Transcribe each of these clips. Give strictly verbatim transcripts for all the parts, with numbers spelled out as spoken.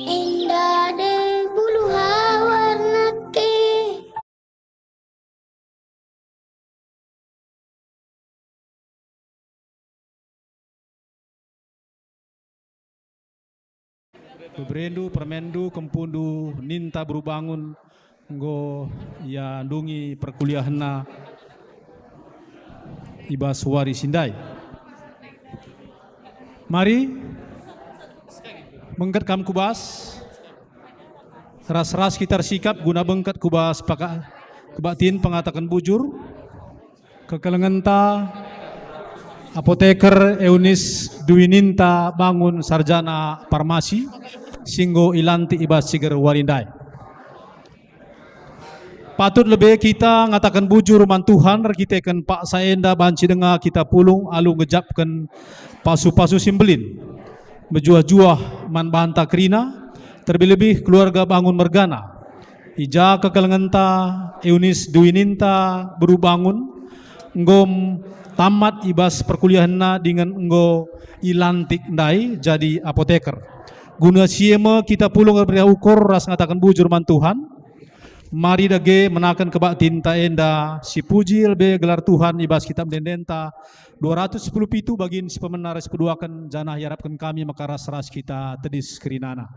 Indah de buluh awar neke. Beberendu, permendu, kempundu, ninta beru bangun, enggo iandungi perkuliahenna i bas wari si ndai. Mari, bengket kam ku bas. Ras-ras kita ersikap guna bengket ku bas paka-, kebaktin pengataken bujur. Kekelengenta Apoteker Eunis Duininta Bangun, sarjana farmasi, si enggo ilantik i bas ciger wari ndai. Patut lebe kita ngataken bujur man Tuhan erkiteken paksa enda banci denga kita pulung alu ngejapken pasu-pasu si mbelin. Mejuah-juah man banta kerina, terlebih-lebih keluarga Bangun mergana. I ja kekelengenta, Eunis Duininta beru Bangun, enggo tamat i bas perkuliahenna dingen enggo ilantik ndai jadi apoteker. Guna si e me kita pulung ermeriah ukur ras ngataken bujur man Tuhan. Mari dage menaken kebaktinta enda, sipuji lebe gelar Tuhan i bas kitab ende-endenta dua ratus sepuluh pitu, bagin si pemena ras peduaken, janah iarapken kami maka ras-ras kita tedis kerinana.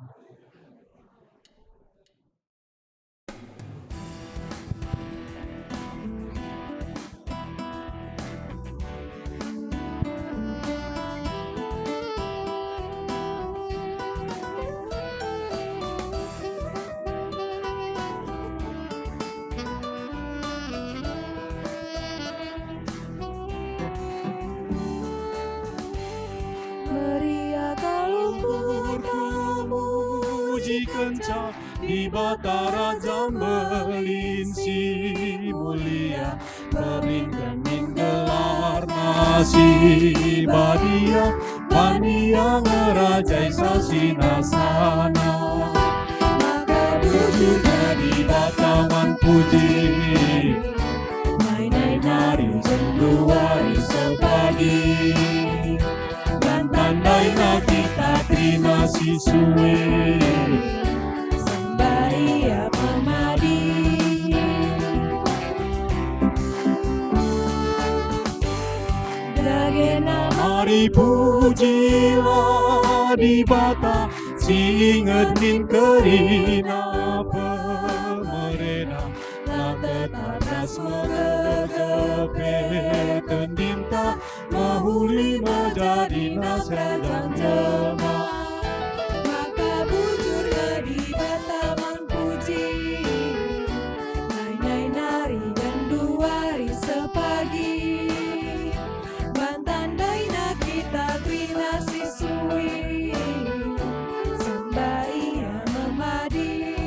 Meriah kal ukur kamu, puji kenca Dibata Raja Mbelin si Mulia, perbingken min gelarNa si badia, man Ia ngerajai sasinasana. Maka bujur Dibata man puji, nai-nai nari, genduari sepagi. Bantan daina kita kerina si sue, sembah Ia pemadi. Dagena mari pujilah Dibata, si inget min kerina pemereNa, la tetap ras megegepe tendinta, mehuli mejadi nas kerajaan jelma. Maka bujurlah Dibata man puji, nai-nai nari genduari sepagi. Bantan daina kita kerina si sue, sembah Ia memadi.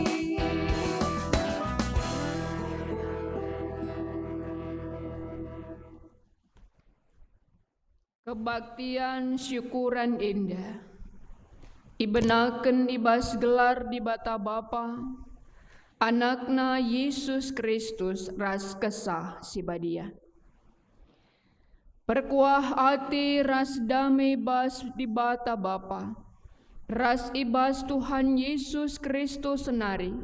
Kebaktian syukuran enda ibenaken i bas gelar Dibata Bapa, AnakNa Jesus Kristus ras Kesah Si Badia. Perkuah ate ras dame bas Dibata Bapa, ras i bas Tuhan Jesus Kristus nari,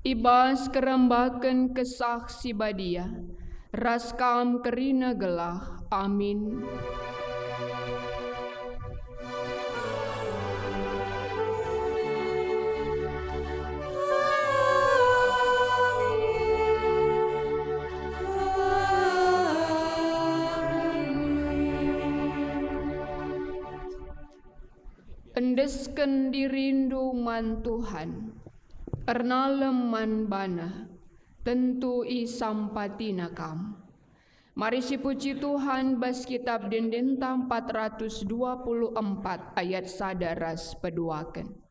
i bas kerembaken Kesah Si Badia, ras kam kerina gelah. Amin. Endesken dirindu man Tuhan, ernalem man baNa, tentu isampatiNa kam. Mari sipuji Tuhan bas Kitab Ende-enden empat ratus dua puluh empat ayat sada ras peduaken.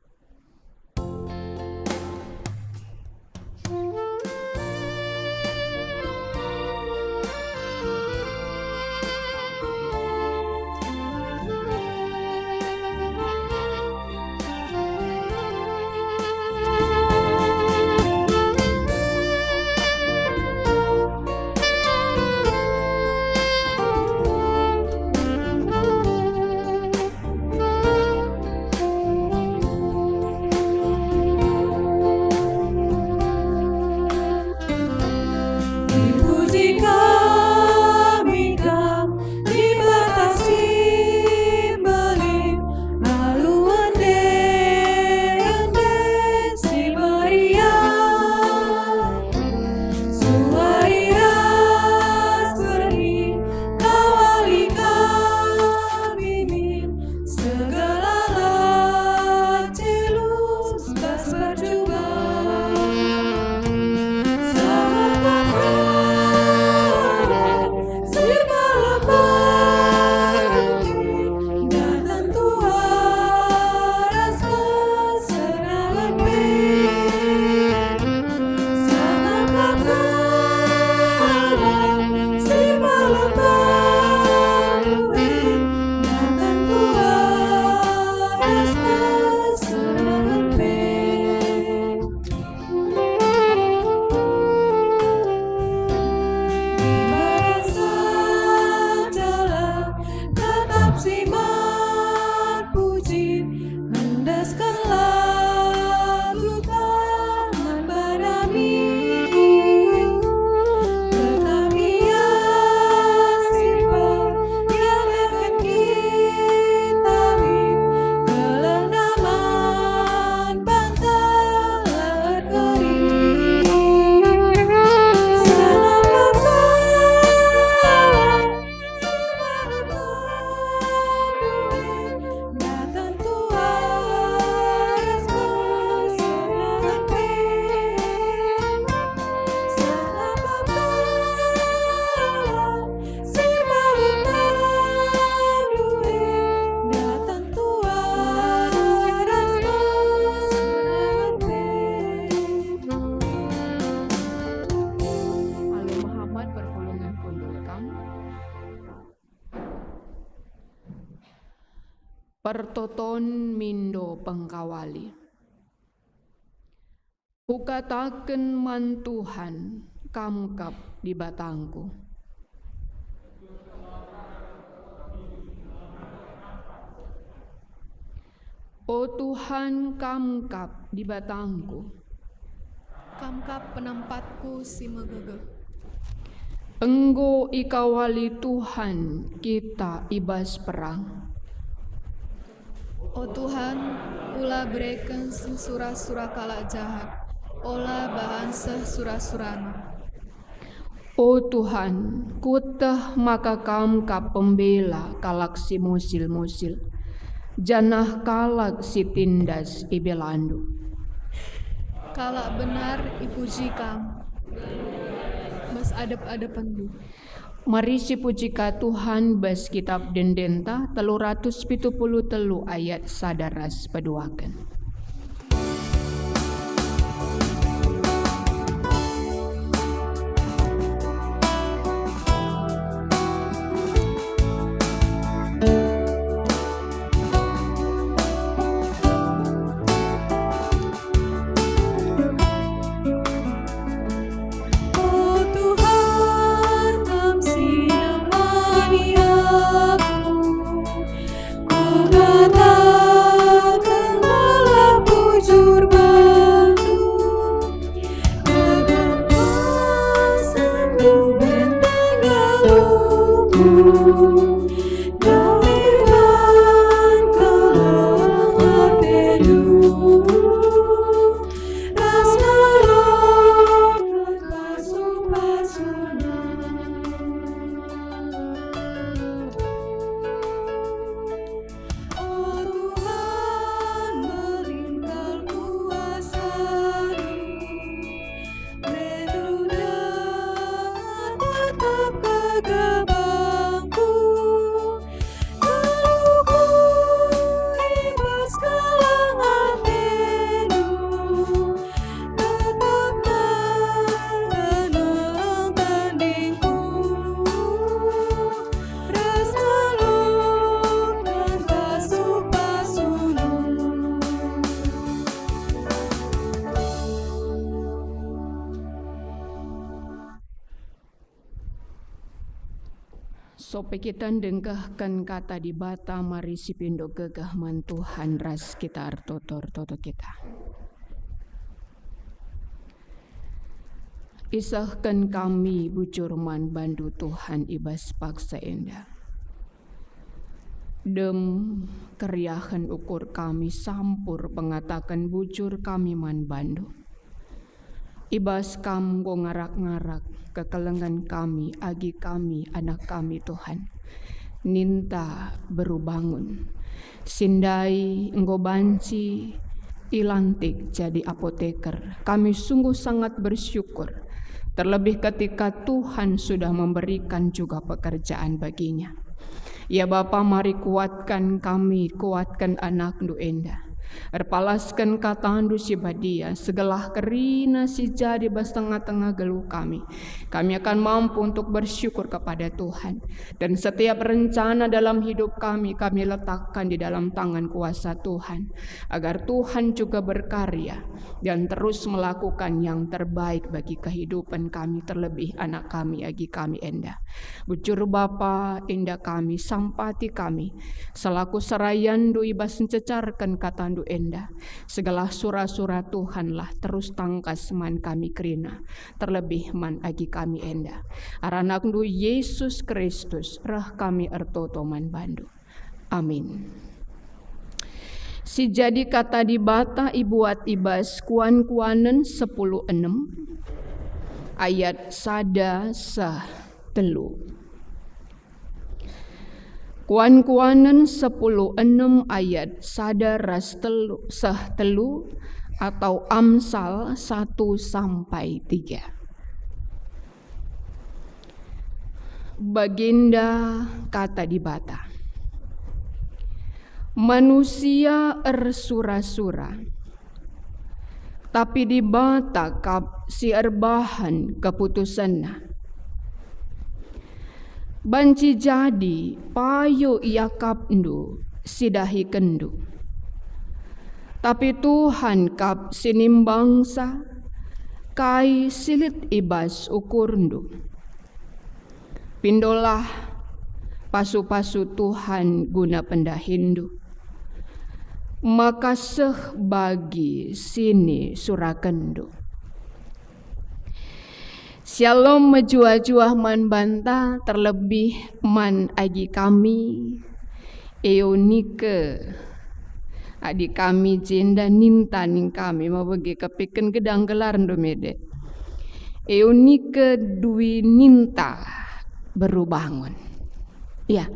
Dipuji kami Kam, Dibata si mbelin, alu ende-enden si meriah. Suari ras berngi, kawali kami min, segala lat cilus bas percuban. Sama kata si malam pagi, datang Tuhan ras kesenangan pe. Tetap si man puji, endesken lagu taman banami. Tetap Ia si perdiateken kita min, keleng daman banta lahat kering. Senang kata Alu mehamat perpulungen kundul kam. Pertoton mindo pengkawali. Kukataken man Tuhan, Kam kap Dibatangku. O Tuhan, Kam kap Dibatangku. Kam kap penampatku si megegeh. Enggo ikawali Tuhan kita i bas perang. O Tuhan, ula bereken seh sura-sura kalak jahat, ola bahan seh sura-surana. O Tuhan, kueteh maka Kam kap pembela kalak si musil-musil, janah kalak si tindas ibelandu. Kalak benar ipuji Kam bas adep-adepenndu. Mari sipuji ka Tuhan bas Kitab Ende-endenta telu ratus pitu puluh telu ayat sada ras peduaken. O Tuhan, Kam si nemani aku, kukataken Sope kita ndengkehken Kata Dibata, mari sipindo gegeh man Tuhan ras kita ertoto-ertoto kita. Isehken kami bujur man bandu, Tuhan, i bas paksa enda. Dem keriahen ukur kami sampur pengataken bujur kami man bandu. I bas Kam enggo ngarak-ngarak kekelengen kami, agi kami anak kami, Tuhan. Ninta beru bangun. Si ndai enggo banci ilantik jadi apoteker. Kami sungguh sangat bersyukur, terlebih ketika Tuhan sudah memberikan juga pekerjaan baginya. Ya Bapa, mari kuatkan kami, kuatkan anakndu enda. Erpalasken katandu si badia, segelah kerina si jadi bas tengah-tengah geluh kami. Kami akan mampu untuk bersyukur kepada Tuhan. Dan setiap rencana dalam hidup kami, kami letakkan di dalam tangan kuasa Tuhan, agar Tuhan juga berkarya dan terus melakukan yang terbaik bagi kehidupan kami, terlebih anak kami, agi kami enda. Bujur Bapa, enda kami, sampati kami, selaku serayandu i bas ncecarken katandu enda. Segelah sura-sura Tuhanlah terus tangkas man kami kerina, terlebih man agi kami enda. Arah anakndu Yesus Kristus, reh kami ertoto man bandu. Amin. Si jadi Kata Dibata ibuat i bas Kuan-kuanen sepuluh enem ayat sada seh telu. Kuan-kuanen sepuluh enem ayat sada ras telu, seh telu, atau Amsal satu sampai tiga. Bagenda Kata Dibata. Manusia ersura-sura, tapi Dibata kap si erbahan keputusenNa. Banci jadi payo iakapndu si dahikenndu. Tapi Tuhan kap si nimbangsa kai si lit i bas ukurndu. Pindolah pasu-pasu Tuhan guna pendahinndu, maka seh bagi siniserakenndu. Shalom mejuah-juah man banta, terlebih man agi kami Eunike. Adi kami jenda ninta ning kami, mabege kepiken gedang gelarndu mede. Eunike Dwi Ninta beru bangun. Ya.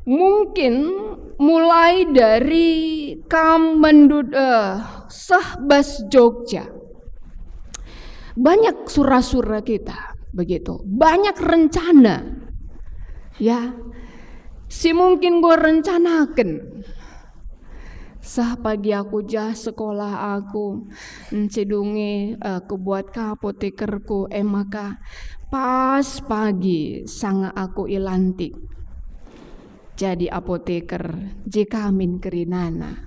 Mungkin mulai dari kam mendut, eh, seh bas Jogja. Banyak sura-sura kita, begitu. Banyak rencana. Ya. Si mungkin gue rencanaken. Seh pagi aku jah sekolah aku, ncidungi, eh, kubuat ka apotekerku, e maka pas pagi sanga aku ilantik jadi apoteker, je kamin kerinana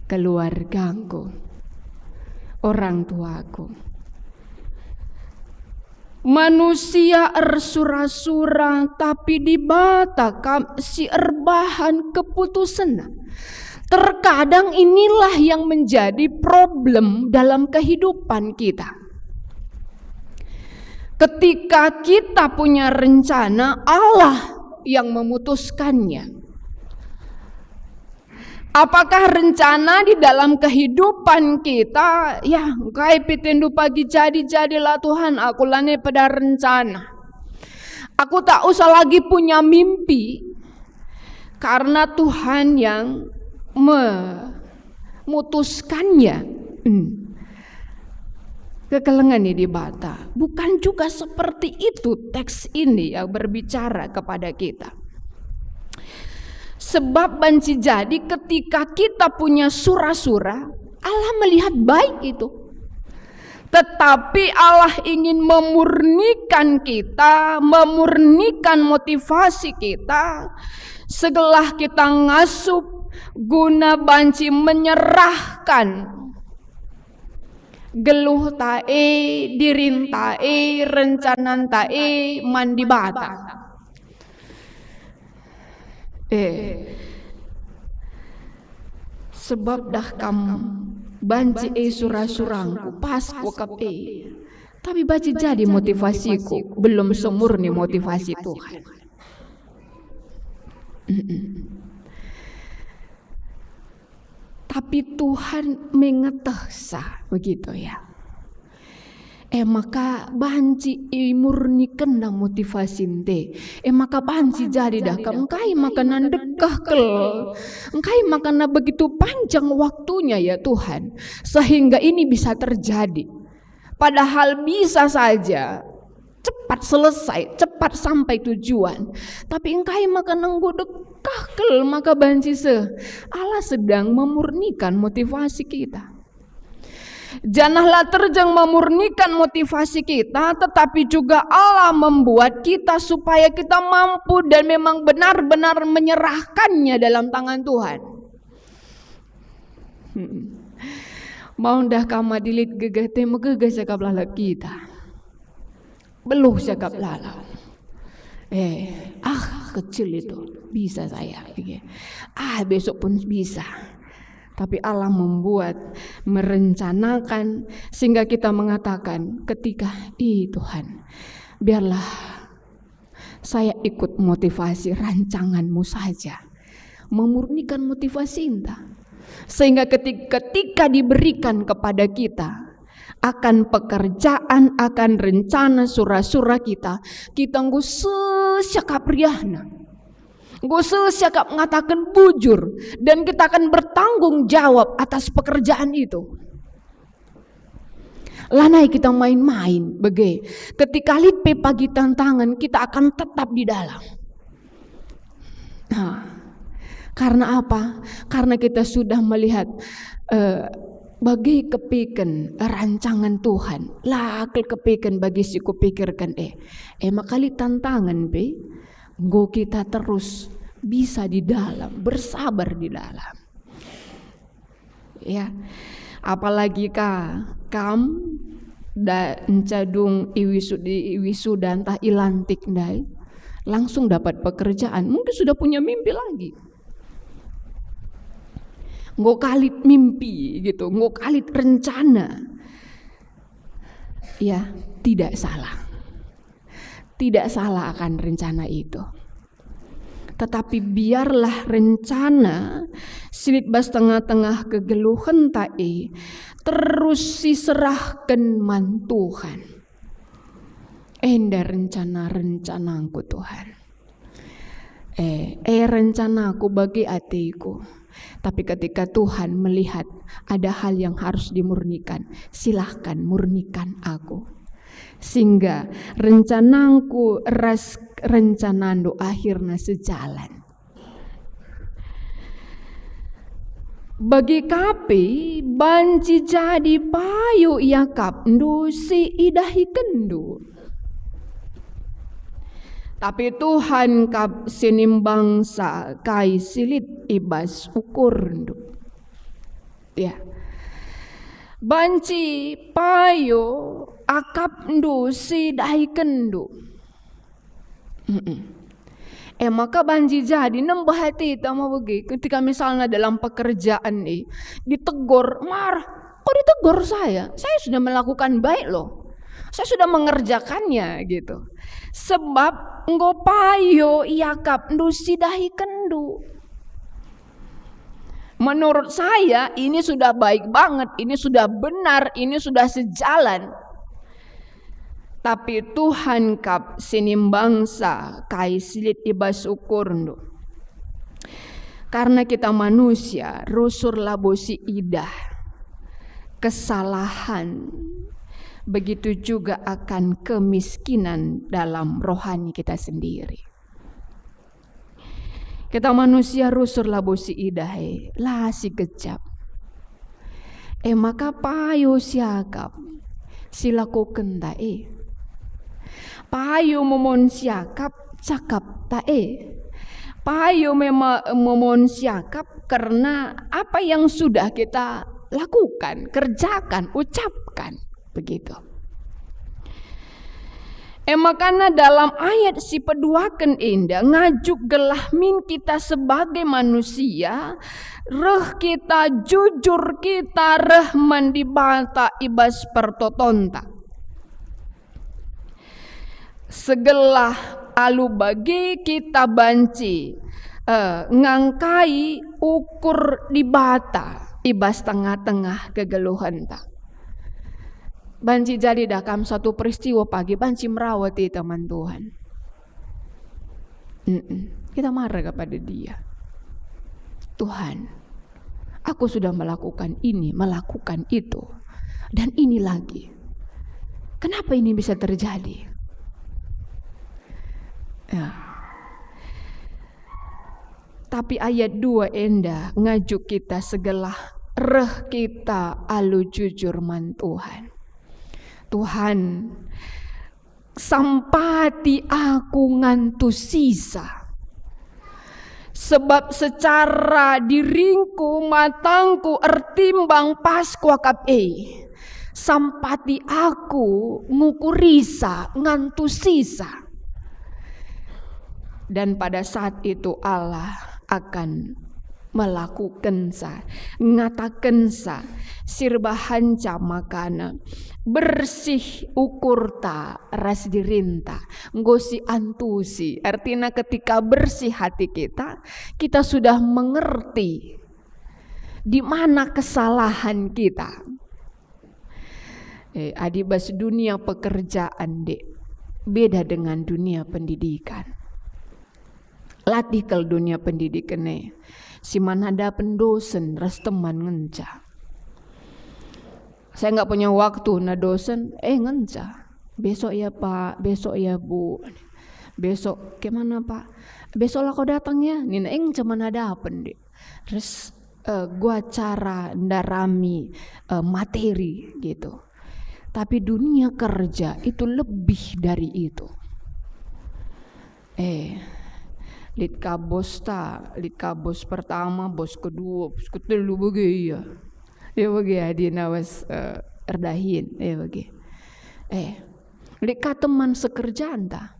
keluargangku, orang tuaku. Manusia ersura-sura, tapi Dibata kap si erbahan keputusenNa. Terkadang inilah yang menjadi problem dalam kehidupan kita. Ketika kita punya rencana, Allah yang memutuskannya. Apakah rencana di dalam kehidupan kita, ya, engkai pe tendu pagi jadi, jadilah Tuhan, aku lanai peda rencana. Aku tak usah lagi punya mimpi, karena Tuhan yang memutuskannya. Hmm. Kekelengen i Dibata. Bukan juga seperti itu teks ini yang berbicara kepada kita. Sebab banci jadi ketika kita punya sura-sura, Allah melihat baik itu. Tetapi Allah ingin memurnikan kita, memurnikan motivasi kita, segelah kita ngasup guna banci menyerahkan Geluhta e, dirinta e, rencananta e man Dibata. Eh, sebab dah kam banci e sura-surangku, pas kuakap e. Tapi banci jadi motivasiku, belum semurni motivasi Tuhan. Mm-mm. Tapi Tuhan mengetehsa, begitu ya. E maka banci imurnikenna motivasinta. E maka banci jadi dah kam, engkai maka nandekah kel, engkai maka na begitu panjang waktunya ya Tuhan, sehingga ini bisa terjadi. Padahal bisa saja cepat selesai, cepat sampai tujuan. Tapi engkai maka nenggo dekah kel maka banci seh. Allah sedang memurnikan motivasi kita. Janah la terjeng memurnikan motivasi kita, tetapi juga Allah membuat kita supaya kita mampu dan memang benar-benar menyerahkannya dalam tangan Tuhan. Mm-mm. Mau ndah kam adi lit gegeh te, megegeh siakap lalap kita. Beluh siakap lalap. Eh, ah, kecil itu. Bisa saya. Iya. Ah, besok pun bisa. Tapi Allah membuat, merencanakan, sehingga kita mengatakan ketika, "Ih, Tuhan, biarlah saya ikut motivasi rancangan-Mu saja." Memurnikan motivasinta. Sehingga ketik-, ketika diberikan kepada kita akan pekerjaan, akan rencana sura-sura kita, kita enggo seh siakap riahna. Enggo seh siakap ngataken bujur, dan kita akan bertanggung jawab atas pekerjaan itu. Lanai kita main-main, bage. Ketika lit pe pagi tantangan, kita akan tetap di dalam. Nah, karena apa? Karena kita sudah melihat, eh, bage kepiken rancangan Tuhan. La kal kepiken bagi si kupikirken e. E maka lit tantangan pe, enggo kita terus bisa di dalam, bersabar di dalam. Ya. Apalagi ka, kam da encadung iwisud-, iwisuda ntah ilantik ndai, langsung dapat pekerjaan, mungkin sudah punya mimpi lagi. Enggo kalit mimpi gitu, enggo kalit rencana. Ya, tidak salah. Tidak salah akan rencana itu. Tetapi biarlah rencana si lit bas tengah-tengah kegeluhenta e terus siserahken man Tuhan. Enda rencana-rencanangku, Tuhan. Eh, eh, rencanaku bage ateku. Tapi ketika Tuhan melihat ada hal yang harus dimurnikan, silahkan murnikan aku. Sehingga rencanangku ras rencanandu akhirna sejalan. Bagi ka pe banci jadi payo iakapndu si idahikenndu. Tapi Tuhan kap si nimbangsa kai si lit i bas ukurndu. Ya. Banci payo akapndu si idahikenndu. Mm-mm. E maka banci jadi nembeh ateta me bage ketika misalna dalam pekerjaan e ditegur, marah. Kok ditegur saya? Saya sudah melakukan baik loh. Saya sudah mengerjakannya gitu. Sebab enggo payo iakapndu si idahikenndu. Menurut saya ini sudah baik banget, ini sudah benar, ini sudah sejalan. Tapi Tuhan kap si nimbangsa kai si lit i bas ukurndu. Karena kita manusia, rusur labo si idah kesalahan, begitu juga akan kemiskinan dalam rohani kita sendiri. Kita manusia rusur labo si idah e, la si gejap. E maka payo siakap si lakokenta e. Payo momon siakap cakapta e. Payo mema-, momon siakap kerna apa yang sudah kita lakukan, kerjakan, ucapkan. Begitu. E makana dalam ayat si peduaken enda ngajuk gelah min kita sebagai manusia, reh kita, jujur kita reh man Dibata i bas pertotonta. Segelah alu bage kita banci, eh, ngangkai ukur Dibata i bas tengah-tengah kegeluhenta. Banci jadi dah kam satu peristiwa pagi banci merawat ita man Tuhan. Mm-mm. Kita marah kepada Dia. Tuhan, aku sudah melakukan ini, melakukan itu, dan ini lagi. Kenapa ini bisa terjadi? Ya. Tapi ayat dua enda ngajuk kita segelah reh kita alu jujur man Tuhan. Tuhan, sampati aku ngantusisa. Sebab secara diringku, matangku ertimbang pas kuakap e. Sampati aku ngukurisa, ngantusisa. Dan pada saat itu Allah akan melakukensa, ngatakensa, si erbahanca makana bersih ukurta ras dirinta, enggo siantusi. Artina ketika bersih hati kita, kita sudah mengerti di mana kesalahan kita. Eh, adi bas dunia pekerjaan, dek, beda dengan dunia pendidikan. Latih kal dunia pendidikan e. Si man hadapen dosen ras teman ngenca. Saya nggak punya waktu, nah dosen, eh, ngenca. "Besok ya, Pak, besok ya, Bu. Besok ke mana, Pak? Besok lako datang ya," nina, eh, ngenca man hadapen, dek. Terus, eh, gua cara ndarami, eh, materi gitu. Tapi dunia kerja itu lebih dari itu. Eh, lit ka bos ta, lit ka bos pertama, bos kedua, bos ketelu, bage ia. Ya bage adina bas, eh, erdahin, ya bage. Eh, lit ka teman sekerjanta.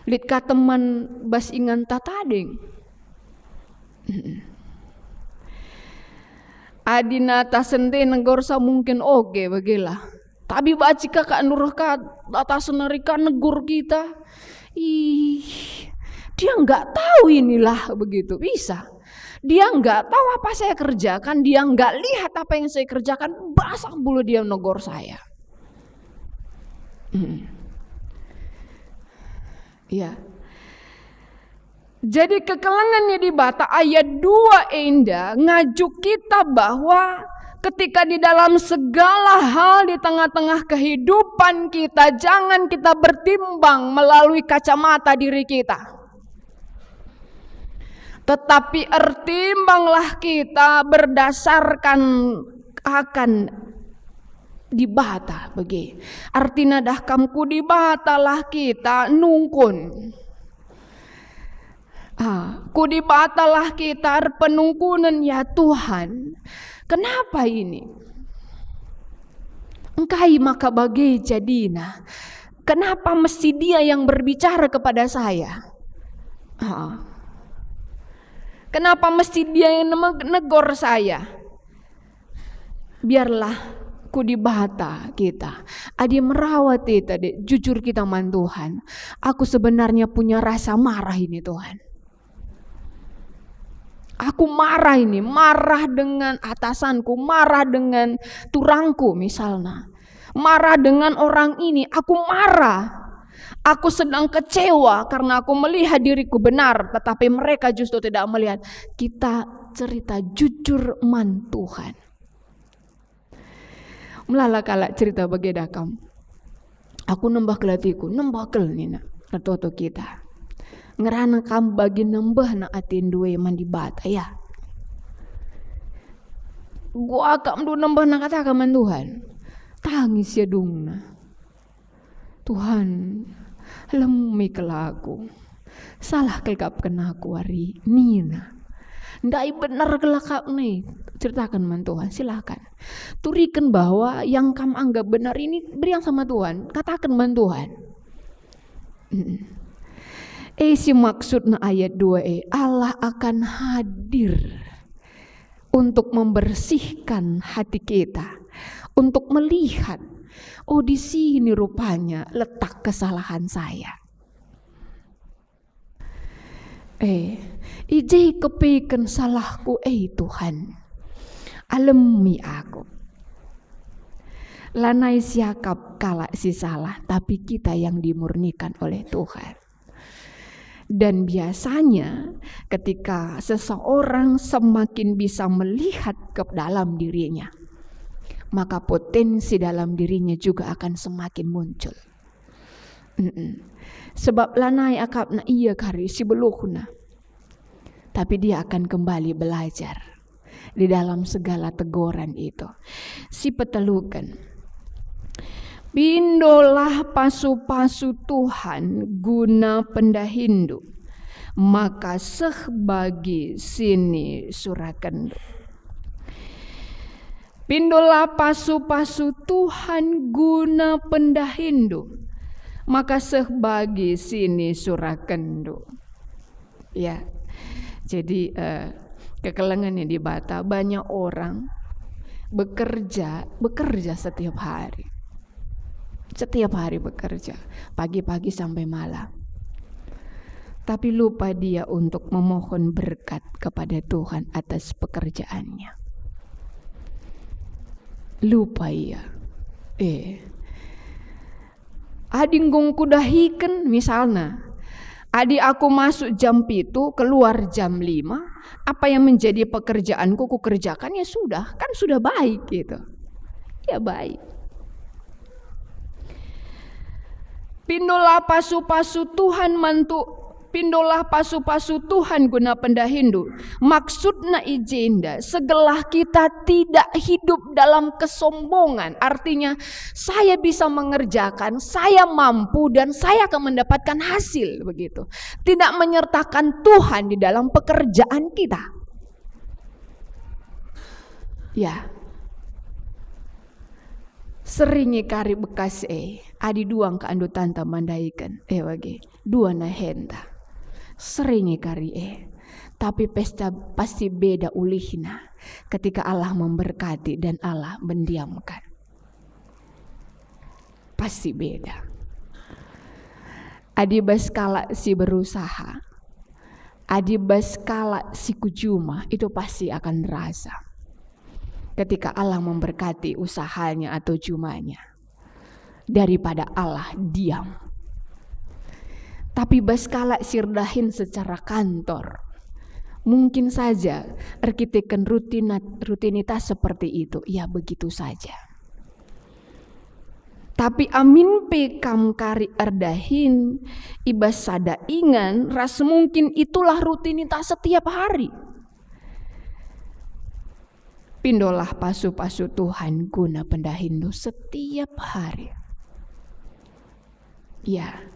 Lit ka teman bas inganta tading. Mm-mm. Adina atasen e negorsa mungkin oge bagela. Tapi banci ka kak nureh ka atasen nari ka negur kita. Ih, dia nggak tahu inilah begitu. Bisa. Dia nggak tahu apa saya kerjakan, dia nggak lihat apa yang saya kerjakan, basah bulu dia negor saya. Mm. Ya. Jadi kekelengen ni Dibata ayat dua enda ngajuk kita bahwa ketika di dalam segala hal di tengah-tengah kehidupan kita, jangan kita bertimbang melalui kacamata diri kita. Tetapi ertimbanglah kita berdasarkan akan Dibata bage. Artina dah kam ku Dibatalah kita nungkun. Ah, ku Dibatalah kita erpenungkunen, ya Tuhan, kenapa ini? Engkai maka bage jadina? Kenapa mesti Dia yang berbicara kepada saya? Ah. Kenapa mesti Dia yang neme-, negor saya? Biarlah ku Dibata kita. Adi merawat kita, dek, jujur kita man Tuhan. Aku sebenarnya punya rasa marah ini, Tuhan. Aku marah ini, marah dengan atasanku, marah dengan turangku misalnya. Marah dengan orang ini, aku marah. Aku sedang kecewa karena aku melihat diriku benar, tetapi mereka justru tidak melihat. Kita cerita jujur man Tuhan. Melala kalak cerita bage dah kam. Aku nembah kel atiku, nembah kel nina. Ertoto kita. Ngerana kam bagi nembehna atendu e man Dibata, ya. Gua kam du nembehna kata ka man Tuhan. Tangis ya dungna. Tuhan, lemi kel aku. Salah kel kap kena aku wari, nina. Ndai benar kal akapna e, ceritaken man Tuhan, silakan. Turiken bahwa yang kam anggap benar ini berian sama Tuhan, kataken man Tuhan. Mm. E si maksudna ayat dua e, Allah akan hadir untuk membersihkan hati kita, untuk melihat, "Oh, di sini rupanya letak kesalahan saya." Eh, i je kepeken salahku, eh Tuhan, alemi aku. Lanai siakap kalak si salah, tapi kita yang dimurnikan oleh Tuhan. Dan biasanya, ketika seseorang semakin bisa melihat ke dalam dirinya, maka potensi dalam dirinya juga akan semakin muncul. Mm-mm. Sebab lanai akapna ia kari si beluhna, tapi dia akan kembali belajar di dalam segala teguran itu. Si peteluken, pindolah pasu-pasu Tuhan guna pendahindu, maka seh bagi sinisurakenndu. Pindolah pasu-pasu Tuhan guna pendahindu, maka seh bagi sinisurakenndu. Ya, jadi, eh, kekelengen ni Dibata, banyak orang bekerja, bekerja setiap hari. Setiap hari bekerja, pagi-pagi sampai malam. Tapi lupa dia untuk memohon berkat kepada Tuhan atas pekerjaannya. Lupa ia. Eh. Adi enggo kudahiken, misalna, adi aku masuk jam pitu, keluar jam lima, apa yang menjadi pekerjaanku kukerjakan, ya sudah, kan sudah baik gitu. Ya baik. Pindolah pasu-pasu Tuhan mantu, pindolah pasu-pasu Tuhan guna pendahindu. Maksudna i jenda, segelah kita tidak hidup dalam kesombongan. Artinya, saya bisa mengerjakan, saya mampu, dan saya akan mendapatkan hasil, begitu. Tidak menyertakan Tuhan di dalam pekerjaan kita. Ya. Sering nge kari bekas e, adi dua ngka andutanta mandaiken, e bage, dua nahenta. Sering nge kari e, tapi pesta pasti beda ulihna ketika Allah memberkati dan Allah mendiamkan. Pasti beda. Adi bas kalak si berusaha, adi bas kalak si kujuma, itu pasti akan terasa ketika Allah memberkati usahanya atau jumanya daripada Allah diam. Tapi bas kalak si erdahin secara kantor, mungkin saja erkiteken rutina-, rutinitas seperti itu, ya begitu saja. Tapi amin pe kam kari erdahin i bas sada ingan ras mungkin itulah rutinitas setiap hari. Pindolah pasu-pasu Tuhan guna pendahinndu setiap hari. Ya,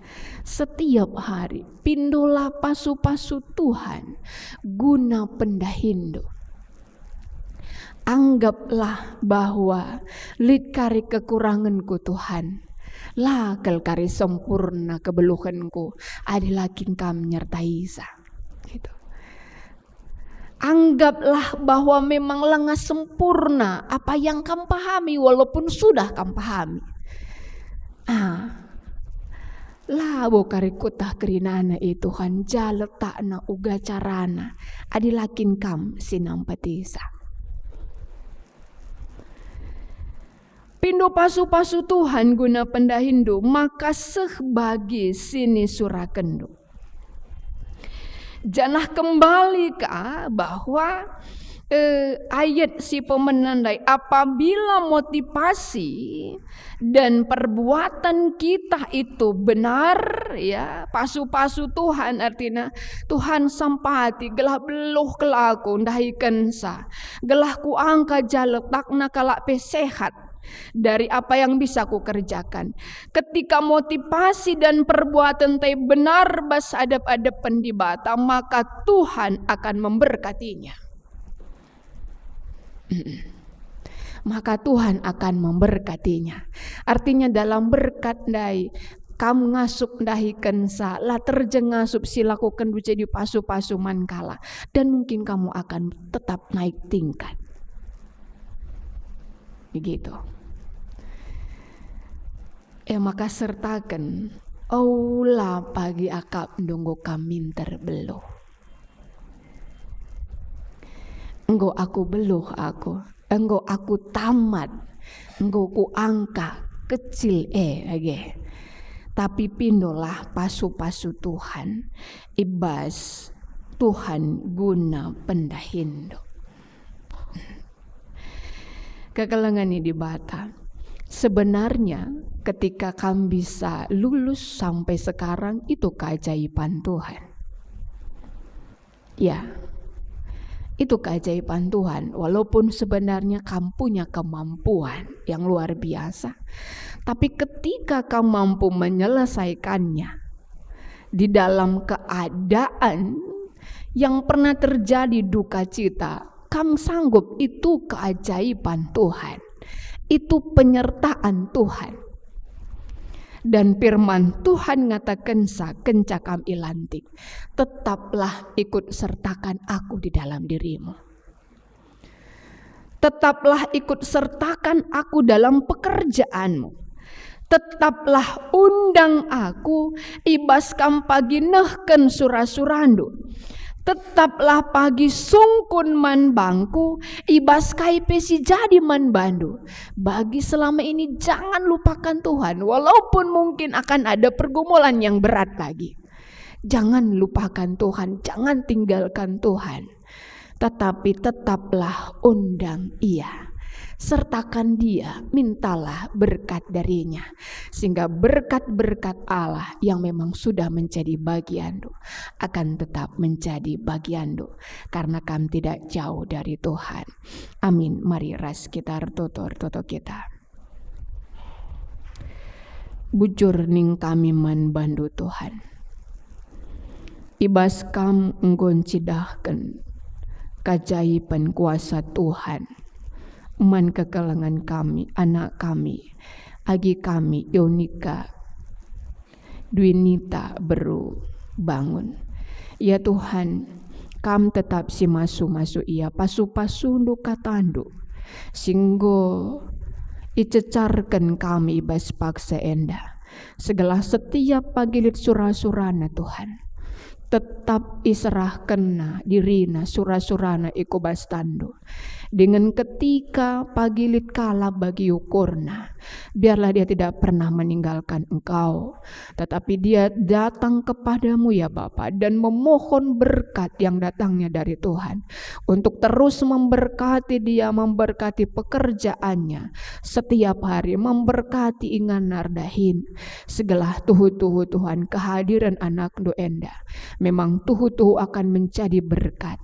setiap hari pindolah pasu-pasu Tuhan guna pendahinndu. Anggaplah bahwa lit kari kekurangenku, Tuhan. La kal kari sempurna kebeluhenku adi la kin Kam nyertaisa. Gitu. Anggaplah bahwa memang langa sempurna apa yang Kam pahami, walaupun sudah Kam pahami. Ah, labo kari kueteh kerinana, e Tuhan, ja letakna, uga carana, adi la kin Kam si nampatisa. Pindo pasu-pasu Tuhan guna pendahinndu, maka seh bagi siniserakenndu. Janah kembali ka bahwa, eh, ayat si pemena ndai, apabila motivasi dan perbuatan kita itu benar, ya, pasu-pasu Tuhan, artina, "Tuhan, sampati gelah beluh kal aku ndahikensa, gelah kuangka ja letakna kalak pe sehat dari apa yang bisa kukerjakan." Ketika motivasi dan perbuatan ndai benar bas adep-adepen Dibata, maka Tuhan akan memberkatinya. Maka Tuhan akan memberkatinya. Artinya, dalam berkat ndai, kam ngasup ndahikenca, la terjeng ngasup si lakokenndu jadi pasu-pasu man kalak, dan mungkin kamu akan tetap naik tingkat. Begitu. E maka sertaken, ola pagi akapndu enggo kam minter beluh. Enggo aku beluh aku, enggo aku tamat, enggo kuangka kecil e age. Tapi pindolah pasu-pasu Tuhan, ibas Tuhan guna pendahinndu. Kekelengen ni Dibata. Sebenarnya, ketika kam bisa lulus sampai sekarang, itu keajaiban Tuhan. Ya, itu keajaiban Tuhan, walaupun sebenarnya kam punya kemampuan yang luar biasa. Tapi ketika kam mampu menyelesaikannya di dalam keadaan yang pernah terjadi duka cita, kam sanggup, itu keajaiban Tuhan. Itu penyertaan Tuhan. Dan firman Tuhan ngatakenca kenca kam ilantik, "Tetaplah ikut sertakan Aku di dalam dirimu. Tetaplah ikut sertakan Aku dalam pekerjaanmu. Tetaplah undang Aku ibas kam pagi nehken sura-surandu. Tetaplah pagi sungkun man bangKu ibas kai pe si jadi man bandu." Bagi selama ini, jangan lupakan Tuhan, walaupun mungkin akan ada pergumulan yang berat lagi. Jangan lupakan Tuhan, jangan tinggalkan Tuhan. Tetapi tetaplah undang Ia. Sertakan Dia, mintalah berkat dari-Nya. Sehingga berkat-berkat Allah yang memang sudah menjadi bagianndu akan tetap menjadi bagianndu, karena kam tidak jauh dari Tuhan. Amin. Mari ras kita ertoto, ertoto kita. Bujur ning kami man bandu, Tuhan. I bas Kam enggo ncidahken keajaiben kuasa Tuhan man kekelengen kami, anak kami, agi kami, Yonika, Dwinita beru bangun. Ya Tuhan, Kam tetap si masu-masu ia, pasu-pasundu kataNdu, si enggo icecarken kami i bas paksa enda. Segelah setiap pagi lit sura-surana, Tuhan, tetap iserahkenna dirina, sura-surana i ku bas tanNdu. Dingen ketika pagi lit kalak bagi ukurna, biarlah dia tidak pernah meninggalkan Engkau, tetapi dia datang kepada-Mu, ya Bapa, dan memohon berkat yang datangnya dari Tuhan untuk terus memberkati dia, memberkati pekerjaannya setiap hari, memberkati inganna erdahin. Segelah tuhu-tuhu, Tuhan, kehadiran anakNdu enda memang tuhu-tuhu akan menjadi berkat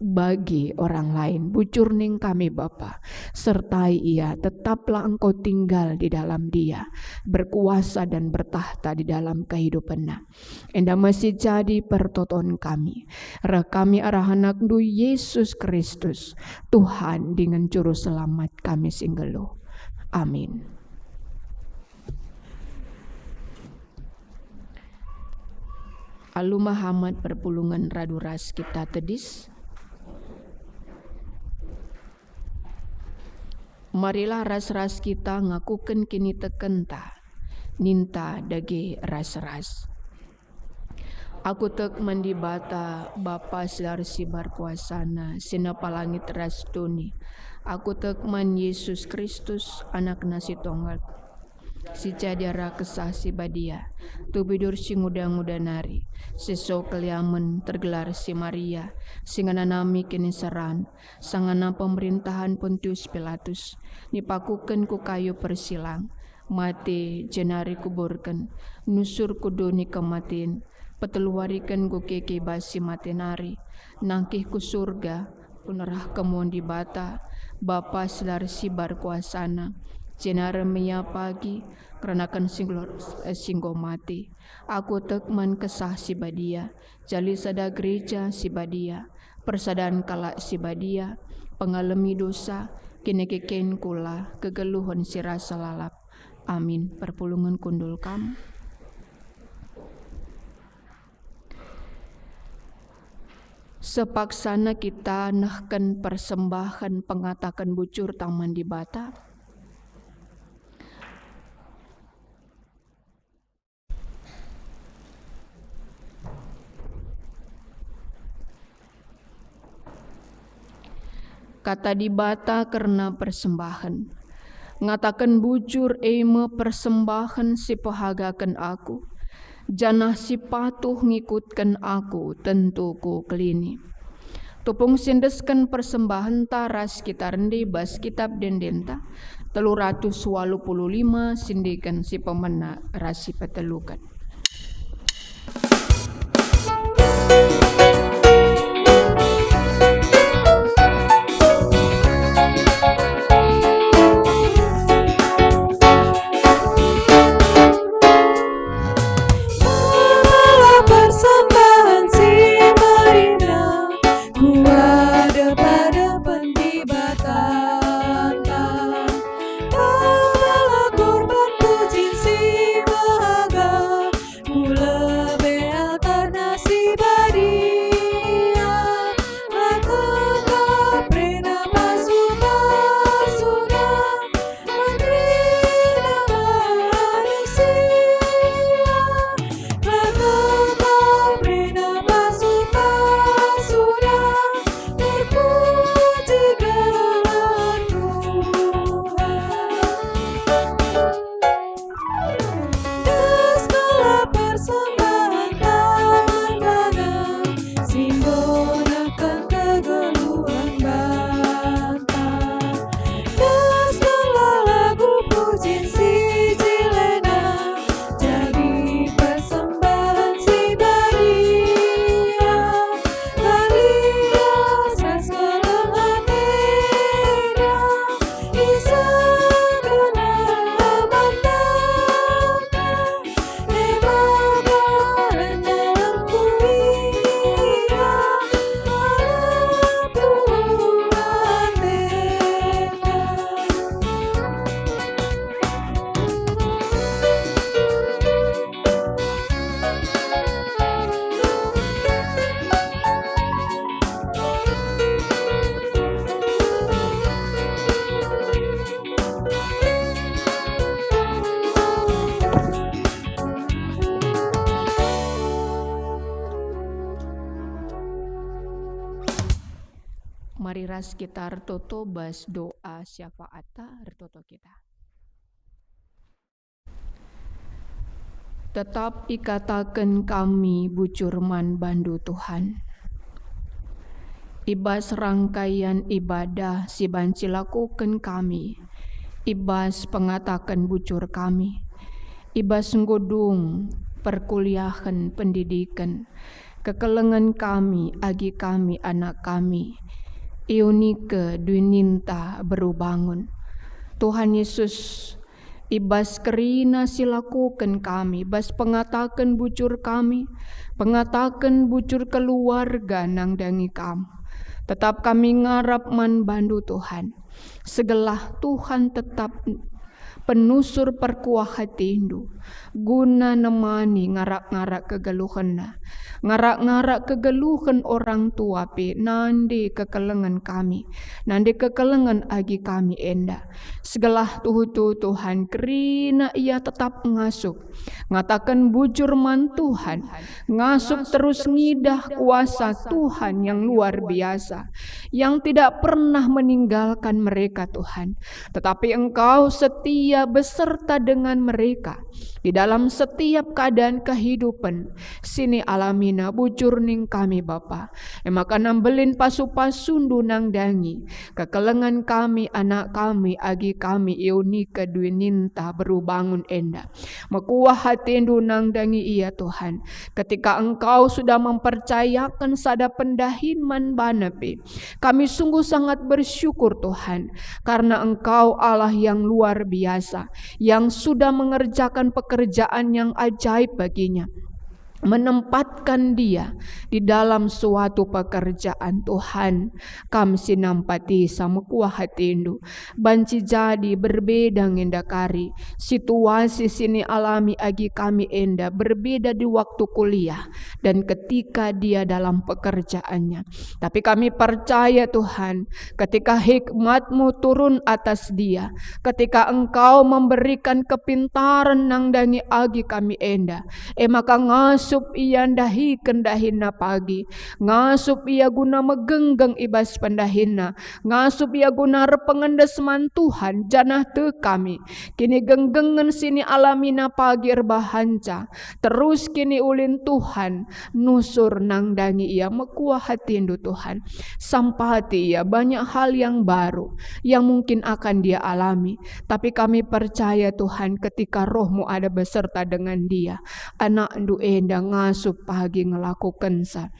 bagi orang lain. Bujur ning kami, Bapa. Sertai ia, tetaplah Engkau tinggal di dalam dia, berkuasa dan bertakhta di dalam kehidupanna. Enda me si jadi pertoton kami. Reh kami arah AnakNdu Yesus Kristus, Tuhan dingen Juru Selamat kami si nggeluh. Amin. Alu Mahamat perpulungen radu ras kita tedis. Marilah ras-ras kita ngakuken kinitekenta, ninta dage ras-ras. Aku tek man Dibata, Bapa si la ersibar kuasana, si nepa langit ras doni. Aku tek man Yesus Kristus, AnakNa si Tonggal, si jadi arah Kesah Si Badia, tubuh idur si nguda-nguda nari, si so keliamen, tergelar si Maria, si ngenanami kiniseran, sangana pemerintahan Pontius Pilatus, nipakuken ku kayu persilang, mate, jenari kuburken, nusur ku doni kematen, peteluwariken enggo keke i bas si mate nari, nangkih ku Surga, kunerahken man Dibata, Bapa si la ersibar kuasana, jenari me Ia pagi, ngeranaken si enggo, eh, si enggo mate. Aku tek man Kesah Si Badia, jadi sada gereja si badia, persadan kalak si badia, pengalemi dosa, kinikekenku la kegeluhen si rasa lalap. Amin. Perpulungen kundul kam. Sepaksana kita nehken persembahen pengataken bujur tang man Dibata. Kata Dibata kerna persembahen. Ngataken bujur e me persembahen si pehagaken aku, janah si patuh ngikutken aku tentu kukelini. Tupung si endesken persembahenta ras kita rende bas Kitap Ende-enden, telu ratus walu puluh lima, sindiken si pemena ras si peteluken. Bawalah persembahan si meriah ku adepan Dibatanta. Bawalah korban pujin si mehaga ku lebe altarna si badia. Maka prena pasu-pasuna. Persembahan tangan bana, si nggo nehken kegeluhen banta. Daskenlah lagu pujin si jelena, jadi persembahan si badia. Badia ras keleng atena, isehken amanta. Mari ras kita ertoto bas doa syafaatta, ertoto kita. Tetap ikataken kami bujur man bandu, Tuhan. I bas rangkaian ibadah si banci lakoken kami, i bas pengataken bujur kami, i bas enggo dung perkuliahen pendidiken, kekelengen kami agi kami anak kami, Eunike dui ninta beru bangun. Tuhan Yesus, i bas kerina si lakoken kami, bas pengataken bujur kami, pengataken bujur keluarga nandangi Kam. Tetap kami ngarap man bandu, Tuhan. Segelah Tuhan tetap penusur perkuah atendu, guna nemani ngarak-ngarak kegeluhenna. Ngarak-ngarak kegeluhen orang tua pe nande kekelengen kami, nande kekelengen agi kami enda. Segelah tuhu-tuhu Tuhan kerina ia tetap ngasup, ngataken bujur man Tuhan, ngasup terus ngidah kuasa Tuhan yang luar biasa, yang tidak pernah meninggalkan mereka, Tuhan. Tetapi Engkau setia beserta dengan mereka di dalam setiap keadaan kehidupen si nialamina. Bujur ning kami, Bapa. E maka nambelin pasu-pasundu nandangi kekelengen kami, anak kami, agi kami Eunike dui ninta beru bangun enda. Mekuah atendu nandangi ia, Tuhan. Ketika Engkau sudah mempercayaken sada pendahin man bana pe, kami sungguh sangat bersyukur, Tuhan, karena Engkau Allah yang luar biasa, yang sudah mengerjakan pekerjaan yang ajaib baginya. menempatkan dia di dalam suatu pekerjaan Tuhan. Kam si nampatisa mekuah atendu. Banci jadi berbeda nge enda kari. Situasi si nialami agi kami enda berbeda di waktu kuliah dan ketika dia dalam pekerjaannya. Tapi kami percaya, Tuhan, ketika hikmat-Mu turun atas dia, ketika Engkau memberikan kepintaran nandangi agi kami enda, e maka ngasup ia ndahiken dahinna pagi, ngasup ia guna megenggeng i bas pendahinna, ngasup ia guna erpengendes man Tuhan, janah tek kami, kinigenggengen si nialamina pagi erbahanca, terus kiniulin Tuhan, nusur nandangi ia. Mekuah atendu, Tuhan. Sampati ia banyak hal yang baru yang mungkin akan dia alami. Tapi kami percaya, Tuhan, ketika Roh-Mu ada beserta dengan dia, anakndu enda ngasup pagi ngelakukensa.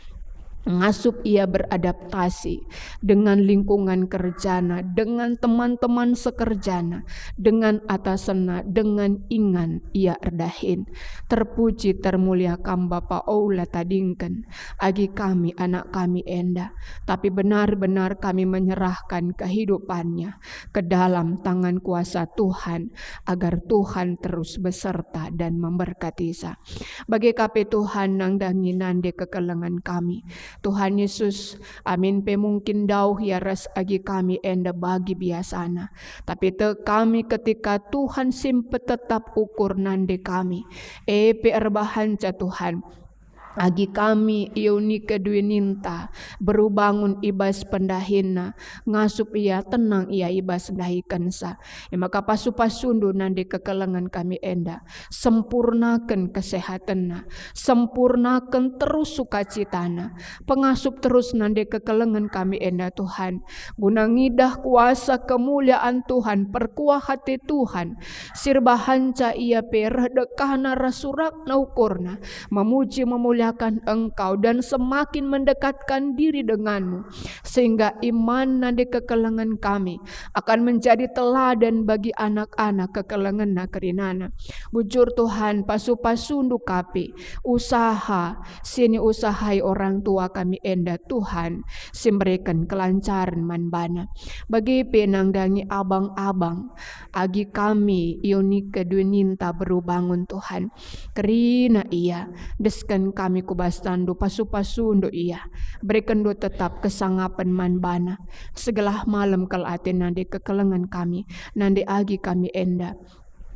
Ngasup ia beradaptasi dengan lingkungan kerjana, dengan teman-teman sekerjana, dengan atasenna, dengan ingan ia erdahin. Terpuji termulia Kam, Bapa, ola tadingken agi kami, anak kami enda, tapi benar-benar kami menyerahkan kehidupannya ke dalam tangan kuasa Tuhan, agar Tuhan terus beserta dan memberkatisa. Bage ka pe Tuhan nandangi nande kekelengen kami. Tuhan Yesus, amin pe mungkin dauh ia ras agi kami enda bagi biasana. Tapi tek kami ketika Tuhan si mpetetap ukur nande kami. E pe erbahanca Tuhan. Agi kami Eunike dua ninta beru bangun i bas pendahinna, ngasup ia, tenang ia i bas ndahikensa. E maka pasu-pasundu nande kekelengen kami enda, sempurnaken kesehatenna, sempurnaken terus sukacitana, pengasup terus nande kekelengen kami enda, Tuhan, guna ngidah kuasa kemuliaan Tuhan, perkuah ate Tuhan, si erbahanca ia pe reh dekahna ras surakna ukurna, memuji memuliakan Engkau dan semakin mendekatkan diri denganmu, sehingga iman nande kekelengen kami akan menjadi teladan bagi anak-anak kekelengenna kerinana. Bujur Tuhan, pasu-pasundu ka pe usaha si niusahai orang tua kami enda, Tuhan, si mbereken kelancaren man bana. Bage pe nandangi abang-abang, agi kami Eunike dua ninta beru bangun, Tuhan. Kerina ia, desken kami ku bas tanNdu, pasu-pasundu ia. Berekenndu tetap kesangapen man bana. Segelah malem kal ate nande kekelengen kami, nande agi kami enda.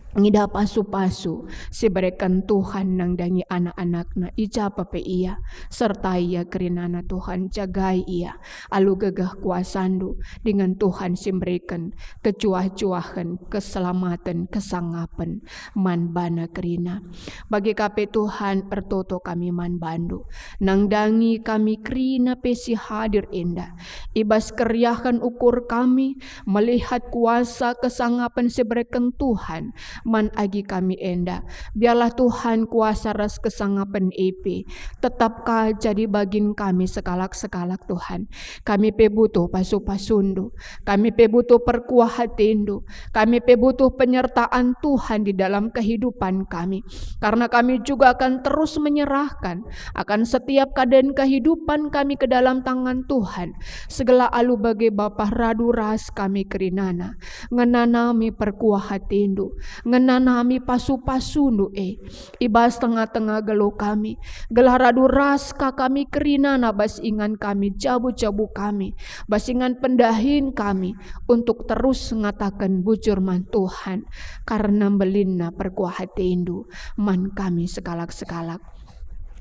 Ngidah pasu-pasu si bereken Tuhan nandangi anak-anakna, i ja pe ia, sertai ia kerinana, Tuhan, jagai ia alu gegeh kuasaNdu, dingen Tuhan si mbereken kecuah-cuahen, keselamaten, kesangapen man bana kerina. Bage ka pe Tuhan, ertoto kami man banNdu. Nandangi kami kerina pe si hadir enda, i bas keriahen ukur kami, melihat kuasa kesangapen si bereken Tuhan man agi kami enda. Biarlah Tuhan kuasa ras kesangapen e pe tetap ka jadi bagin kami sekalak-sekalak, Tuhan. Kami pe butuh pasu-pasunNdu. Kami pe butuh perkuah ateNdu. Kami pe butuh penyertaan Tuhan di dalam kehidupan kami. Karena kami juga akan terus menyerahkan akan setiap keadaan kehidupan kami ke dalam tangan Tuhan. Segelah alu bage Bapa radu ras kami kerinana. Ngenanami perkuah ateNdu, ngenanami pasu-pasuNdu e, i bas tengah-tengah geluh kami, gelah radu ras ka kami kerinana bas ingan kami, jabu-jabu kami, bas ingan pendahin kami, untuk terus ngataken bujur man Tuhan, karna mbelinna perkuah ateNdu man kami sekalak-sekalak.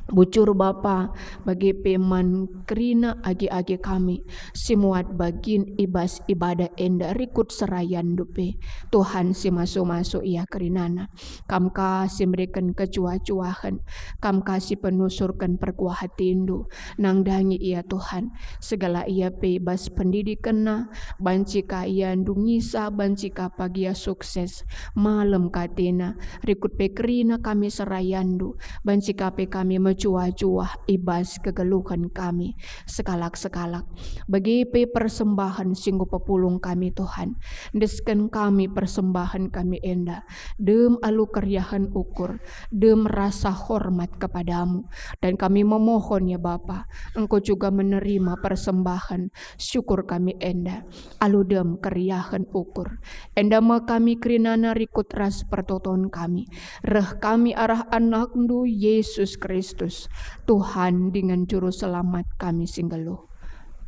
Bujur Bapa, bage pe man kerina agi-agi kami, si muat bagin i bas ibadah enda rikut serayanNdu pe. Tuhan si masu-masu ia kerinana. Kam ka si mbereken kecuah-cuahen, Kam ka si penusurken perkuah ateNdu. Nandangi ia, Tuhan, segala ia pe bas pendidikenna, banci ka ia ndungisa, banci ka pagi ia sukses, malem ka atena, rikut pe kerina kami serayanNdu, banci ka pe kami cuah-cuah i bas kegeluhen kami sekalak-sekalak. Bage pe persembahen si enggo pepulung kami, Tuhan. Endesken kami persembahen kami enda, dem alu keriahen ukur, dem rasa hormat kepada-Mu. Dan kami memohon, ya Bapa, Engkau juga menerima persembahen syukur kami enda alu dem keriahen ukur. Enda me kami kerinana rikut ras pertoton kami. Reh kami arah AnakNdu, Yesus Kristus, Tuhan dingen Juru Selamat kami si nggeluh.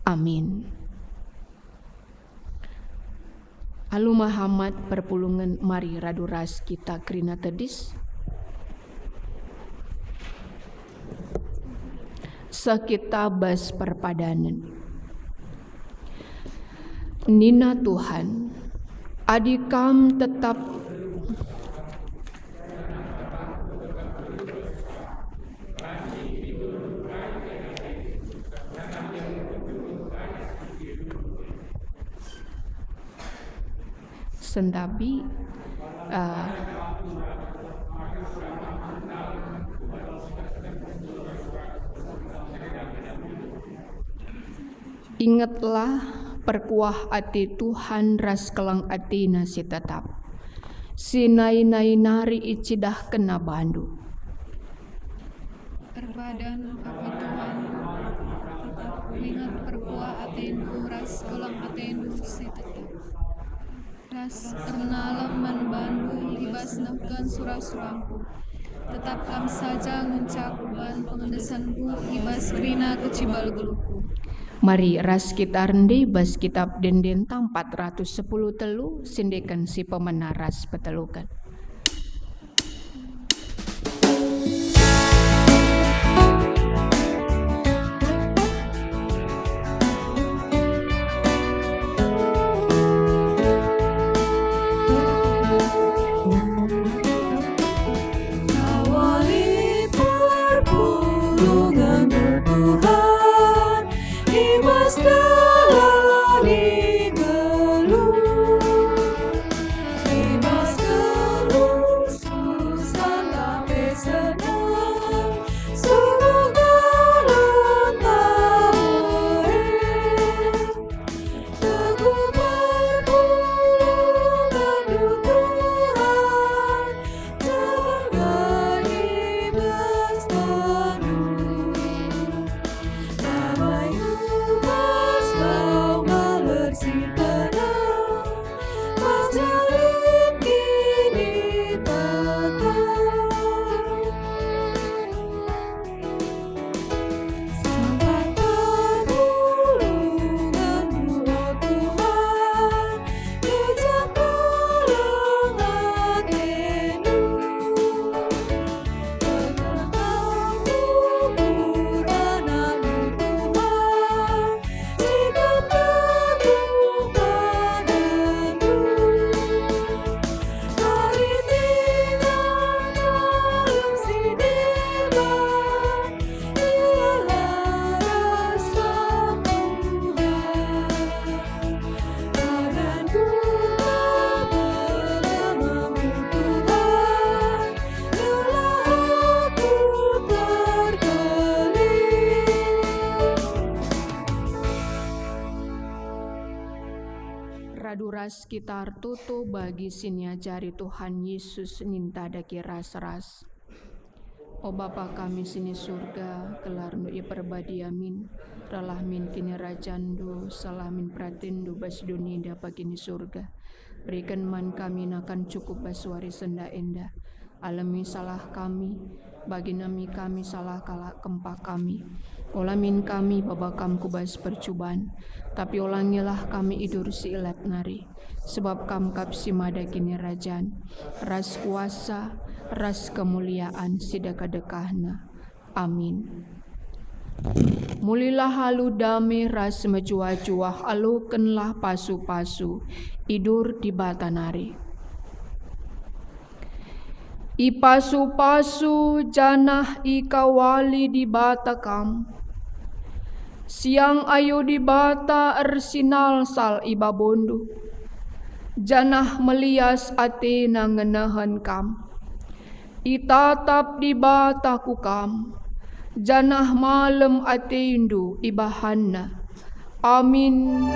Amin. Alu mehamat perpulungen, mari radu ras kita kerina tedis. Seh kita bas perpadanen. Nina Tuhan, "Adi kam tetap." Sentabi, eh, ingetlah perkuah ate Tuhan ras keleng ateNa si tetap, si nai-nai nari icidahkenNa bandu. Erpadan aku, Tuhan, tetap kuinget perkuah atendu ras keleng atendu si tetap, ras ernalem man bandu i bas nehken sura-surangku. Tetap kam saja ngenca kuban pengendesanku i bas kerina kecibal geluhku. Mari ras kita rende bas Kitab Ende-enden empat ratus sepuluh telu, siendeken si pemena ras peteluken. Awali perpulungen Tuhan, i bas dalan i geluh, i bas geluh susah tapi senang, sungguh dalan tawari. Teguh perpulungan Tuhan, Tuhan i bas tandu. Damai ku bas bau ngaler si tenang, bas jalan kiniteken. Sampai perpulungan, o Tuhan, i ja keleng atendu. Tentang ukur anakmu, Tuhan, sikap teguh padandu. Mari tinggal dalam si deban, ialah rasa Tuhan. Padanku tak berlama, Tuhan, gelah aku terkelin. Radu ras kita ertoto bagi si niajari Tuhan Yesus ninta dage ras-ras. O Bapa kami si ni Surga, gelarNdu iperbadia min, rehlah min kinirajanNdu, sehlah min peratenNdu bas doni enda bagi ni Surga. Beriken man kami nakan cukup bas wari si enda-enda. Alemi salah kami, bagi nami kami salah kalak kempak kami. Ola min kami baba Kam ku bas percuban, tapi olangilah kami i bas si ilat nari. Sebab Kam kap si mada kinirajan, ras kuasa, ras kemuliaan si dekah-dekahna. Amin. Mulilah alu dame ras mejuah-juah, alokenlah pasu-pasu, idur Dibata nari. Ipasu-pasu janah ikawali Dibata kam. Siang ayo Dibata ersinalsal i babondu, janah melias ateNa ngenehen kam. Itatap Dibata ku kam, janah malem atendu ibahanna. Amin.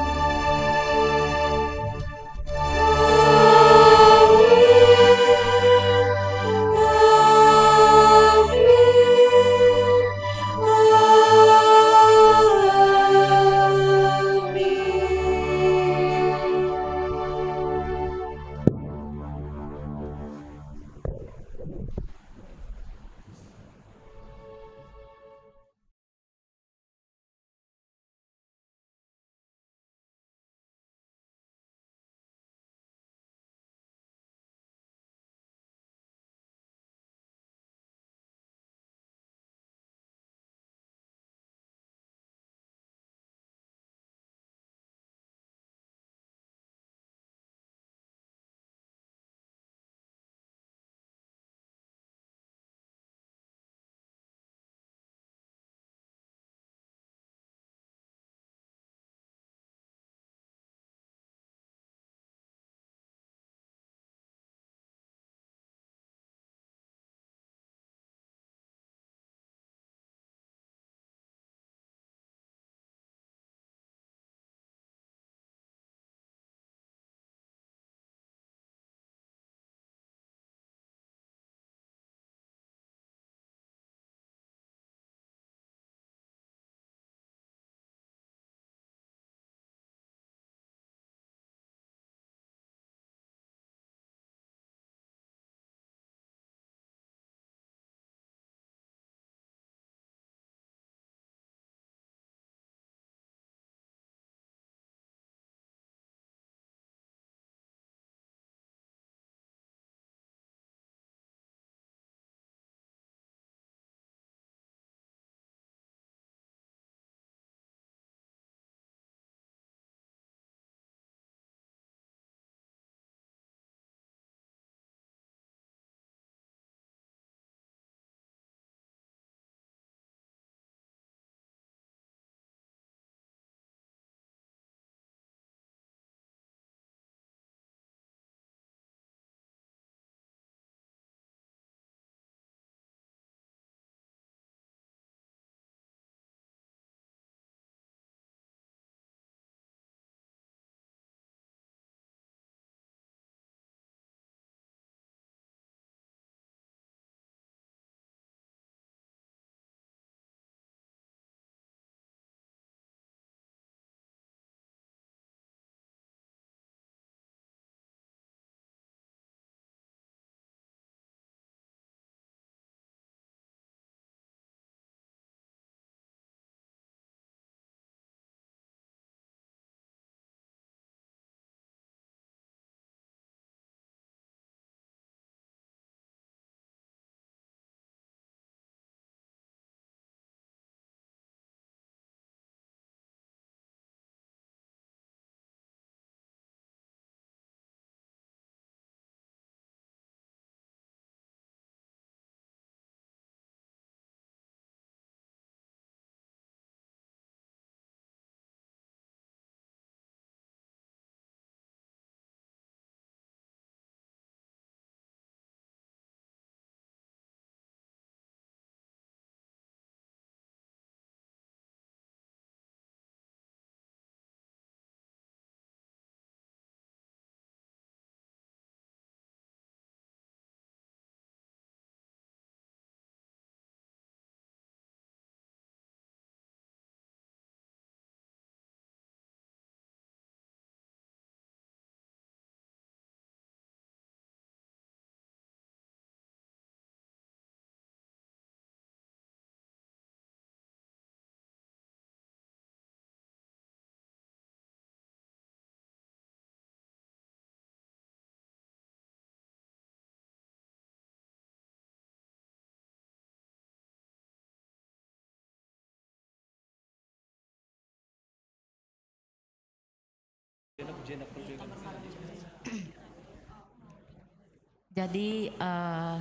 Jadi, eh,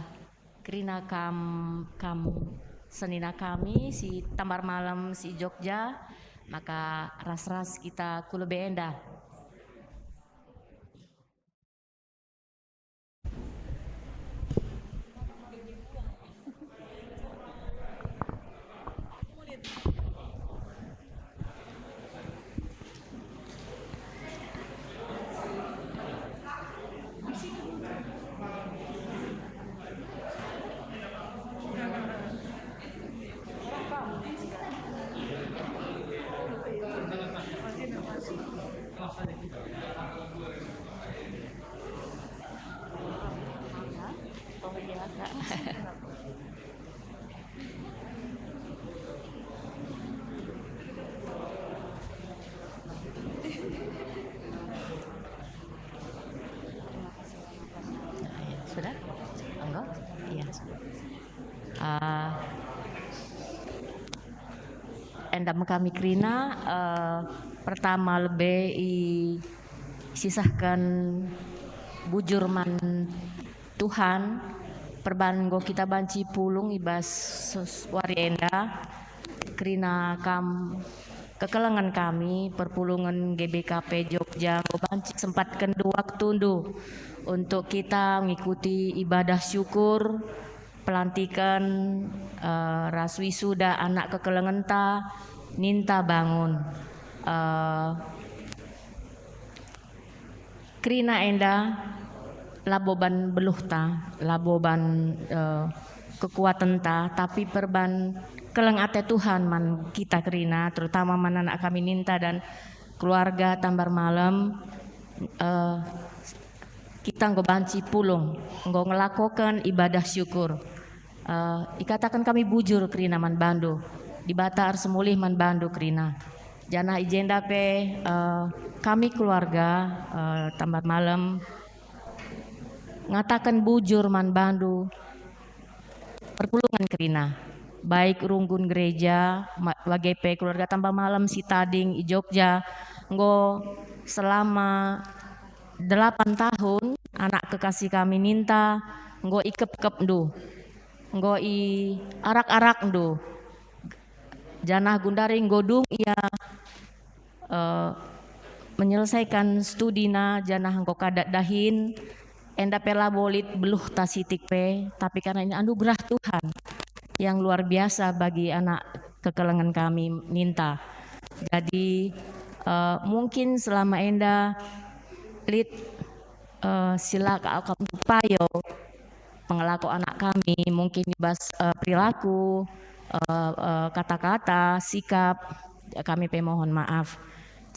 kerina kam, kam senina kami si tambar malem si Jogja, maka ras-ras kita ku lebe enda. Sudah? Enggak? Iya. Ah, enda me kami kerina, eh, pertama lebe isisahken bujur man Tuhan, perban enggo kita banci pulung i bas wari enda, kerina kam kekelengen kami, perpulungen G B K P Jogja, enggo banci sempatken waktundu untuk kita mengikuti ibadah syukur, pelantiken, eh, ras wisuda anak kekelengenta, ninta bangun. Eh, kerina enda labo ban beluhta, labo ban, eh, kekuatenta, tapi perban keleng ate Tuhan man kita kerina, terutama man anak kami ninta dan keluarga Tambar Malem. Eh, kita enggo banci pulung, enggo ngelakoken ibadah syukur. Eh, ikataken kami bujur kerina man bandu. Dibata ersemulih man bandu kerina. Janah i jenda pe, eh, kami keluarga, eh, Tambar Malem ngataken bujur man bandu perpulungen kerina. Baik runggun gereja, ma-, bage pe keluarga Tambar Malem si tading i Jogja, enggo selama delapan tahun anak kekasih kami ninta enggo ikepkepndu, enggo iarak-arakndu, janah gundari enggo dung ia, eh, menyelesaikan studina janah enggo ka dahin, enda pe labo lit beluhta sitik pe, tapi karena ini anugerah Tuhan yang luar biasa bagi anak kekelengen kami ninta. Jadi, eh, mungkin selama enda lit, eh, sila ka-, ka-, payo pengelako anak kami, mungkin i bas, eh, perilaku, eh, eh, kata-kata, sikap, kami pe mohon maaf.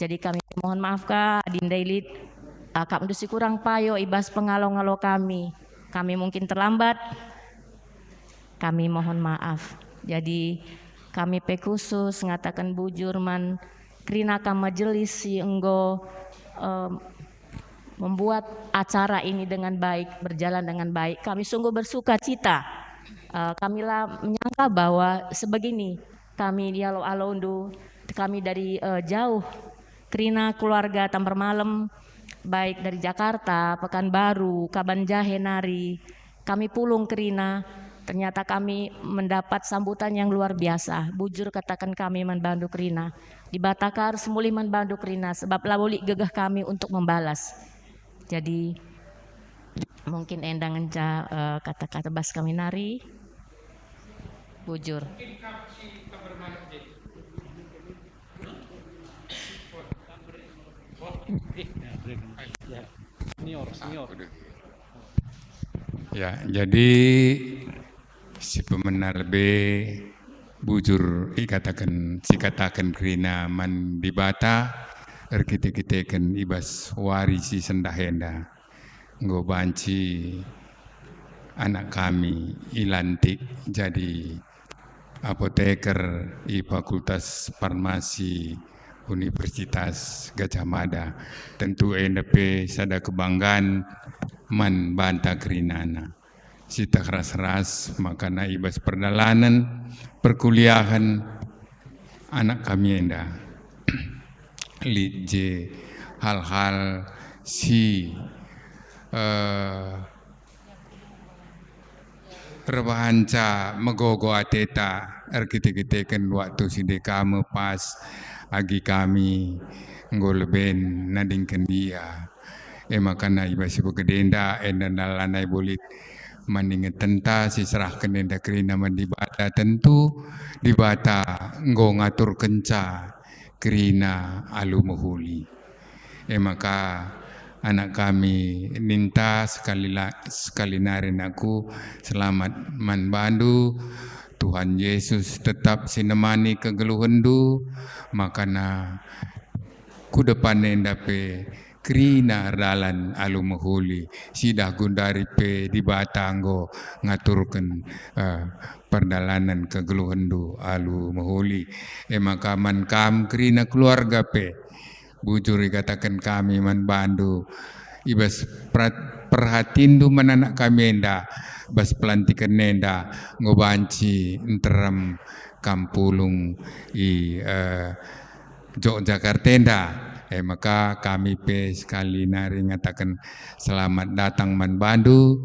Jadi kami mohon maaf ka, adi ndai lit, eh, akapndu si kurang payo i bas pengalo-ngalo kami. Kami mungkin terlambat, kami mohon maaf. Jadi, kami pe khusus ngataken bujur man kerina kam majelis si enggo, em, membuat acara ini dengan baik, berjalan dengan baik. Kami sungguh bersuka cita. Eh, kami la menyangka bahwa sebegini kami dialo-alondu, kami dari, eh, jauh. Kerina keluarga Tambar Malem, baik dari Jakarta, Pekanbaru, Kabanjahe nari, kami pulung kerina, ternyata kami mendapat sambutan yang luar biasa. Bujur kataken kami man bandu kerina. Dibata ka ersemulih man bandu kerina, sebab labo lit gegeh kami untuk membalas. Jadi, mungkin enda ngenca, eh, kata-kata bas kami nari. Bujur. Ya, senior, senior. Ya, jadi si pemena lebe bujur ikataken, sikataken kerina man Dibata erkite-kiteken i bas wari si sendah enda. Enggo banci anak kami ilantik jadi apoteker i Fakultas Farmasi Universitas Gajah Mada. Tentu enda pe sada kebanggaan man banta kerinana. Siteh ras-ras makana i bas perdalanen perkuliahen anak kami enda lit je hal-hal si, eh, erbahanca megogo ateta erkite-kiteken waktu si ndai ka me pas agi kami enggo leben nadingken ia. E makana i bas si begede enda, enda lanai bo lit man ingetenta si serahken enda kerina man Dibata, tentu Dibata enggo ngaturkenca kerina alu mehuli. E maka, anak kami ninta, sekali la-, sekali nari nakku, selamat man bandu. Tuhan Yesus tetap si nemani kegeluhenndu, makana ku depan enda pe kerina erdalan alu mehuli, sidah gundari pe Dibata enggo ngaturken, eh, perdalanen kegeluhenndu alu mehuli. E maka man kam kerina keluarga pe, bujur ikataken kami man bandu, i bas perat-, perhatinndu man anak kami enda, bas pelantiken enda, enggo banci nterem kam pulung i, eh, Jogjakarta enda. E maka kami pe sekali nari ngataken selamat datang man bandu.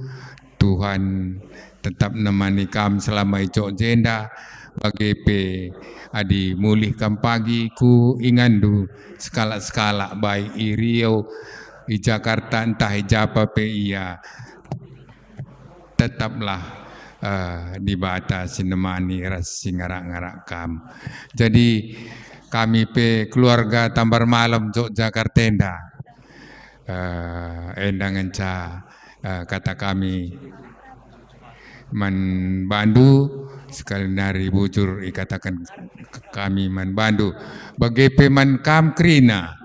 Tuhan tetap nemani kam selama i Jogja enda. Bage pe adi mulih kam pagi ku inganndu, sekalak-sekalak baik i Riau, i Jakarta, ntah i japa pe ia, tetaplah, eh, Dibata si nemani ras si ngarak-ngarak kam. Jadi, kami pe keluarga Tambar Malem Jogjakarta enda, eh, enda ngenca, eh, kata kami man bandu, sekali nari bujur ikataken kami man bandu. Bage pe man kam kerina,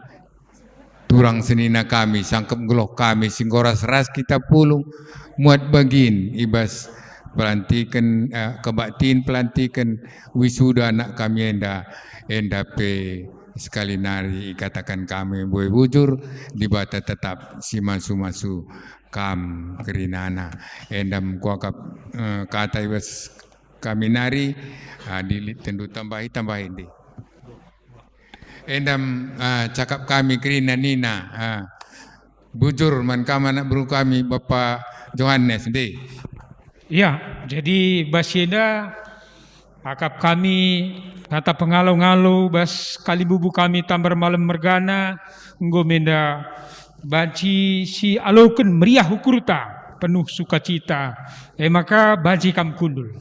turang senina kami, sangkep geluh kami, si enggo ras-ras kita pulung, muat bagin i bas pelantiken, eh, kebaktin pelantiken wisuda anak kami enda, enda pe sekali nari ikataken kami mbue bujur, Dibata tetap si masu-masu kam kerinana. Enda me kuakap, eh, kata i bas kami nari, ah, adi lit tendu tambahi, tambahi ndi. Enda me, ah, cakap kami kerina nina, ah, bujur man kam anak beru kami, Bapa Johanes, ndi. Ya, jadi bas enda akap kami kata pengalo-ngalo bas kalimbubu kami Tambar Malem mergana, enggo me enda banci sialoken meriah ukurta, penuh sukacita. E maka banci kam kundul.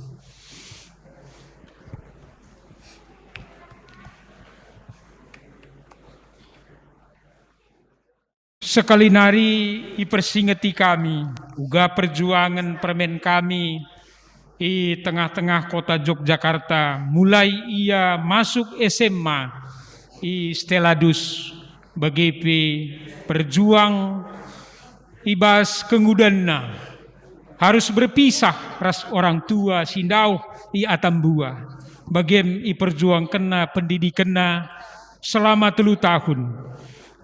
Sekali nari ipersingeti kami, uga perjuangen permen kami i tengah-tengah kota Jogjakarta, mulai ia masuk S M A i Steladus, bage pe perjuang i bas kengudanna, harus berpisah ras orang tua si ndauh i atambua, bagem iperjuangkenna pendidikenna selama telu tahun.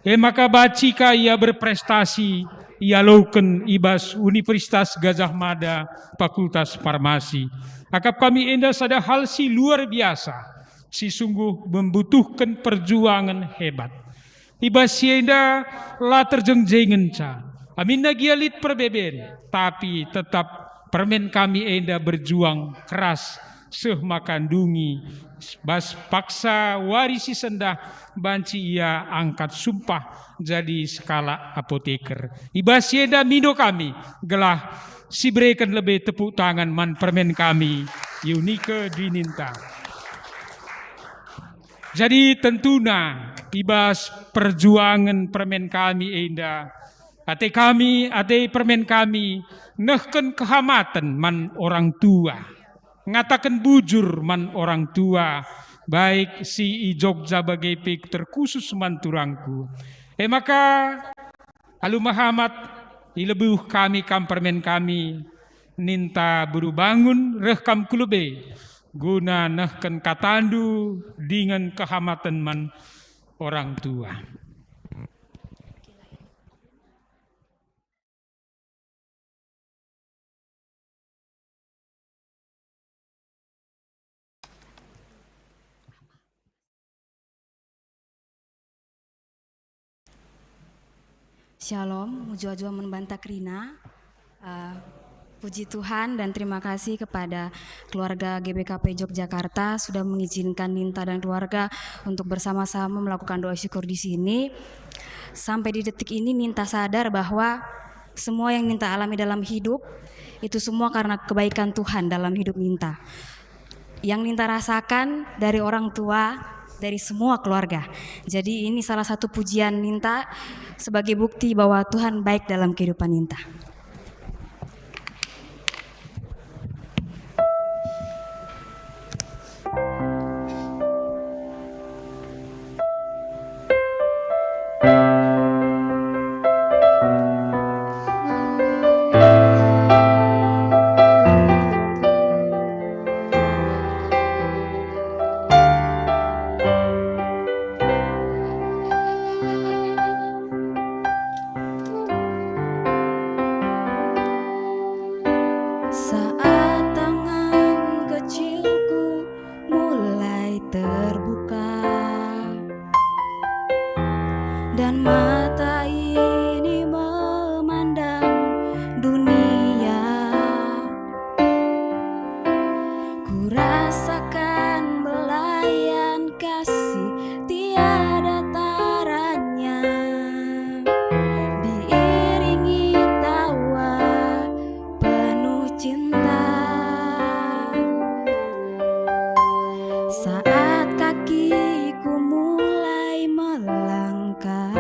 E maka banci ka ia berprestasi, ialoken i bas Universitas Gajah Mada, Fakultas Farmasi. Akap kami enda sada hal si luar biasa, si sungguh membutuhken perjuangen hebat. I bas si enda la terjengjengkenca. Aminna gia lit perbeben, tapi tetap permen kami enda berjuang keras seh maka ndungi bas paksa wari si sendah banci ia angkat sumpah jadi sekalak apoteker. I bas si enda mindo kami gelah sibereken lebe tepuk tangan man permen kami, Yunike Dwininta. Jadi tentuna i bas perjuangen permen kami enda, ate kami, ate permen kami nehken kehamaten man orang tua, ngataken bujur man orang tua, baik si i Jogja bage pe terkhusus man turangku. E maka, alu mehamat, ilebuh kami kam permen kami, ninta beru bangun reh kam ku lebe, guna nehken katandu dingen kehamaten man orang tua. Shalom, mejuah-juah man banta kerina. Eh, puji Tuhan dan terima kasih kepada keluarga G B K P Yogyakarta sudah mengizinkan Ninta dan keluarga untuk bersama-sama melakukan doa syukur di sini. Sampai di detik ini Ninta sadar bahwa semua yang Ninta alami dalam hidup itu semua karena kebaikan Tuhan dalam hidup Ninta. Yang Ninta rasakan dari orang tua, dari semua keluarga. Jadi ini salah satu pujian Ninta sebagai bukti bahwa Tuhan baik dalam kehidupan Ninta. Saat tangan kecilku mulai terbuka dan mata ini memandang dunia, kurasakan belayan kasih tiada taranya, diiringi tawa penuh cinta. Saat kakiku mulai melangkah,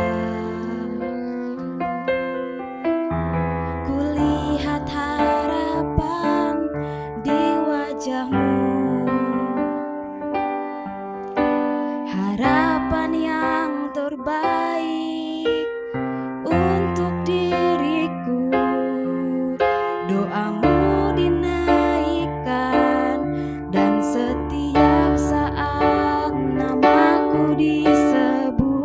kulihat harapan di wajahmu. Harapan yang terbaik untuk diriku, doamu dinaikkan, dan setiap saat namaku disebut.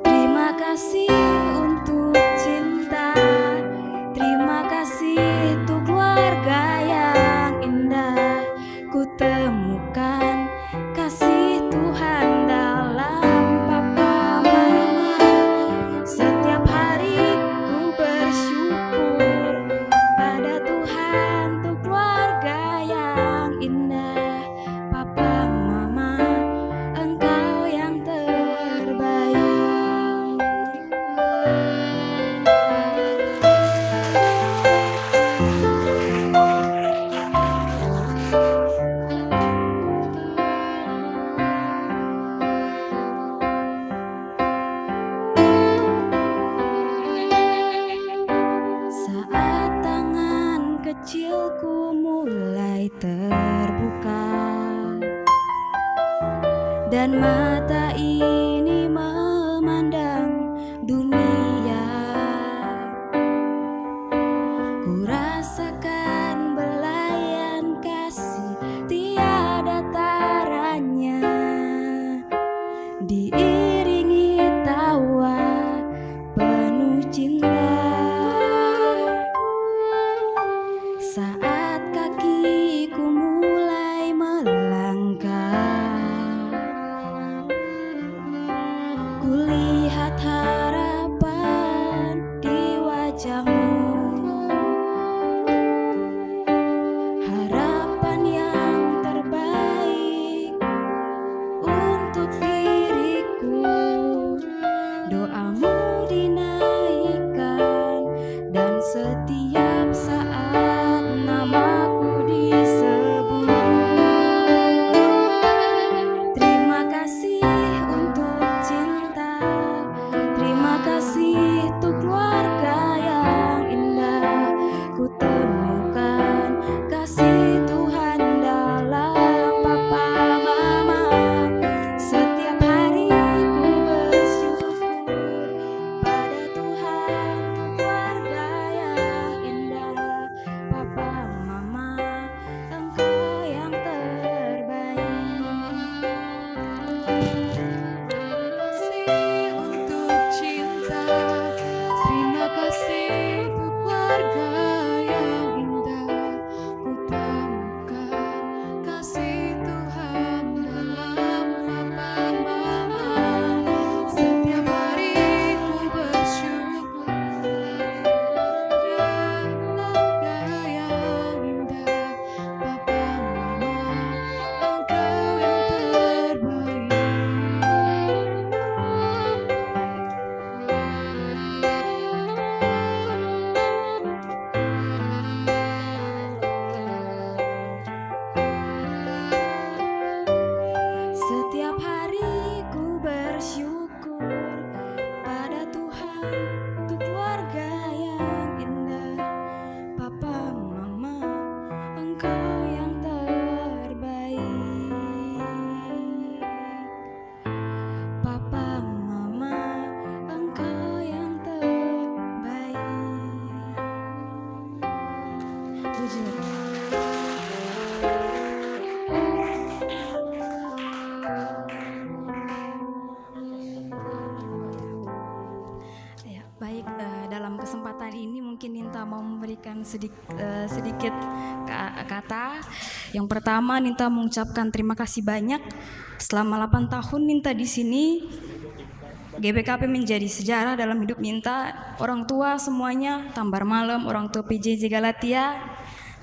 Terima kasih untuk cinta, terima kasih untuk keluarga yang indah. Kutemukan kasih Tuhan dalam papa mama. Setiap hari ku bersyukur pada Tuhan untuk keluarga yang indah. Papa mama, engkau yang terbaik. Saat tangan kecilku mulai terbuka dan mata ini memandang dunia, kurasakan belayan kasih tiada taranya, diiringi tawa penuh cinta. Saat kakiku mulai melangkah, kulihat harapan di wajahmu. Harapan yang terbaik untuk diriku, doamu dinaikkan, dan setiap saat namaku disebut. Terima kasih untuk cinta, terima kasih untuk keluarga yang indah. Kutemukan kasih Tuhan dalam papa mama. Setiap hari ku bersyukur pada Tuhan untuk keluarga yang indah. Papa mama, engkau yang terbaik. Terima kasih untuk cinta, terima kasih untuk keluarga yang indah. Kutemukan kasih Tuhan dalam papa mama. Setiap hari ku bersyukur keluarga yang indah. Papa mama, engkau yang terbaik. Setiap hari ku bersyukur pada Tuhan untuk keluarga yang indah. Papa mama, engkau yang terbaik. Papa mama, engkau yang terbaik. Bujur. Ya, baik, eh, dalam Kesempatan ini mungkin Ninta mau memberikan sedik-, eh, sedikit ka-, kata. Yang pertama, Ninta mengucapkan terima kasih banyak. Selama delapan tahun Ninta di sini, G B K P menjadi sejarah dalam hidup Ninta. Orang tua semuanya, Tambar Malem, orang tua P J J Galatia,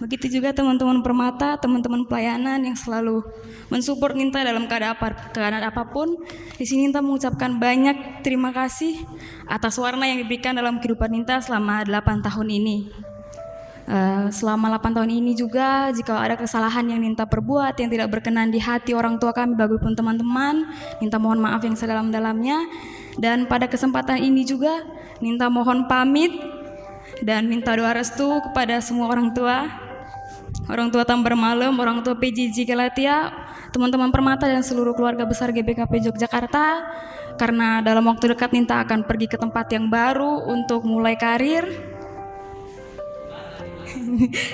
begitu juga teman-teman Permata, teman-teman pelayanan yang selalu mensupport Ninta dalam keadaan apa, keadaan apapun. Di sini Ninta mengucapkan banyak terima kasih atas warna yang diberikan dalam kehidupan Ninta selama delapan tahun ini. Eh, selama delapan tahun ini juga, jika ada kesalahan yang Ninta perbuat yang tidak berkenan di hati orang tua kami, bagaimanapun teman-teman, Ninta mohon maaf yang sedalam-dalamnya. Dan pada kesempatan ini juga, Ninta mohon pamit dan minta doa restu kepada semua orang tua, orang tua Tambar Malem, orang tua P J J Galatia, teman-teman Permata, dan seluruh keluarga besar G B K P Yogyakarta, karena dalam waktu dekat Ninta akan pergi ke tempat yang baru untuk mulai karir.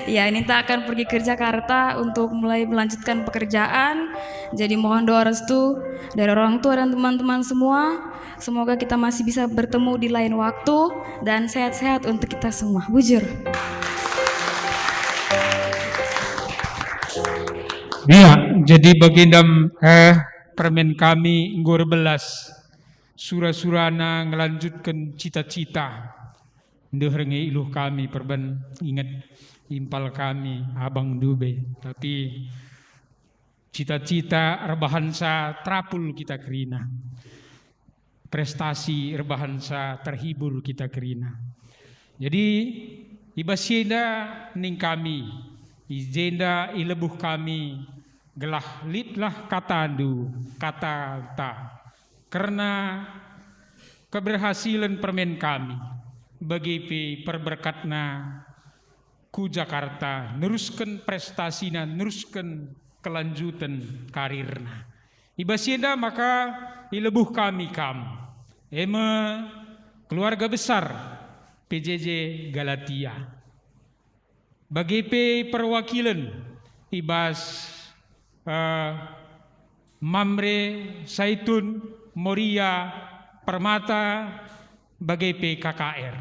Ya, Ninta akan pergi ke Jakarta untuk mulai melanjutkan pekerjaan. Jadi, mohon doa restu dari orang tua dan teman-teman semua. Semoga kita masih bisa bertemu di lain waktu dan sehat-sehat untuk kita semua. Bujur. Ya, jadi baginda, eh, permen kami enggo erbelas. Sura-surana ngelanjutken cita-cita. Ndeh nge iluh kami perben, inget impal kami abang ndube. Tapi cita-cita erbahansa terapul kita kerina. Prestasi erbahansa terhibur kita kerina. Jadi, i bas si enda ning kami, i jenda ilebuh kami, gelah litlah katandu, katanta, kerna keberhasilen permen kami, bage pe perberkatna ku Jakarta, nerusken prestasina, nerusken kelanjuten karirna. I bas si enda maka ilebuh kami kam, e me keluarga besar P J J Galatia. Bage pe perwakilen i bas, eh, Mamre, Saitun, Moria, Permata, bage pe K K R.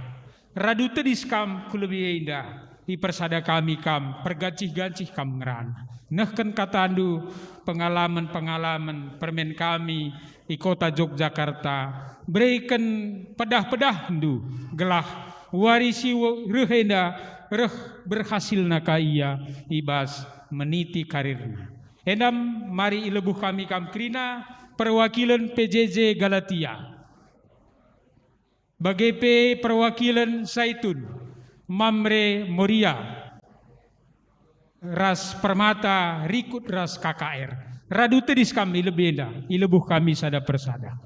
Radu tedis kam ku lebe enda, ipersada kami kam, pergancih-gancih kam ngerana. Nehken katandu, pengalamen-pengalamen permen kami i kota Yogyakarta, bereken pedah-pedahndu, gelah wari si reh enda reh berhasilna ka ia i bas meniti karirna. Enda mari ilebuh kami kam kerina perwakilen P J J Galatia. Bage pe perwakilen Saitun, Mamre, Moria, ras Permata, rikut ras K K R. Radu tedis kam i lebe enda, ilebuh kami sada persada.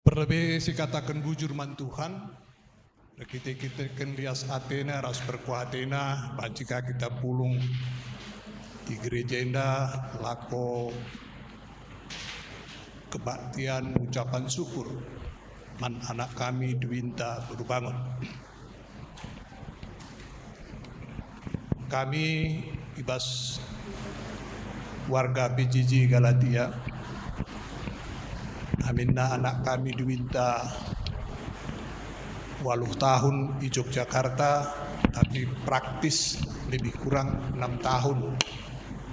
Perlebe sikataken bujur man Tuhan, erkite-kiteken lias atena ras perkuah atena, banci ka kita pulung i gereja enda lako kebaktian ucapan syukur man anak kami Duinta Beru Bangun. Kami i bas warga P J J Galatia, aminna anak kami Duinta waluh tahun i Yogyakarta, tapi praktis lebih kurang enam tahun,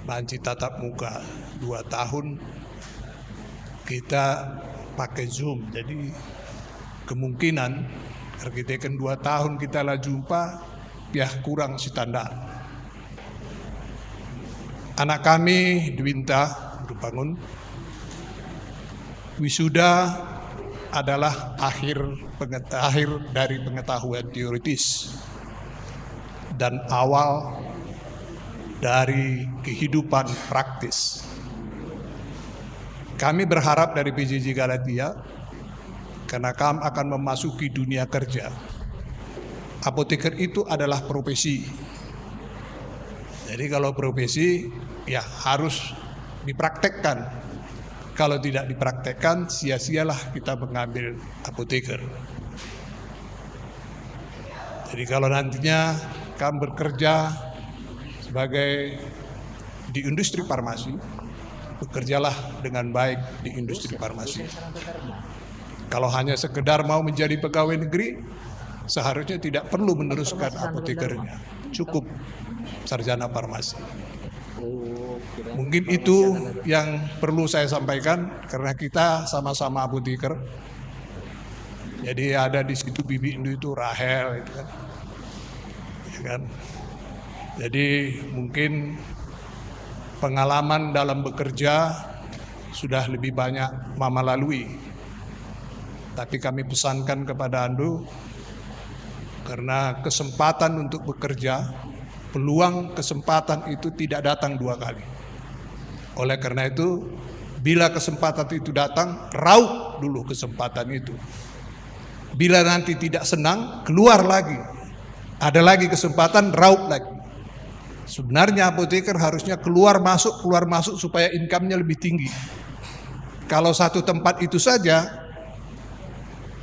banci tatap muka dua tahun, kita pakai Zoom. Jadi, Kemungkinan erkiteken dua tahun kita la jumpa, piah kurang sitanda. Anak kami, Dwinta, Dupangun, wisuda adalah akhir penget-, akhir dari pengetahuan teoritis dan awal dari kehidupan praktis. Kami berharap dari P J J Galatia, karena kam akan memasuki dunia kerja. Apoteker itu adalah profesi. Jadi kalau profesi, ya harus dipraktekkan. Kalau tidak dipraktekkan, sia-sialah kita mengambil apoteker. Jadi kalau nantinya kam bekerja sebagai di industri farmasi, bekerjalah dengan baik di industri farmasi. Kalau hanya sekedar mau menjadi pegawai negeri, seharusnya tidak perlu meneruskan apotekernya. Cukup sarjana farmasi. Mungkin itu yang perlu saya sampaikan, karena kita sama-sama apoteker. Jadi ada di situ bibindu itu Rahel, itu kan. Ya kan? Jadi mungkin pengalaman dalam bekerja sudah lebih banyak mama lalui. Tapi kami pesankan kepada andu, karena kesempatan untuk bekerja, peluang kesempatan itu tidak datang dua kali. Oleh karena itu, bila kesempatan itu datang, raup dulu kesempatan itu. Bila nanti tidak senang, keluar lagi. Ada lagi kesempatan, raup lagi. Sebenarnya apoteker harusnya keluar masuk, keluar masuk supaya income-nya lebih tinggi. Kalau satu tempat itu saja,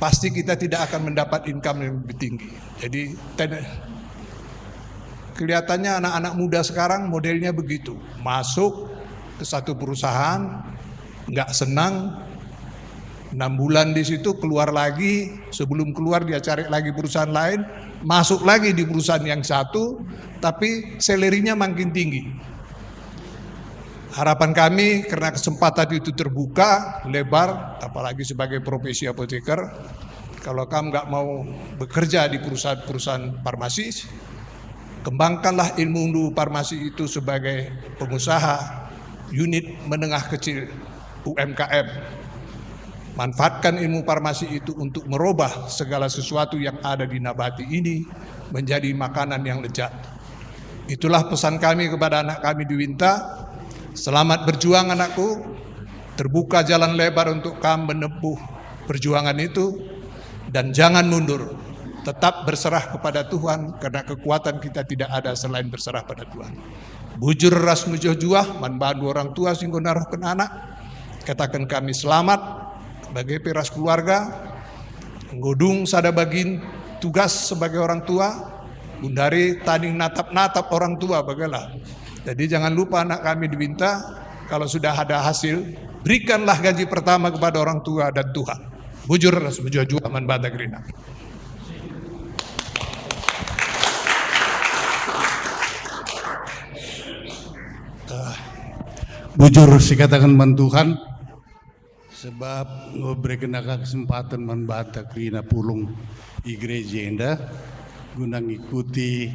pasti kita tidak akan mendapat income yang lebih tinggi. Jadi, ten-, kelihatannya anak-anak muda sekarang modelnya begitu. Masuk ke satu perusahaan, nggak senang, enam bulan di situ, keluar lagi, sebelum keluar dia cari lagi perusahaan lain, masuk lagi di perusahaan yang satu, tapi salary-nya makin tinggi. Harapan kami, karena kesempatan itu terbuka lebar, apalagi sebagai profesi apoteker, kalau kamu nggak mau bekerja di perusahaan-perusahaan farmasi, kembangkanlah ilmu farmasi itu sebagai pengusaha unit menengah kecil, U M K M. Manfaatkan ilmu farmasi itu untuk merubah segala sesuatu yang ada di nabati ini menjadi makanan yang lezat. Itulah pesan kami kepada anak kami Dwinta. Selamat berjuang, anakku. Terbuka jalan lebar untuk kam menempuh perjuangan itu. Dan jangan mundur. Tetap berserah kepada Tuhan, karena kekuatan kita tidak ada selain berserah pada Tuhan. Bujur ras mejuah-juah man bandu orang tua si enggo naruhken anak. Kataken kami selamat, bage pe ras keluarga. Enggo dung sada bagin tugas sebagai orang tua, gundari tading natap-natap orang tua, bagelah. Jadi jangan lupa anak kami Dwinta, kalau sudah ada hasil, berikanlah gaji pertama kepada orang tua dan Tuhan. Bujur ras mejuah-juah man banta kerina. Ah, bujur sikataken man Tuhan, sebab enggo ibereken aka kesempatan man banta kerina pulung i gereja enda guna ngikuti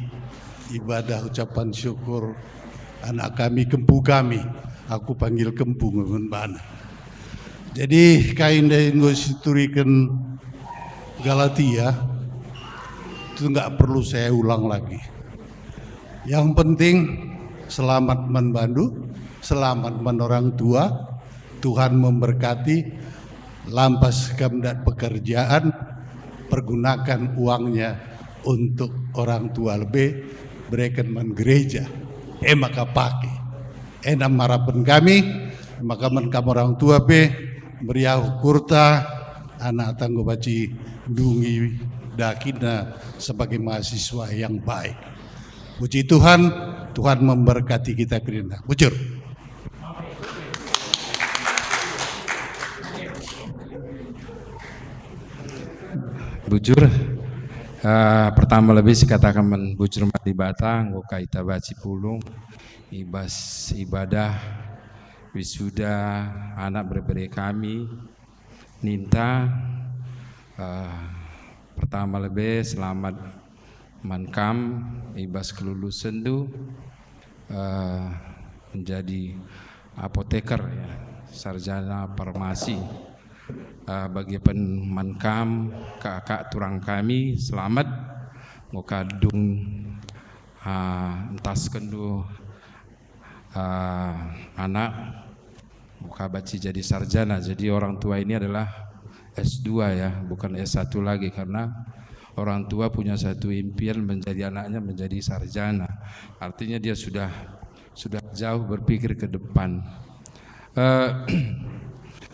ibadah ucapan syukur anak kami, kempu kami. Aku panggil kempu nge man bana. Jadi kai ndai enggo situriken Galatia, itu nggak perlu saya ulang lagi. Yang penting selamat man bandu, selamat man orang tua, Tuhan memberkati, lampas kam dat pekerjaan, pergunakan uangnya untuk orang tua lebe, bereken man gereja. E maka pake. Enda harapen kami, maka man kam orang tua pe, meriah ukurta, anak tanggo baci dungi dakina sebagai mahasiswa yang baik. Puji Tuhan, Tuhan memberkati kita kerina. Bujur. Bujur, eh, pertama lebih sikataken man bujur man Dibata, enggo ka ita baci pulung, i bas ibadah wisuda anak bere-bere kami, ninta, Eh, pertama lebe selamat man kam i bas kelulusenndu, eh, menjadi apoteker, ya, sarjana farmasi. Eh, bage pe man kam, kakak turang kami, selamat. Enggo ka dung, ah, entaskenndu, ah, anak, enggo ka banci jadi sarjana. Jadi orang tua ini adalah S dua, ya, bukan S satu lagi, karena orang tua punya satu impian menjadi anaknya menjadi sarjana. Artinya dia sudah, sudah jauh berpikir ke depan. Eh,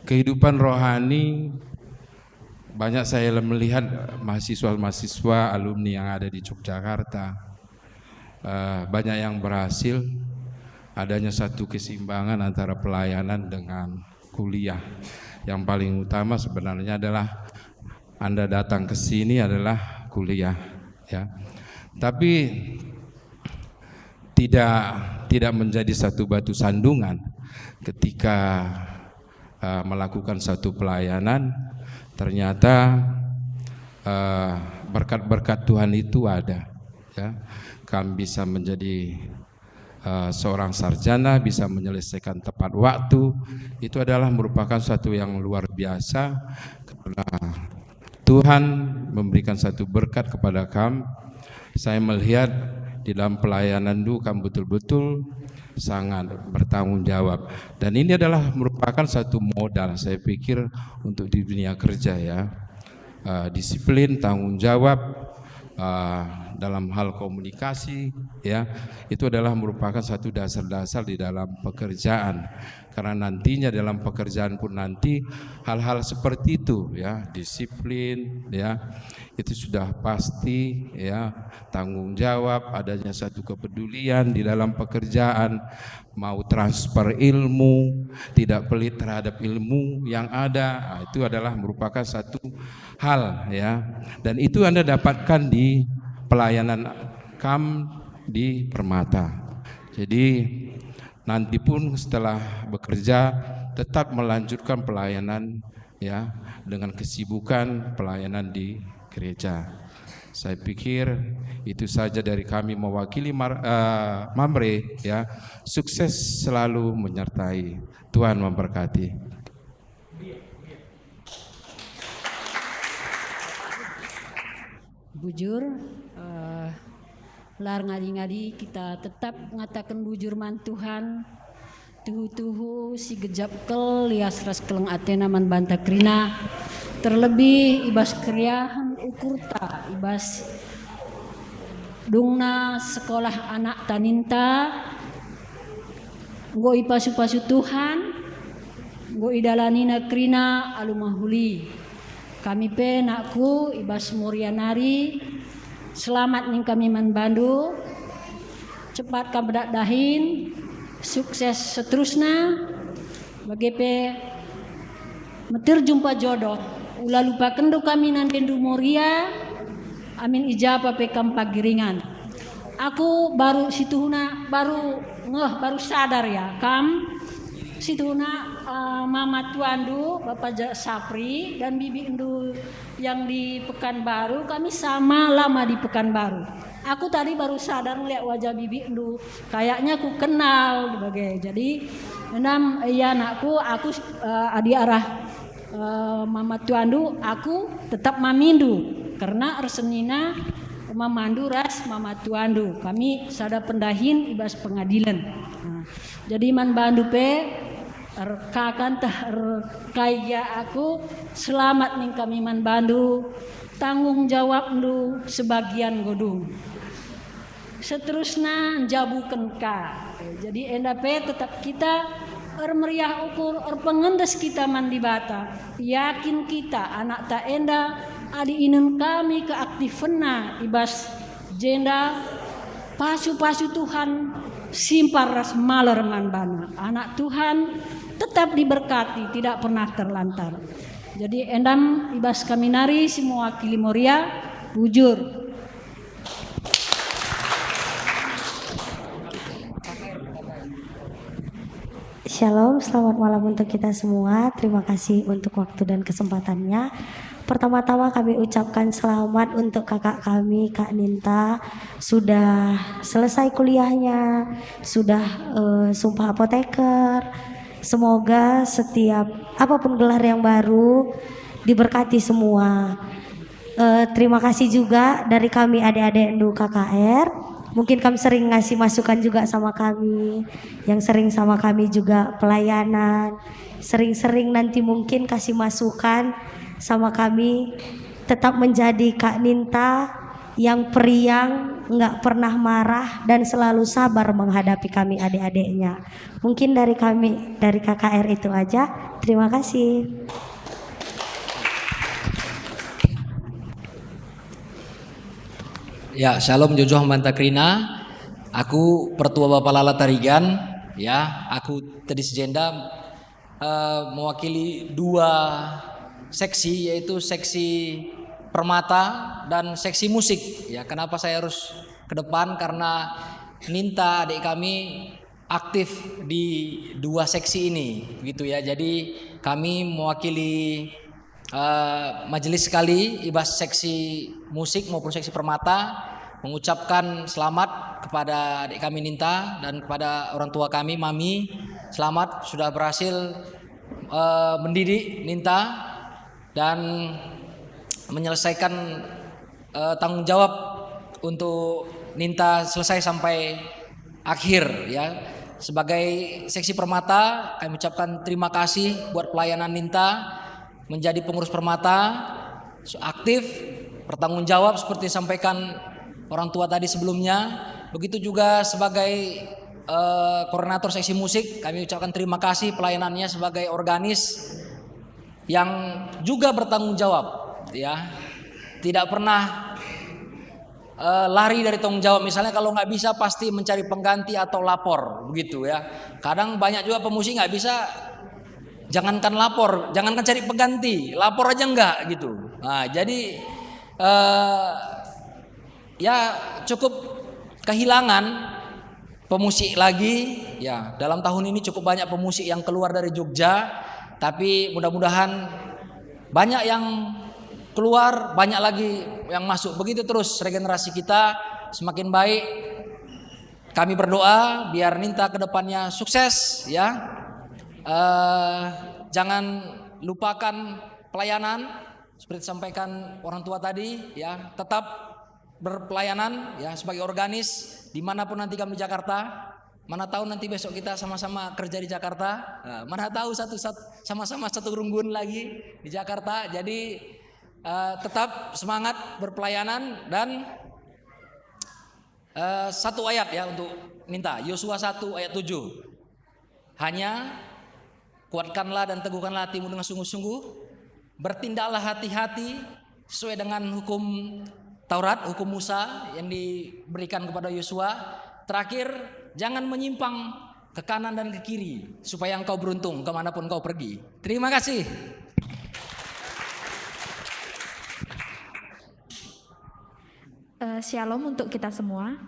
kehidupan rohani, banyak saya melihat mahasiswa-mahasiswa, alumni yang ada di Yogyakarta, eh, banyak yang berhasil. Adanya satu keseimbangan antara pelayanan dengan kuliah. Yang paling utama sebenarnya adalah Anda datang ke sini adalah kuliah, ya. Tapi tidak, tidak menjadi satu batu sandungan ketika, eh, melakukan satu pelayanan, ternyata, eh, berkat-berkat Tuhan itu ada, ya. Kam bisa menjadi, eh, seorang sarjana, bisa menyelesaikan tepat waktu, itu adalah merupakan suatu yang luar biasa, karena Tuhan memberikan satu berkat kepada kam. Saya melihat di dalam pelayananndu, kam betul-betul sangat bertanggung jawab. Dan ini adalah merupakan satu modal, saya pikir, untuk di dunia kerja, ya. Eh, disiplin, tanggung jawab, eh, dalam hal komunikasi, ya, itu adalah merupakan satu dasar-dasar di dalam pekerjaan. Karena nantinya dalam pekerjaan pun nanti hal-hal seperti itu, ya, disiplin, ya, itu sudah pasti, ya, tanggung jawab, adanya satu kepedulian di dalam pekerjaan, mau transfer ilmu, tidak pelit terhadap ilmu yang ada, ah, itu adalah merupakan satu hal, ya. Dan itu Anda dapatkan di pelayanan kam di Permata. Jadi, nanti pun setelah bekerja, tetap melanjutkan pelayanan, ya, dengan kesibukan pelayanan di gereja. Saya pikir itu saja dari kami mewakili Mar-, eh, Mamre, ya. Sukses selalu menyertai. Tuhan memberkati. Bujur, eh, lar ngadi-ngadi kita tetap ngataken bujur man Tuhan. Tuhu-tuhu si gejap kal lias ras keleng atena man banta kerina, terlebih i bas keriahen ukurta, i bas dungna sekolah anak taninta, enggo ipasu-pasu Tuhan, enggo idalanina kerina alu mehuli. Kami pe, nakku, i bas Moria nari, selamat ning kami man bandu. Cepat kam bedak dahin, sukses seterusna, bage pe meter jumpa jodoh. Ula lupakenndu kami nandendu Moria, amin i ja pe kam pagiringan. Aku baru situhuna, baru ngeh, baru sadar ya, kam situhuna, eh, mama tuandu, Bapak Ja-, Sapri, dan bibindu yang di Pekanbaru, kami sama lama di Pekanbaru. Aku tadi baru sadar ngeliat wajah bibindu, kayaknya ku kenal, bage. Jadi, enam, ya, anakku, aku, eh, adi arah, eh, mama tuandu, aku tetap mamindu, karena ersenina mamandu ras mama tuandu. Kami sada pendahin i bas pengadilen. Nah, jadi man bandu pe, erkakan teh erkai gia aku, selamat ning kami man bandu, tanggung jawabndu sebagian godung. Seterusna njabuken ka. Jadi enda pe tetap kita ermeriah ukur, erpengendes kita man Dibata. Yakin kita anakta enda adi inen kami keaktifenna i bas jenda pasu-pasu Tuhan simpar ras maler man bana. Anak Tuhan tetap diberkati, tidak pernah terlantar. Jadi endam i bas kami nari si mewakili Moria, bujur. Shalom, selamat malam untuk kita semua. Terima kasih untuk waktu dan kesempatannya. Pertama-tama kami ucapkan selamat untuk kakak kami, Kak Ninta, sudah selesai kuliahnya, sudah, eh, sumpah apoteker. Semoga setiap apapun gelar yang baru diberkati semua. Eh, terima kasih juga dari kami adik-adik Ndu K K R. Mungkin kamu sering ngasih masukan juga sama kami, yang sering sama kami juga pelayanan. Sering-sering nanti mungkin kasih masukan sama kami. Tetap menjadi Kak Ninta yang periang, nggak pernah marah, dan selalu sabar menghadapi kami adik-adiknya. Mungkin dari kami, dari K K R itu aja. Terima kasih. Ya, shalom juah-juah man banta kerina. Aku pertua Bapa Lala Tarigan, ya, aku tedis jenda, eh, mewakili dua seksi, yaitu seksi permata dan seksi musik. Ya, kenapa saya harus ke depan? Karena Ninta adik kami aktif di dua seksi ini, gitu ya. Jadi kami mewakili, eh, majelis sekali, i bas seksi musik maupun seksi permata, mengucapkan selamat kepada adik kami Ninta dan kepada orang tua kami, Mami. Selamat sudah berhasil, eh, mendidik Ninta dan menyelesaikan, eh, tanggung jawab untuk Ninta selesai sampai akhir, ya. Sebagai seksi permata, kami ucapkan terima kasih buat pelayanan Ninta menjadi pengurus permata, aktif, bertanggung jawab seperti disampaikan orang tua tadi sebelumnya. Begitu juga sebagai, eh, koordinator seksi musik, kami ucapkan terima kasih pelayanannya sebagai organis yang juga bertanggung jawab, ya. Tidak pernah, eh, lari dari tanggung jawab. Misalnya kalau nggak bisa, pasti mencari pengganti atau lapor, begitu, ya. Kadang banyak juga pemusik nggak bisa, jangankan lapor, jangankan cari pengganti, lapor aja enggak, gitu. Nah, jadi, eh, ya, cukup kehilangan pemusik lagi. Ya, dalam tahun ini cukup banyak pemusik yang keluar dari Jogja, tapi mudah-mudahan banyak yang keluar, banyak lagi yang masuk. Begitu terus regenerasi kita semakin baik. Kami berdoa biar Ninta ke depannya sukses, ya. Eh, jangan lupakan pelayanan seperti disampaikan orang tua tadi, ya. Tetap berpelayanan, ya, sebagai organis dimanapun nanti kamu di Jakarta. Mana tahu nanti besok kita sama-sama kerja di Jakarta. Nah, mana tahu satu, sat- sama-sama satu runggun lagi di Jakarta. Jadi, eh, tetap semangat berpelayanan dan, eh, satu ayat, ya, untuk Ninta, Yosua satu ayat tujuh. Hanya kuatkanlah dan teguhkanlah hatimu dengan sungguh-sungguh. Bertindaklah hati-hati sesuai dengan hukum Taurat, hukum Musa yang diberikan kepada Yosua. Terakhir, jangan menyimpang ke kanan dan ke kiri, supaya engkau beruntung kemanapun engkau pergi. Terima kasih. Eh, shalom untuk kita semua.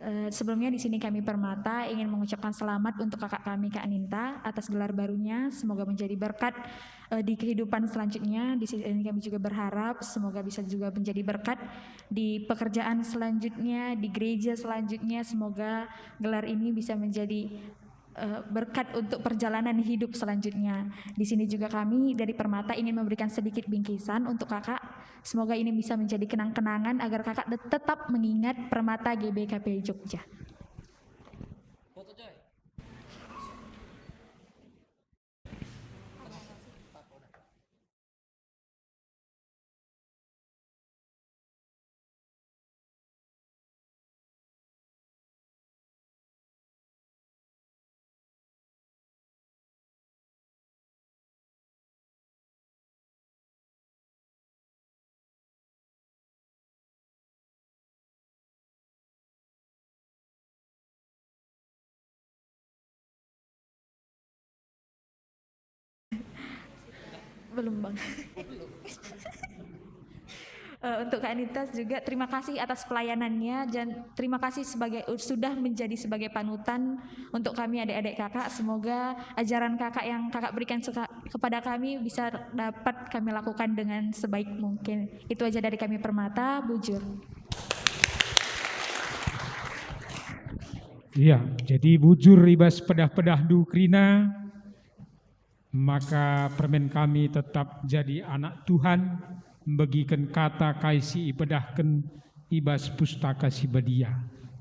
Eh, sebelumnya di sini kami Permata ingin mengucapkan selamat untuk kakak kami Kak Ninta atas gelar barunya. Semoga menjadi berkat, eh, di kehidupan selanjutnya. Di sini kami juga berharap semoga bisa juga menjadi berkat di pekerjaan selanjutnya, di gereja selanjutnya. Semoga gelar ini bisa menjadi, eh, berkat untuk perjalanan hidup selanjutnya. Di sini juga kami dari Permata ingin memberikan sedikit bingkisan untuk kakak. Semoga ini bisa menjadi kenang-kenangan agar kakak de- tetap mengingat Permata G B K P Jogja. Belum, Bang. Eh, untuk Kak Anita juga, terima kasih atas pelayanannya dan terima kasih sebagai, sudah menjadi sebagai panutan untuk kami, adik-adik Kakak. Semoga ajaran Kakak yang Kakak berikan suka-, kepada kami bisa dapat kami lakukan dengan sebaik mungkin. Itu aja dari kami, Permata, bujur. Iya, jadi bujur i bas pedah-pedahndu kerina, maka permen kami tetap jadi anak Tuhan, mbegiken kata kai si ipedahken i bas Pustaka Si Badia.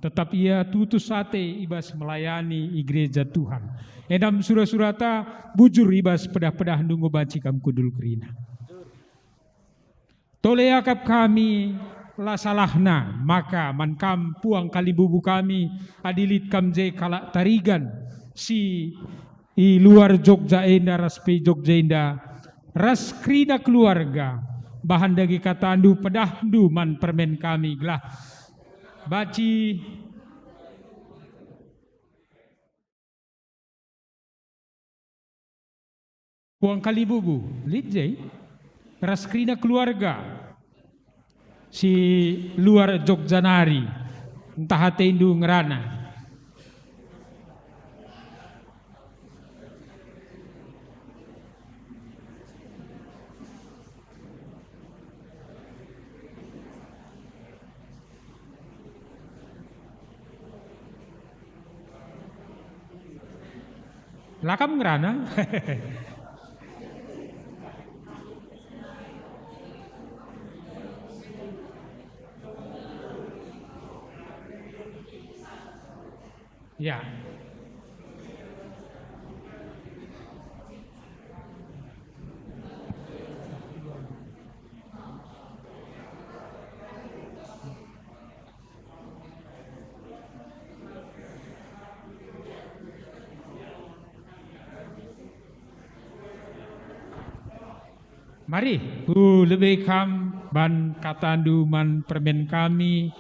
Tetap ia tutus ate i bas melayani i gereja Tuhan. Enda me sura-surata, bujur i bas pedah-pedahndu enggo banci kam kundul kerina. Tole akap kami, la salahna maka man kam puang kalimbubu kami, adi lit kam je kalak Tarigan si i luar Jogja enda ras pe i Jogja enda, ras kerina keluarga, bahan dage katandu, pedahndu man permen kami gelah banci puang kalimbubu, lit je, ras kerina keluarga si luar Jogja nari, ntah atendu ngerana. La kam ngerana? Ya. Mari, ku lebe kam ban katandu man permen kami,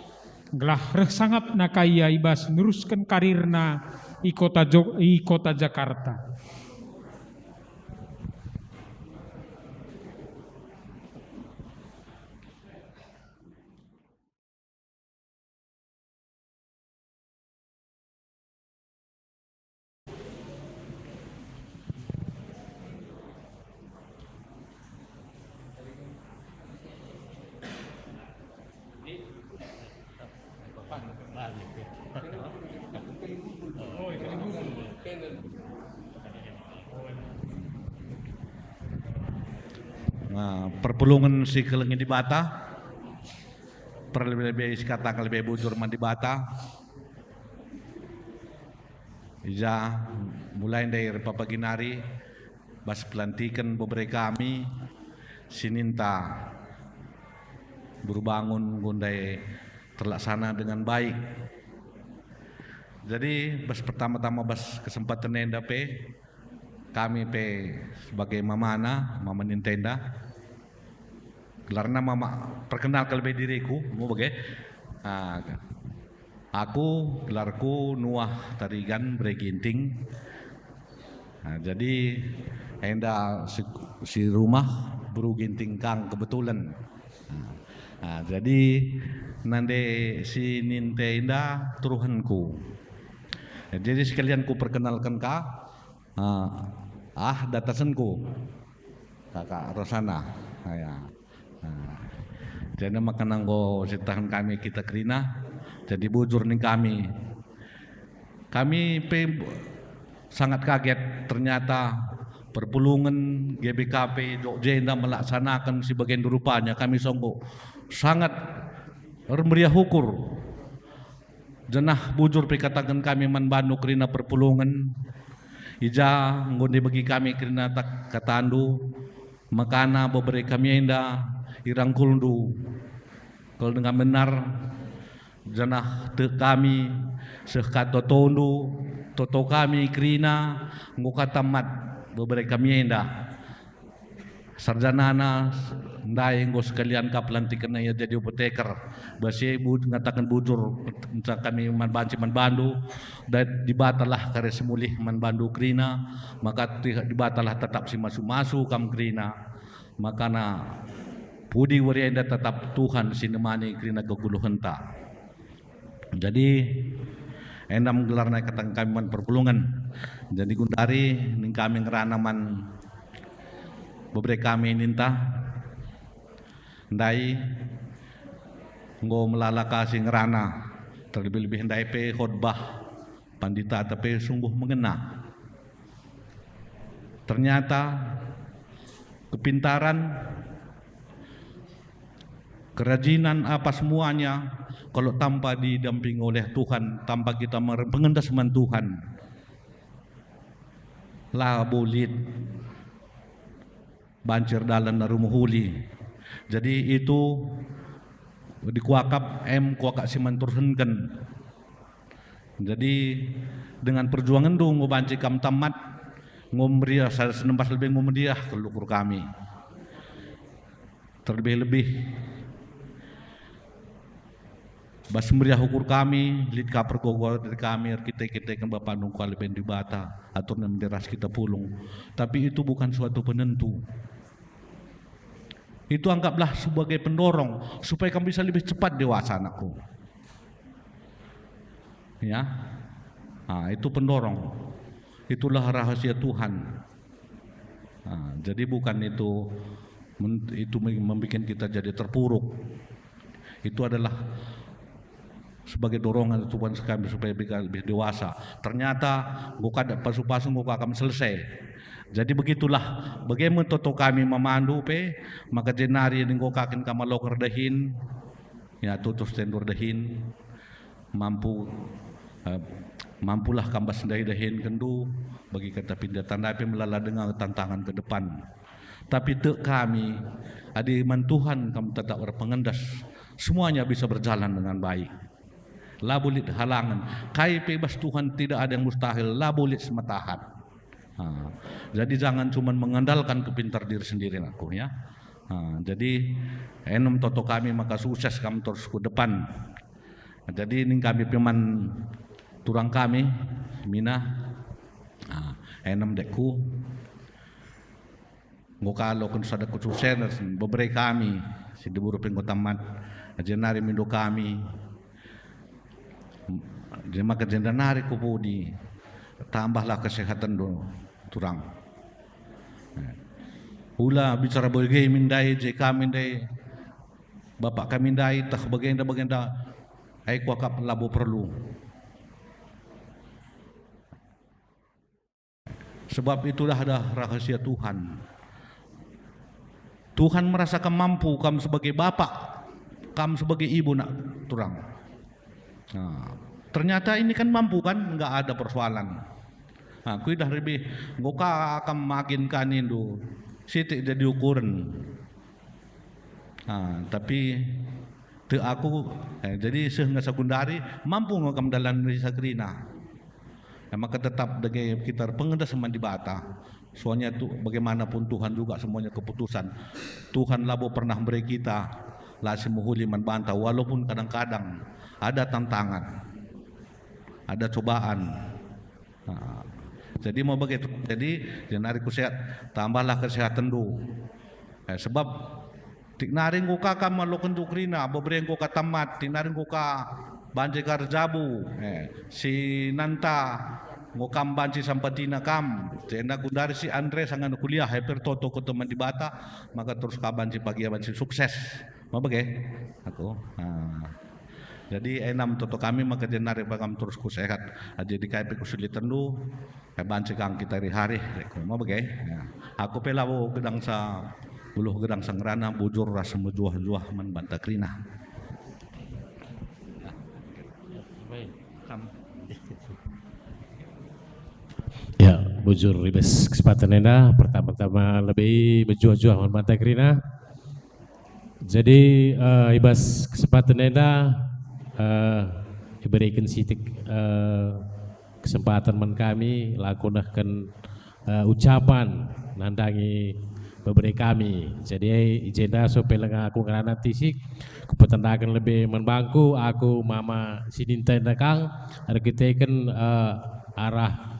gelah reh sangapna ka ia i bas nerusken karirna i kota Jog-, i kota Jakarta. Nah, perpulungen si kelengi Dibata. Perlebe-lebe sikataken lebe bujur man Dibata. Ija, mulai ndai erpapagi nari, bas pelantiken bebere kami, sininta beru bangun enggo ndai terlaksana dengan baik. Jadi, bas pertama-tama bas kesempaten enda pe, kami pe sebagai mamana, mama ninta enda, gelarna mama, perkenalken lebe diriku, mu bage. Ah, aku gelarku Nuah Tarigan Bere Ginting. Nah, jadi enda si, si rumah beru Ginting kang kebetulan. Nah, nah, jadi nande si ninta enda turuhenku. Jadi sekalian ku perkenalken ka, ah, ah, datasenku, Kakak Rosana. Ah, ya. Nah, jadi maka nanggo sitahen kami kita kerina, jadi bujur ning kami. Kami pe sangat kaget, ternyata perpulungen G B K P Jogja enda melaksanaken si bagen rupanya. Kami sungguh sangat ermeriah ukur. Janah bujur pe kataken kami man bandu kerina perpulungen. Ija enggo ndai bagi kami kerina tak-, katandu, makana bebere kami enda irangkulndu kal denga benar, janah tek kami seh ka totondu, toto kami kerina enggo ka tamat bebere kami enda. Sarjanana ndai enggo sekalian ka pelantikenna ia jadi apoteker. Bas e bu-, ngataken bujur, kami man banci man bandu, da-, Dibatalah kari si mulih man bandu kerina, maka ti-, Dibatalah tetap si masu-masu kam kerina. Makana Pudi wari enda tetap Tuhan si nemani kerina kegeluhenta. Jadi, enda me gelarna ikataken kami man perpulungen. Jadi, gundari ning kami ngerana man bebere kami ninta. Ndai enggo melala ka si ngerana, terlebih-lebih ndai pe khotbah panditata pe sungguh mengena. Ternyata kepintaran, kerajinan, apa semuanya, kalau tanpa didampingi oleh Tuhan, tanpa kita mer-, pengendas man Tuhan, labo lit banci erdalan alu mehuli. Jadi itu dikuakap em kuakap si manturhenken. Jadi dengan perjuangenndu enggo banci kam tamat, enggo meriah, sada senembas lebe enggo meriah kal ukur kami. Terlebih-lebih bas meriah ukur kami, lit ka pergogo dari kami, erkite-kiteken Bapa nungkal leben Dibata, aturna menderas kita pulung. Tapi itu bukan suatu penentu. Itu anggaplah sebagai pendorong supaya kamu bisa lebih cepat dewasa, anakku. Ya. Ah, itu pendorong. Itulah rahasia Tuhan. Ah, jadi bukan itu men-, itu membuat kita jadi terpuruk. Itu adalah sebagai dorongan Tuhan sekami supaya lebih, lebih dewasa. Ternyata enggo kada pasu-pasu enggo kam selesai. Jadi begitulah, bage me toto kami mamandu pe, maka jenari enggo kaken kam aloken erdahin, ya tutus tendu erdahin, mampu, eh, mampulah kam bas ndai dahinkenndu, bagi kata pinda tandai pe melala denga tantangan ke depan. Tapi tek kami, adi man Tuhan kam tetap erpengendas, semuanya bisa berjalan dengan baik. Labo lit halangen. Kai pe bas Tuhan tidak ada yang mustahil, labo lit semetahat. Ha, jadi jangan cuman mengandalkan kepintar diri sendiri, anakku, ya. Ha, jadi enem toto kami maka sukses kam terus ku depan. Jadi ning kami pe man turang kami, Mina. Ha, enem dekku. Enggo kaloken sada kususen bebere kami, si diburu pe enggo tamat, jenari mindo kami, je maka jenda nari ku pudi, tambahlah kesehatenndu, turang. Ula bicara bage min ndai, je kami ndai, bapak kami ndai, tah bagenda-bagenda, ai kuakap labo perlu. Sebab itulah dah rahasia Tuhan. Tuhan merasa kam mampu, kam sebagai bapak, kam sebagai ibu nak turang. Nah, ternyata ini kan mampu kan, nggak ada persoalan. Nah, kuidah lebih, enggo ka kam magin ka nindu, sitik jadi ukuren. Nah, tapi tek aku, eh, jadi seh nge sagundari, mampu nge kam dalan risa kerina. Nah, maka tetap dage kita erpengendas man Dibata. Soalnya tu, bagaimanapun Tuhan juga semuanya keputusan. Tuhan labo pernah beri kita la si mehuli man banta, walaupun kadang-kadang ada tantangan, ada cobaan. Nah, jadi mau begitu. Jadi, jenari ku sehat, tambahlah kesehatenndu. Eh, sebab tik nari enggo ka kam aloken kerina, bebere enggo ka tamat, tik nari enggo ka banci ka erjabu, eh, si nanta enggo kam banci sampatina kam, jenda gundari si Andre sangana kuliah, eh, pertoto ku teman Dibata, maka terus ka banci bagia banci sukses. Mau bage? Aku. Nah. Jadi, enam toto kami maka jenari kam terus ku sehat. Jadi kai pe kesulitenndu, eh, banci kang kita rihari, rek. Mau bage? Ya. Aku pe labo gedang sa, buluh gedang sa ngerana, bujur ras mejuah-juah man banta kerina. Ya, bujur i bas kesempatan enda, pertama-tama lebe mejuah-juah man banta kerina. Jadi, eh, i bas kesempatan enda, eh, ibereken sitik, eh, kesempatan man kami, lako nehken, eh, ucapan nandangi bebere kami. Jadi, i jenda sope lenga aku ngerana tisik, kupetendaken lebe man bangku, aku mama sininta enda kang, erkiteken, eh, arah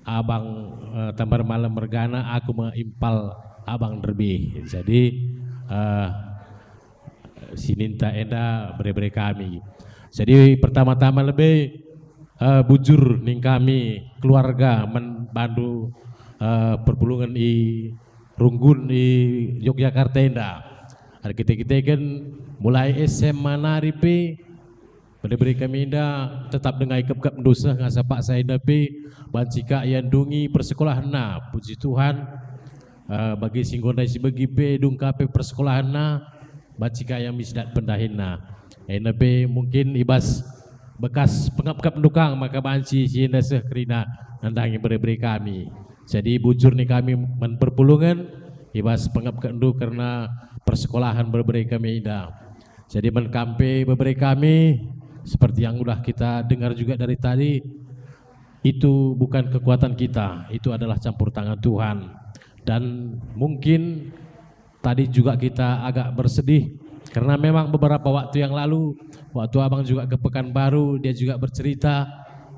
abang, eh, Tambar Malem mergana, aku me impal abang nderbih. Jadi, eh, si ninta enda bere-bere kami. Jadi pertama-tama lebe, eh, bujur ning kami keluarga man bandu, eh, perpulungen i Runggun i Yogyakarta enda. Erkite-kiteken mulai S M A nari pe, bere-bere kami enda tetap denga ikepkepndu seh ngasa paksa enda pe banci ka iandungi persekolahenna. Puji Tuhan, eh, bagi si enggo ndai si begi pe dung ka pe persekolahenna, banci ka ia misdat pendahinna. Enda pe mungkin i bas bekas pengepkepndu kang maka banci si enda seh kerina nandangi bere-bere kami. Jadi bujur ning kami man perpulungen i bas pengepkepndu kerna persekolahen bere-bere kami enda. Jadi man kam pe bebere kami, seperti yang udah kita dengar juga dari tadi, itu bukan kekuatan kita, itu adalah campur tangan Tuhan. Dan mungkin tadi juga kita agak bersedih, karena memang beberapa waktu yang lalu, waktu abang juga ke Pekanbaru, dia juga bercerita,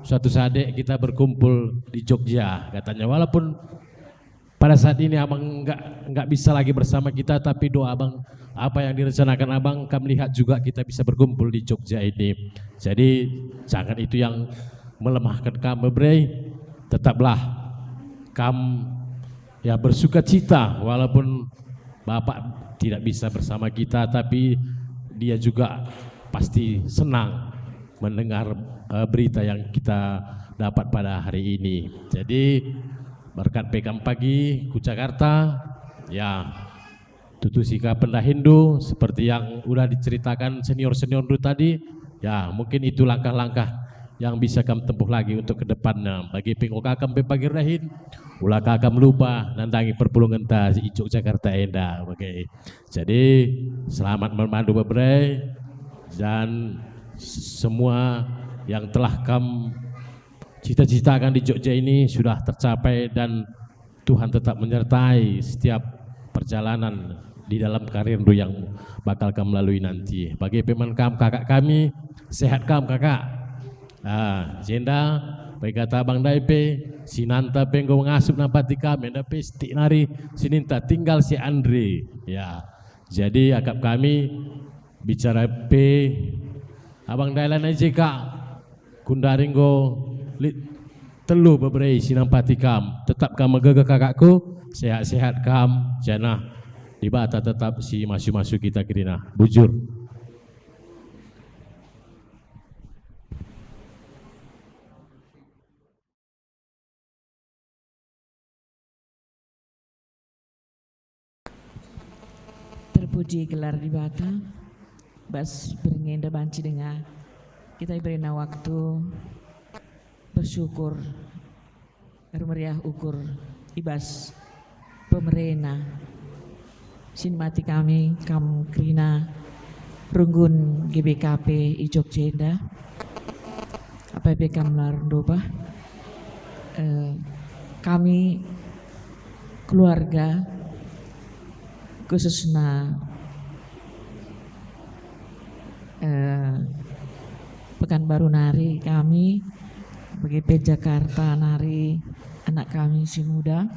suatu saat kita berkumpul di Jogja, katanya, walaupun pada saat ini abang nggak, nggak bisa lagi bersama kita, tapi doa abang, apa yang direncanakan abang, kam lihat juga kita bisa berkumpul di Jogja ini. Jadi jangan itu yang melemahkan kam, bebere. Tetaplah kam, ya, bersuka cita walaupun Bapak tidak bisa bersama kita, tapi dia juga pasti senang mendengar, eh, berita yang kita dapat pada hari ini. Jadi, berkat pe kam pagi ku Jakarta, ya, tutusi ka pendahinndu seperti yang udah diceritakan senior-seniorndu tadi, ya, mungkin itu langkah-langkah yang bisa kam tempuh lagi untuk ke depanna. Bagi pe enggo kam pe pagi erdahin, ula kam lupa nandangi perpulungenta i Jogjakarta enda. Oke. Jadi, selamat man bandu, bebere, dan semua yang telah kam cita-citakan di Jogja ini sudah tercapai, dan Tuhan tetap menyertai setiap perjalanan di dalam karirndu yang bakal kam lalui nanti. Bage pe man kam kakak kami, sehat kam, kakak. Ah, jenda, bage kata abang ndai pe, si nanta pe enggo ngasup nampati kam, enda pe sitik nari si ninta tinggal si Andre. Ya. Jadi akap kami bicara pe, abang ndai lanai je ka. Kundari enggo lit telu bebere si nampati kam. Tetap kam megegeh kakakku, sehat-sehat kam, janah Dibata tetap si masu-masu kita kerina. Bujur. Terpuji gelar Dibata, bas berngi enda banci denga kita iberena waktu bersyukur ermeriah ukur i bas pemerena. Si nampati kami, kam kerina runggun G B K P i Jogja enda. Apai pe kam la erndobah, eh, kami keluarga, khususna, eh, Pekanbaru nari kami, bage pe Jakarta nari anak kami si muda,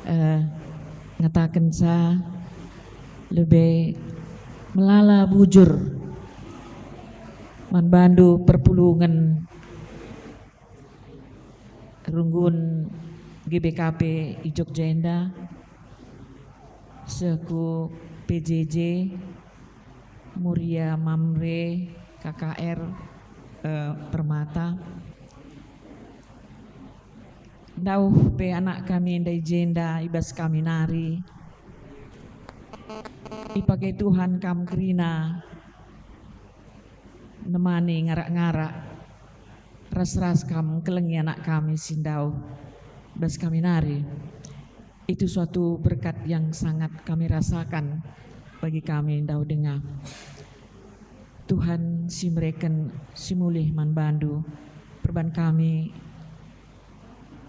eh, ngatakenca lebe melala bujur man bandu perpulungen runggun G B K P i Jogja enda, seh ku P J J, Muria Mamre, K K R, eh, Permata. Ndauh pe anak kami ndai jenda i bas kami nari. Ipake Tuhan kam kerina nemani ngarak-ngarak, ras-ras kam kelengi anak kami si ndauh bas kami nari. Itu suatu berkat yang sangat kami rasakan bagi kami ndauh denga. Tuhan si mereken si mulih man bandu, perban kami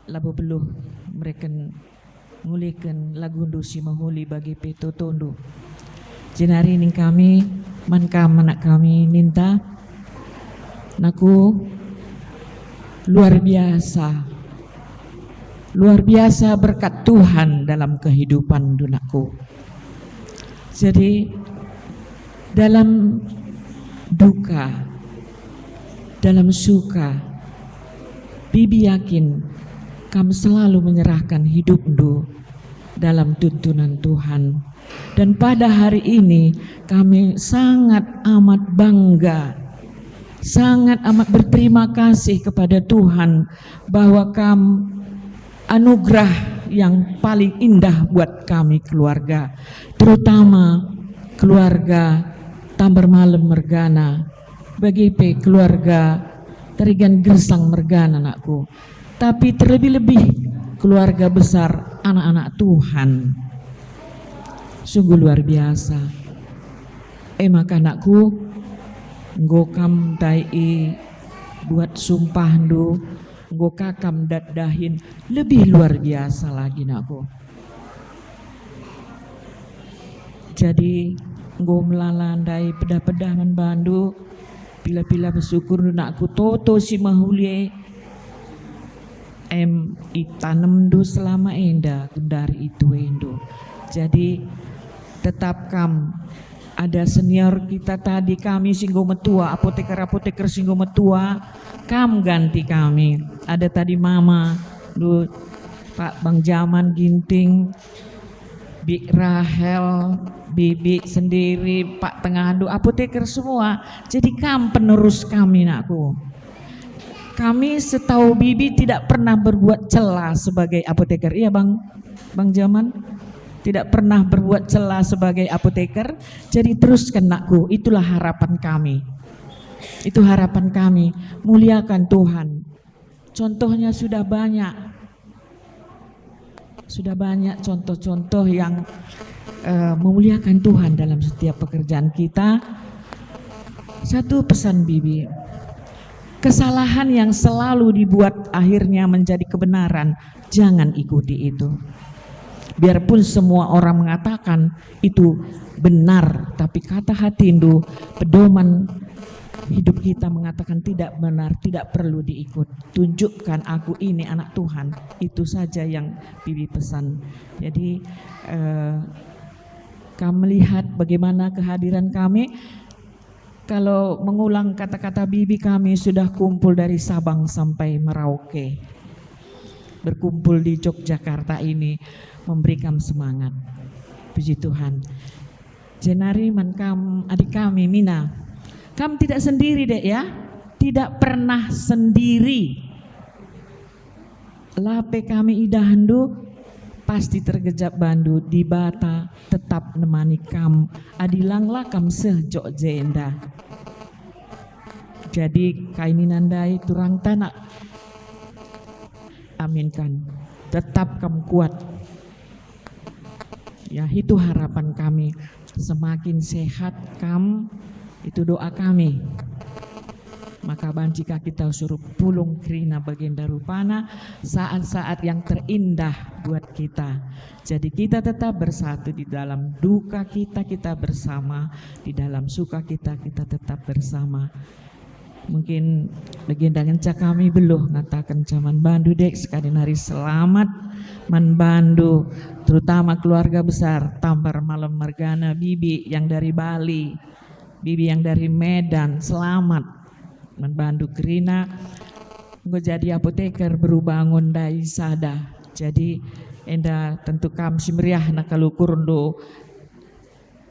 labo beluh mereken, ngulihken lagundu si mehuli bage pe totondu. Jenari ning kami, man kam anak kami ninta, naku, luar biasa. Luar biasa berkat Tuhan dalam kehidupanndu, nakku. Jadi, Dalam duka, dalam suka, Bibi yakin kam selalu menyerahkan hidupndu dalam tuntunan Tuhan. Dan pada hari ini kami sangat amat bangga, sangat amat berterima kasih kepada Tuhan bahwa kam anugerah yang paling indah buat kami keluarga, terutama keluarga Tambar Malem mergana, bage pe keluarga Tarigan Gersang mergana, nakku, tapi terlebih-lebih keluarga besar anak-anak Tuhan. Sungguh luar biasa. E maka, nakku, enggo kam ndai buat sumpahndu, enggo ka kam ndat dahin lebih luar biasa lagi, nakku. Jadi, enggo melala ndai pedah-pedah man bandu, pila-pila bersukurndu, nakku, toto si mehuli e, em, itanemndu selama enda, gundari ituendu. Jadi, tetap kam, ada senior kita tadi, kami si enggo metua, apoteker-apoteker si enggo metua, kam ganti kami. Ada tadi mama, du, Pak Bang Jaman, Ginting, Bik Rahel, Bibi sendiri, Pak Tengahandu, apoteker semua. Jadi kam penerus kami, nakku. Kami setahu Bibi tidak pernah berbuat cela sebagai apoteker. Iya, Bang, Bang Jaman? Tidak pernah berbuat cela sebagai apoteker. Jadi teruskan, nakku, itulah harapan kami. Itu harapan kami. Muliakan Tuhan. Contohnya sudah banyak. Sudah banyak contoh-contoh yang, eh, memuliakan Tuhan dalam setiap pekerjaan kita. Satu pesan Bibi, kesalahan yang selalu dibuat akhirnya menjadi kebenaran, jangan ikuti itu. Biarpun semua orang mengatakan itu benar, tapi kata hatindu, pedoman hidup kita mengatakan tidak benar, tidak perlu diikut. Tunjukkan aku ini anak Tuhan, itu saja yang Bibi pesan. Jadi, eh, kam melihat bagaimana kehadiran kami. Kalau mengulang kata-kata Bibi, kami sudah kumpul dari Sabang sampai Merauke. Berkumpul di Yogyakarta ini memberi kam semangat. Puji Tuhan. Jenari man kam, adik kami, Mina. Kam tidak sendiri, Dek, ya. Tidak pernah sendiri. La pe kami idahndu, pasti tergejap bandu, Dibata tetap nemani kam, adi lang la kam seh jok jenda. Jadi, kai nina ndai turangta, nak? Aminkan. Tetap kam kuat. Ya, itu harapan kami. Semakin sehat kam, itu doa kami. Maka banci ka kita suruh pulung kerina bagenda rupana saat-saat yang terindah buat kita. Jadi kita tetap bersatu di dalam duka kita, kita bersama, di dalam suka kita, kita tetap bersama. Mungkin bagenda ngenca kami beluh ngatakenca man bandu, Dek, sekali nari selamat man bandu, terutama keluarga besar Tambar Malem mergana, Bibi yang dari Bali, Bibi yang dari Medan, selamat man bandu kerina enggo jadi apoteker berubah nggo ndai sada. Jadi enda tentu kam si meriahna kal ukurndu.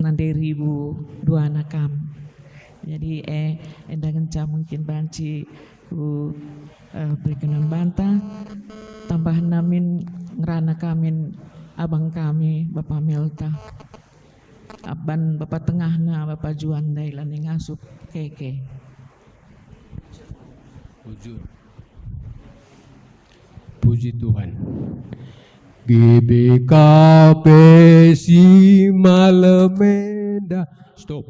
Nande ribu duana kam. Jadi, eh, enda ngenca mungkin banci ku, eh, beriken banta. Tambahen amin ngerana kamin abang kami, Bapa Melta. Aban Bapa tengahna, Bapa Juan ndai la ngasup keke. Bujur. Puji Tuhan. G B K P si malem enda. Stop.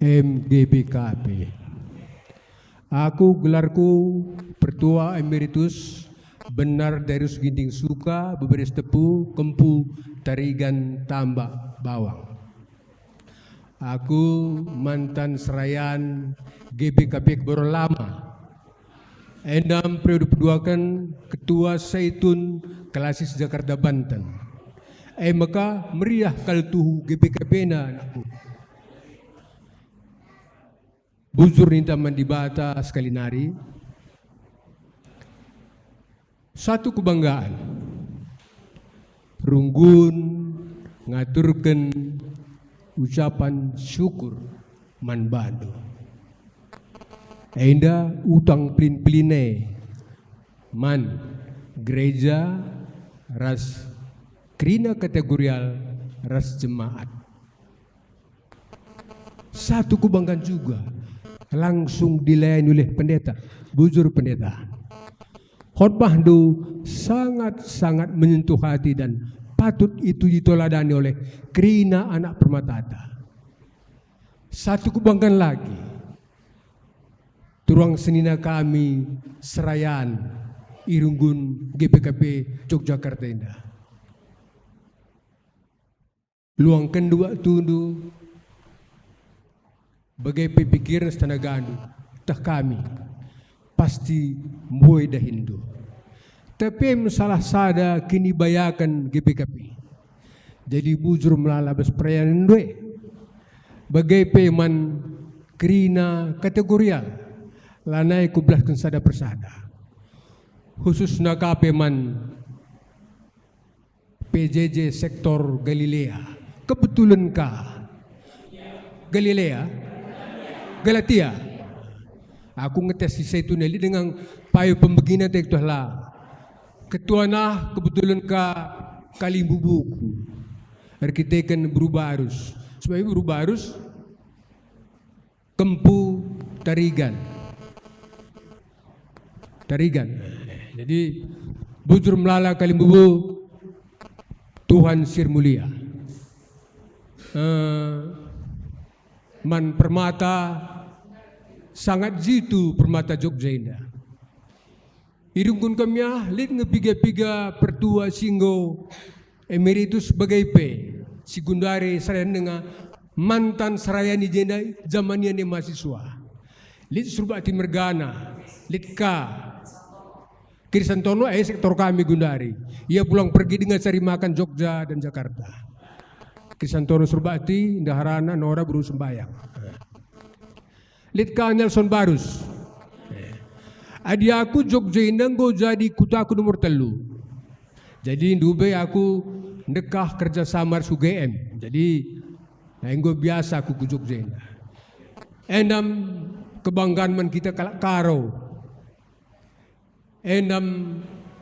M G B K P. Aku gelarku Pertua Emeritus Benar Darius Ginting Suka, Beberes Tepu, Kempu, Tarigan, Tambak, Bawang. Aku mantan serayan G B K P Keboro Lama. Enda periode peduaken Ketua Saitun Klasis Jakarta Banten. E maka meriah kal tuhu G B K P-na, anakku. Bujur ninta man Dibata sekali nari, satu kebanggaan, runggun ngaturken ucapan syukur man bandu. Enda utang pelin-pelin e man gereja ras kerina kategorial ras jemaat. Satu kebanggaan juga, langsung dilayani oleh pendeta. Bujur pendeta. Khotbahndu sangat-sangat menyentuh hati dan patut itu ditoladani oleh kerina anak permatata. Satu kebanggaan lagi, turuang senina kami serayan i runggun G B K P Yogyakarta enda. Luangkenndu waktundu, bage pe pikiren setanagandu, tah kami pasti mbue dahinndu. Tapi em salah sada kinibayaken G B K P. Jadi bujur melala bas perayanenndu e. Bage pe man kerina kategorial, lanai kubelasken sada persada. Khususna ka pe man P J J sektor Galilea. Kebetulen ka. Galilea? Galatia. Aku ngetes si Saitun e, lit denga payo pembegina te ketuah la. Ketuana kebetulen ka kalimbubuku. Erkiteken beru Barus. Sebab beru Barus kempu Tarigan. Tarigan. Jadi, bujur melala kalimbubu, Tuhan si ermulia. Eh, man permata, sangat jitu permata Jogja enda. I runggun kami ah, lit nge piga-piga pertua si enggo emeritus bage pe, si gundari serayan denga mantan serayani jenda jaman ia ne mahasiswa. Lit Surbakti mergana, lit ka Krisantono, eh, sektor kami gundari. Ia pulang pergi denga cari makan Jogja dan Jakarta. Krisantono Surbakti, ndaharana, Nora beru sembayang. Lit ka Nelson Barus. Eh. Adi aku Jogja enda enggo jadi kutaku nomor telu. Jadi ndube aku ndekah kerja sama ras U G M. Jadi, eh, enggo biasa aku ku Jogja enda. Enda kebanggaan man kita kalak Karo. Enda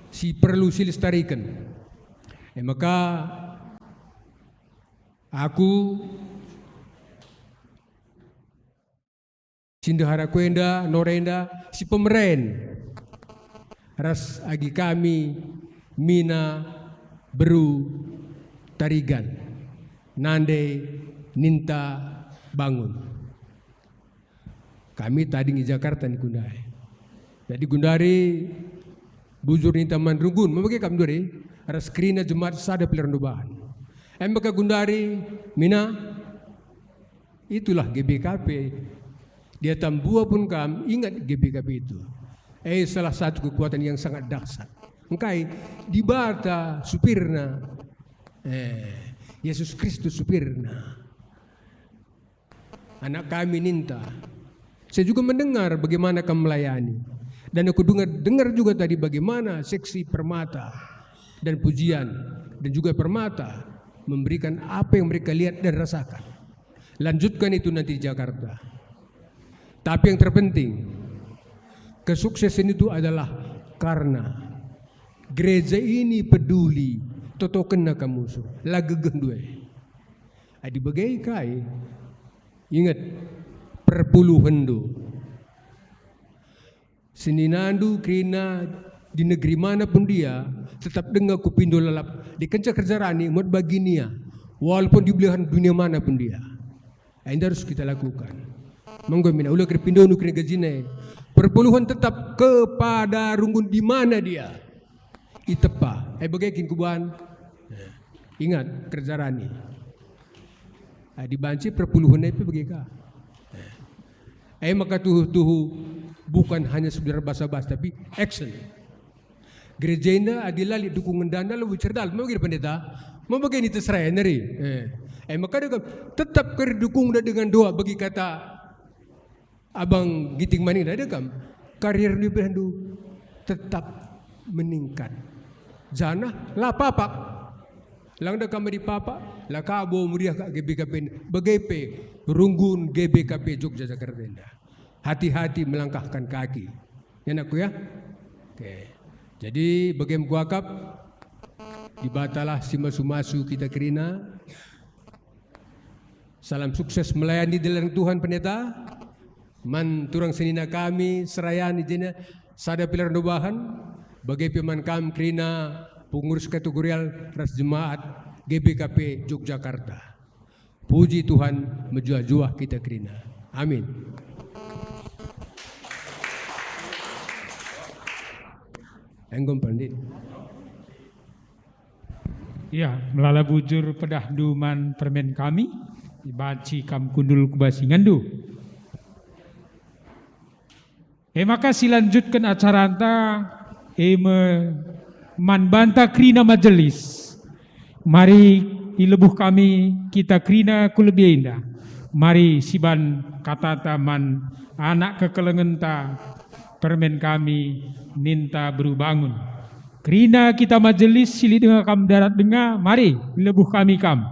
si perlu silestariken. E maka aku si ndeharaku enda, Nora enda, si pemeren ras agi kami mina beru Tarigan, nande ninta bangun. Kami tading i Jakarta ni gundari. Jadi gundari bujur ninta man runggun, mabage kam gundari, ras kerina jemaat sada pe la ernubahan. Em maka gundari mina, itulah G B K P. Dia tambua pun kam ingat G B K P itu. Eh, salah satu kekuatan yang sangat dahsyat. Engkai, Dibata supirna. Eh, Yesus Kristus supirna. Anak kami ninta, saya juga mendengar bagaimana kamu melayani. Dan aku dengar, dengar juga tadi bagaimana seksi permata dan pujian dan juga permata memberikan apa yang mereka lihat dan rasakan. Lanjutkan itu nanti di Jakarta. Tapi yang terpenting, kesuksesan itu adalah karena gereja ini peduli, totokenna kamu so, la gegeh ndue. Adi bage kai, inget, perpuluhenndu. Seninandu kerina di negeri mana pun dia, tetap denga kupindo lalap, dikenca kerja rani, muat bagi nia, walaupun di belahan dunia mana pun dia. Enda harus kita lakukan. Menggo mina ula kerpindondu kerina gajina e. Perpuluhen tetap kepada runggun di mana dia. Itepa. Eh, bage kin kubuan? Eh, ingat, kerja rani. Ah, dibanci perpuluhen e pe bage ka. Eh, maka tuhu-tuhu bukan hanya sekedar basa-basa, tapi action. Gereja enda adi la lit dukungenda, la bicara dalan, bage pendeta? Mabage ni terserah nari. Eh. Eh, maka dia kan tetap kerdukung dengan doa bagi kata Abang Ginting Manik nari kan. Karierndu iberehndu tetap meningkat. Janah la papak. Lang da kam medi papak, la ka bo meriah ka G B K P. Bage pe runggun G B K P Jogja Jakarta enda. Hati-hati melangkahkan kaki. Ya, anakku, ya? Oke. Jadi, bage me kuakap, Dibatalah si masu-masu kita kerina. Salam sukses melayani dalan Tuhan, Pendeta. Man turang senina kami, Serayani jena, sada pilar ndobahan, bage pe man kam kerina pengurus kategorial ras jemaat G B K P Yogyakarta. Puji Tuhan, mejuah-juah kita kerina. Amin. Enggo, Pandit. Ya, melala bujur pedahndu man permen kami, ibanci kam kundul ku bas ingandu. E maka silanjutken acaranta, e me man banta kerina majelis. Mari ilebuh kami kita kerina ku lebe enda. Mari siban katata man anak kekelengenta permen kami ninta beru bangun. Kerina kita majelis si lit denga kam darat denga, mari ilebuh kami kam.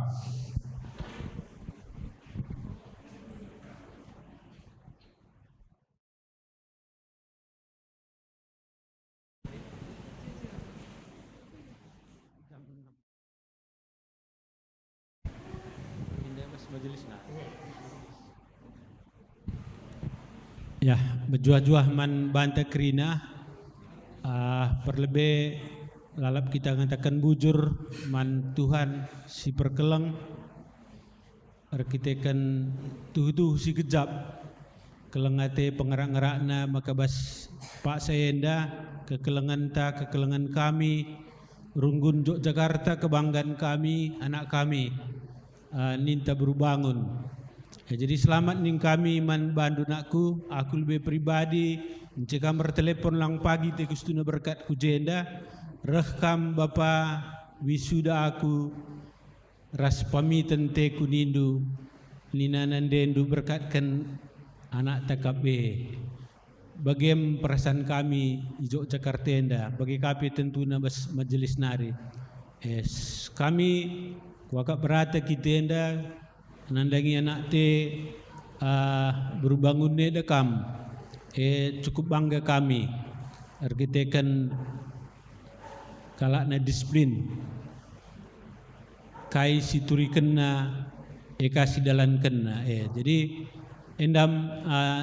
Ya, mejuah-juah man banta kerina, ah, perlebe lalap kita ngataken bujur man Tuhan si perkeleng. Erkiteken tuhu-tuhu si gejap, keleng ate pengerak-ngerakna maka bas paksa enda, kekelengenta, kekelengen kami, runggun Jogjakarta, kebanggan kami, anak kami, eh, ninta beru bangun. Eh, jadi selamat ning kami man bandu nakku, aku lebe pribadi, ence kam ertelepon lang pagi tekustuna berkat ku jenda, reh kam bapa wisuda aku, ras pamiten teku nindu, nina nandendu berkatken anakta kap e. Bagem perasan kami i Jogjakarta enda, bage ka pe tentuna bas majelis nari. Eh, s-, kami kuakap berata kita enda nandangi anakte, ah, beru bangun enda kam. Eh, cukup bangga kami erkiteken kalakna disiplin. Kai si turikenna, e ka si dalankenna, e. Jadi, endam, ah,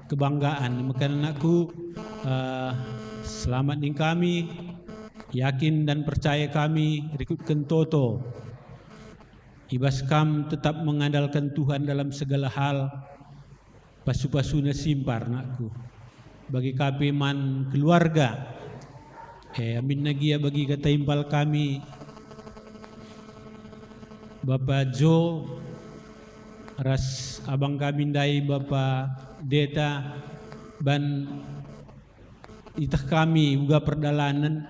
kebanggaan. Maka anakku, ah, selamat ning kami, yakin dan percaya kami rikutken toto. I bas kam tetap mengandalkan Tuhan dalam segala hal, pasu-pasuna simpar, nakku. Bagi ka pe man keluarga. Eh, aminna gia bagi kata impal kami, Bapa Jo, ras abang kami ndai, Bapa Deta, ban iteh kami uga perdalanen.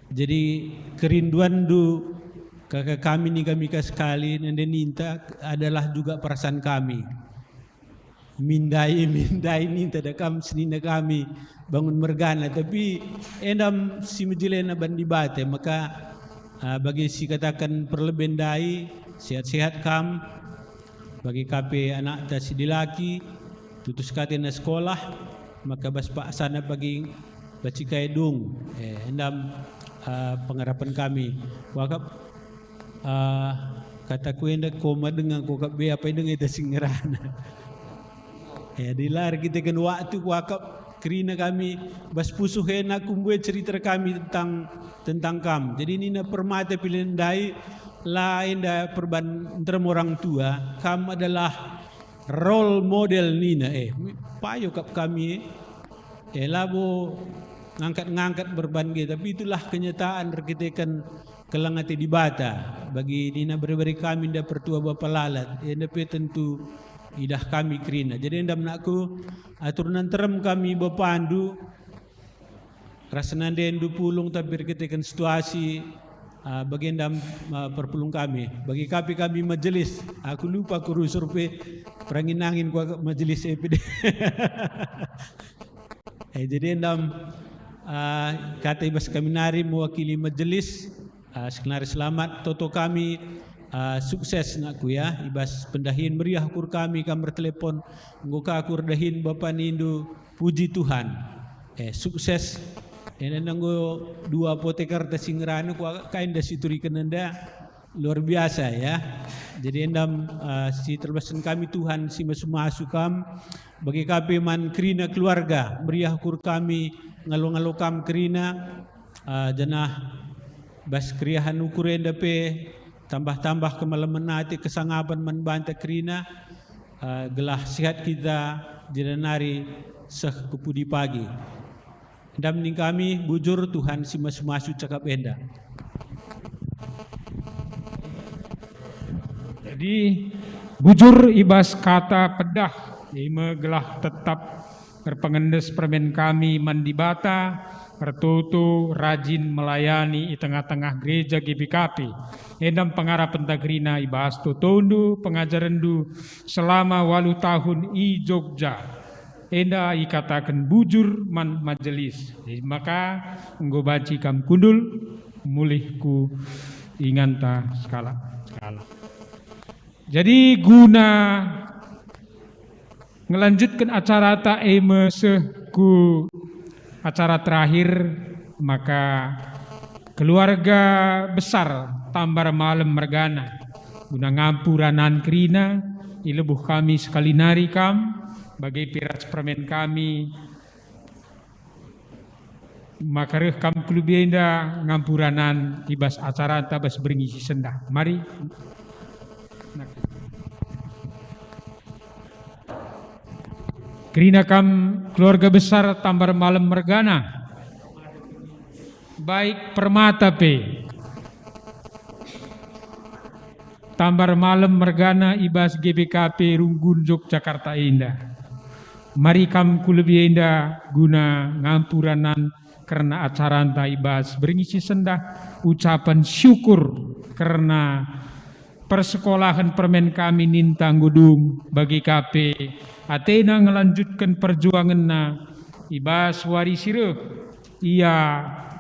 Jadi, kerinduanndu, kaka kami, niga-niga sekali, nande ninta adalah juga perasaan kami. Mindai, mindai ninta da kam senina kami bangun mergana, tapi endam si mejelena ban Dibata, maka, ah, bagi si kataken perlebe ndai, sehat-sehat kam, bagi ka pe anakta si dilaki, tutus ka atena sekolah, maka bas paksana bagi banci kai dung. Eh, endam, ah, pengarapen kami. Kuakap, ah, kataku enda koma denga, kuakap be apai denga ita si ngerana. Eh, dilar kita ken waktu kuakap kerina kami bas pusuh ena kumbue cerita kami tentang, tentang kam. Jadi nina permata pilih ndai, la enda perban nterem orang tua, kam adalah role model nina, eh, payo kap kami, eh. Eh, labo ngangkat-ngangkat berban ge, tapi itulah kenyataan erkiteken keleng ate Dibata. Bagi nina bere-bere kami nda pertua bapa lalap, eh, enda pe tentu idah kami kerina. Jadi endam nakku, atur nanterem kami bapandu, ras nandendu pulung, tapi erkiteken situasi, Ah, bagenda, ah, perpulung kami. Bagi ka pe kami majelis, aku lupa ku rusur pe, perangin-angin ku majelis e pe. Eh, jadi enda, ah, kata i bas kami nari mewakili majelis, ah, sekenari selamat, toto kami, ah, sukses nakku ya, i bas pendahin meriah ukur kami kam ertelepon, enggo ka ku erdahin bapa nindu, puji Tuhan. Eh, sukses. Enda enggo dua apoteker ta si ngerana ku kai enda si turiken enda. Luar biasa ya. Jadi enda, eh, si terbasen kami Tuhan si masu-masu kam. Bagi ka pe man kerina keluarga, meriah ukur kami ngalo-ngalo kam kerina, eh, janah bas keriahen ukur enda pe tambah-tambah kemalemen ate kesangapen man banta kerina, eh, gelah sehat kita jenari seh ku pudi pagi. Enda ning kami bujur Tuhan si masu-masu cakap enda. Jadi, bujur i bas kata pedah, e me gelah tetap erpengendes permen kami man Dibata, ertoto, rajin melayani i tengah-tengah gereja G B K P. Enda pengarapen ta kerina i bas totondu, pengajarenndu selama waluh tahun i Jogja. Enda ikataken bujur man majelis. Jadi maka enggo banci kam kundul mulih ku inganta sekalak-sekalak. Jadi guna ngelanjutken acarata e me seh ku acara terakhir, maka keluarga besar Tambar Malem mergana guna ngampuranan kerina, ilebuh kami sekali nari kam, bage pe ras permen kami, maka reh kam ku lebe enda ngampuranan i bas acaranta bas berngi si sendah. Mari. Kerina kam keluarga besar Tambar Malem mergana, baik Permata pe. Tambar Malem mergana i bas G B K P Runggun Jogjakarta enda. Mari kam ku lebe enda guna ngampuranan kerna acaranta i bas berngi si sendah ucapan syukur kerna persekolahen permen kami ninta enggo dung bage ka pe atena ngelanjutken perjuangenna i bas wari si reh. Ia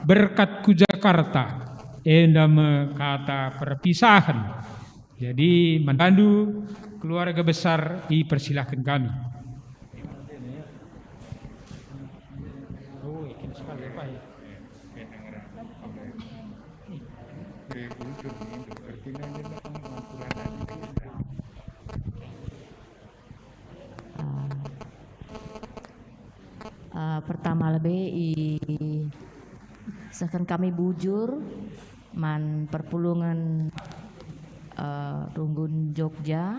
berkat ku Jakarta, enda me kata perpisahen. Jadi, man bandu keluarga besar ipersilahken kami. Eh, eh, pertama lebe i sehken kami bujur man perpulungen, eh, Runggun Jogja.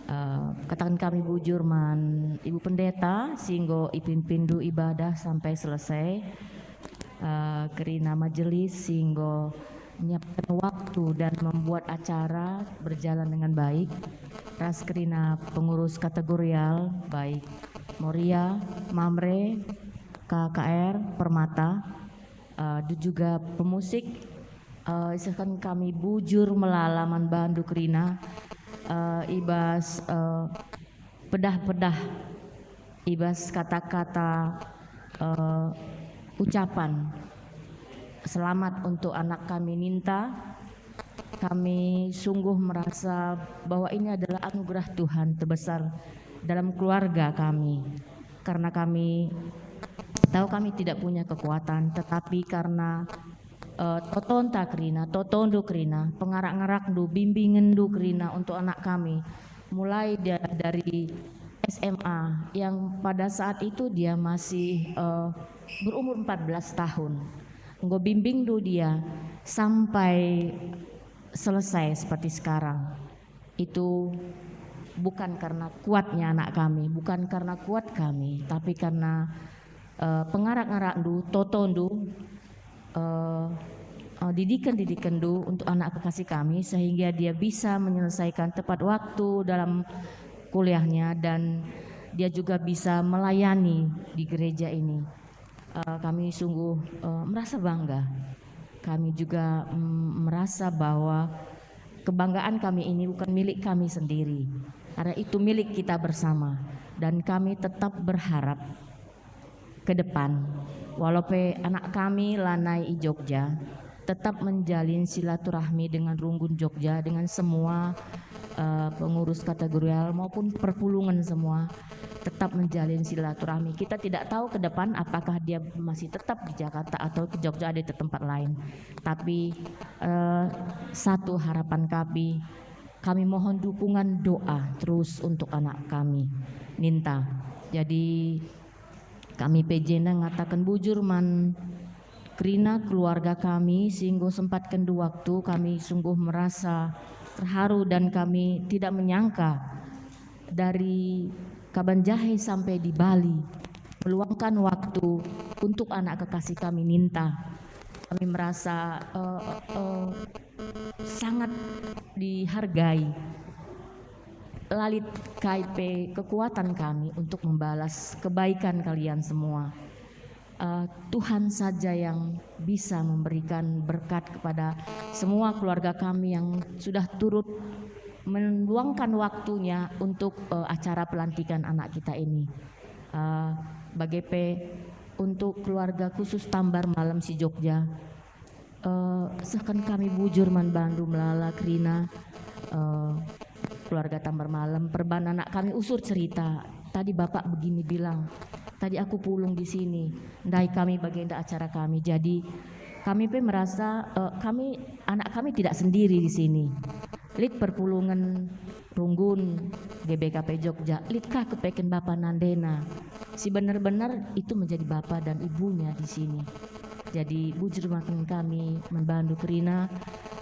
Eh, kataken kami bujur man Ibu Pendeta si enggo ipimpindu ibadah sampai selesai. Eh, kerina majelis si enggo menyiapkan waktu dan membuat acara berjalan dengan baik, ras kerina pengurus kategorial, baik Moria, Mamre, K K R, Permata, eh, dan juga pemusik, eh, isehken kami bujur melala man bandu kerina, eh, i bas, eh, pedah-pedah, i bas kata-kata, eh, ucapan selamat untuk anak kami ninta. Kami sungguh merasa bahwa ini adalah anugerah Tuhan terbesar dalam keluarga kami. Karena kami tahu kami tidak punya kekuatan, tetapi karena, eh, totonta kerina, totondu kerina, pengarak-ngarakndu, bimbingenndu kerina untuk anak kami, mulai da-, dari S M A yang pada saat itu dia masih, eh, berumur empat belas tahun. Enggo bimbingndu dia sampai selesai seperti sekarang. Itu bukan karena kuatnya anak kami, bukan karena kuat kami, tapi karena, eh, pengarak-ngarakndu, totondu, eh, eh, didiken-didikenndu untuk anak kekasih kami, sehingga dia bisa menyelesaikan tepat waktu dalam kuliahnya dan dia juga bisa melayani di gereja ini. Eh, kami sungguh, eh, merasa bangga. kami juga, mm, merasa bahwa kebanggaan kami ini bukan milik kami sendiri, karena itu milik kita bersama. Dan kami tetap berharap ke depan, walau pe anak kami lanai i Jogja, tetap menjalin silaturahmi dengan Runggun Jogja, dengan semua, eh, pengurus kategorial maupun perpulungen semua, tetap menjalin silaturahmi. Kita tidak tahu ke depan apakah dia masih tetap di Jakarta atau ke Jogja atau di tempat lain. Tapi, eh, satu harapan kami, kami mohon dukungan doa terus untuk anak kami, Ninta. Jadi, kami pe jenda ngataken bujur man kerina keluarga kami, si enggo sempatkenndu waktu, kami sungguh merasa terharu dan kami tidak menyangka dari Kabanjahe sampai di Bali, meluangkan waktu untuk anak kekasih kami Ninta. Kami merasa, eh, eh, sangat dihargai. La lit kai pe kekuatan kami untuk membalas kebaikan kalian semua. Eh, Tuhan saja yang bisa memberikan berkat kepada semua keluarga kami yang sudah turut meluangkan waktunya untuk, eh, acara pelantikan anak kita ini. Eh, bage pe untuk keluarga khusus Tambar Malem si Jogja, eh, sehken kami bujur man bandu melala kerina, eh, keluarga Tambar Malem, perban anak kami usur cerita. Tadi bapak begini bilang, "Tadi aku pulung di sini, ndai kami bagenda acara kami." Jadi kami pe merasa, eh, kami, anak kami tidak sendiri di sini. Lit perpulungen Runggun, G B K P Jogja, lit ka kepeken bapa nandena. Si benar-benar itu menjadi bapa dan ibunya di sini. Jadi bujur maken kami man bandu kerina,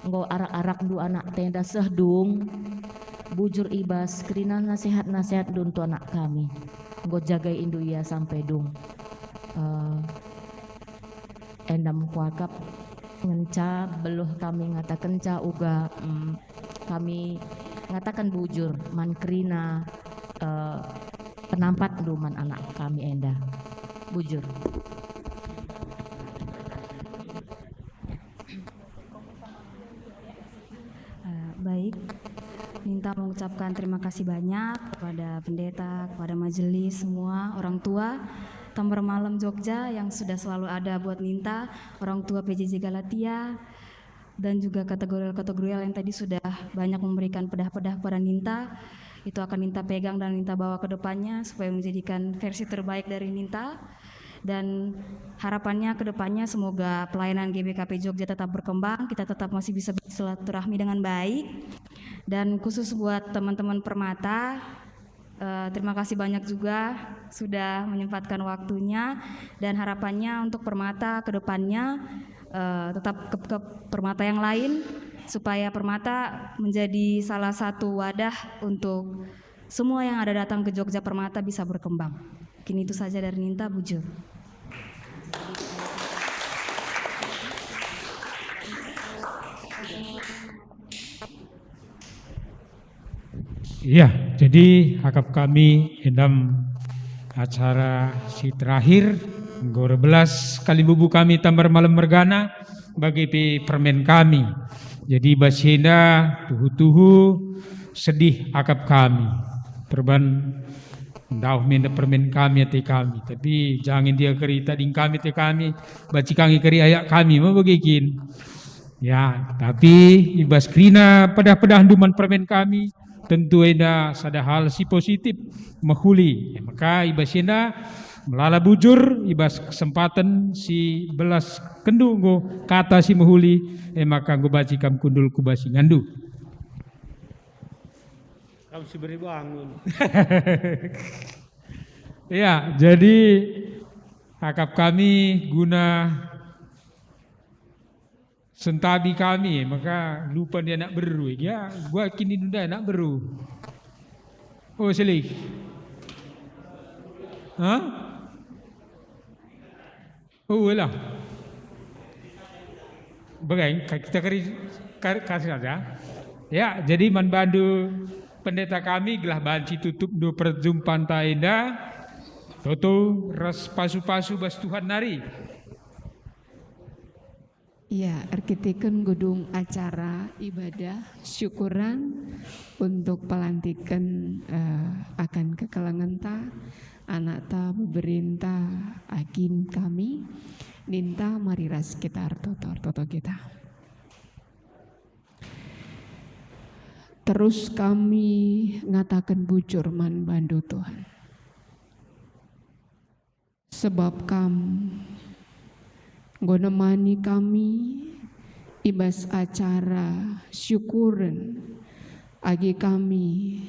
enggo arak-arakndu anak tenda seh dung. Bujur i bas kerina nasehat-nasehatndu untuk anak kami. Enggo jagaindu ia sampai dung. Eh, enda me kuakap ngenca beluh kami ngatakenca uga, mm, kami ngataken bujur man kerina, eh, penampatndu man anak kami enda. Bujur. Eh, baik. Ninta mengucapkan terima kasih banyak kepada pendeta, kepada majelis, semua orang tua Tambar Malem Jogja yang sudah selalu ada buat Ninta, orang tua P J J Galatia, dan juga kategorial-kategorial yang tadi sudah banyak memberikan pedah-pedah kepada Ninta. Itu akan Ninta pegang dan Ninta bawa ke depannya supaya menjadikan versi terbaik dari Ninta. Dan harapannya ke depannya semoga pelayanan G B K P Jogja tetap berkembang, kita tetap masih bisa bersilaturahmi dengan baik. Dan khusus buat teman-teman Permata, eh, terima kasih banyak juga sudah menyempatkan waktunya. Dan harapannya untuk Permata ke depannya, eh, tetap ke, ke Permata yang lain, supaya Permata menjadi salah satu wadah untuk semua yang ada datang ke Jogja Permata bisa berkembang. Mungkin itu saja dari Ninta, bujur. Iya, jadi akap kami endam acara si terakhir, enggo erbelas kalimbubu kami Tambar Malem mergana, bage pe permen kami. Jadi bas enda tuhu-tuhu sedih akap kami. Perban ndauh me enda permen kami ate kami, tapi jangen dia keri tading kami ate kami, banci kami keri ayak kami me bage kin. Ya, tapi i bas kerina pedah-pedahndu man permen kami, tentu enda sada hal si positif, mehuli. E maka i bas enda melala bujur, i bas kesempaten si belas kenndu enggo kata si mehuli, e maka enggo banci kam kundul ku bas inganndu. Kam si beri bangun. Ya, jadi akap kami guna sentabi kami, maka lupa dia anak beru. Ya, gua kini nunda anak beru. Oh, selik. Hah? Oh, lah. Bagai, ka-, kita kari, kar-, kasih saja. Ya, jadi man bandu pendeta kami gelah banci tutup do perjumpanta enda. Toto ras pasu-pasu bas Tuhan nari. Ya, erkiteken gedung acara ibadah syukuran untuk pelantiken, eh, akan kekelengenta, anakta, beberinta, agin kami, ninta mari ras kita ertoto, ertoto kita. Terus kami ngataken bujur man bandu, Tuhan. Sebab Kam enggo nemani kami i bas acara syukuren agi kami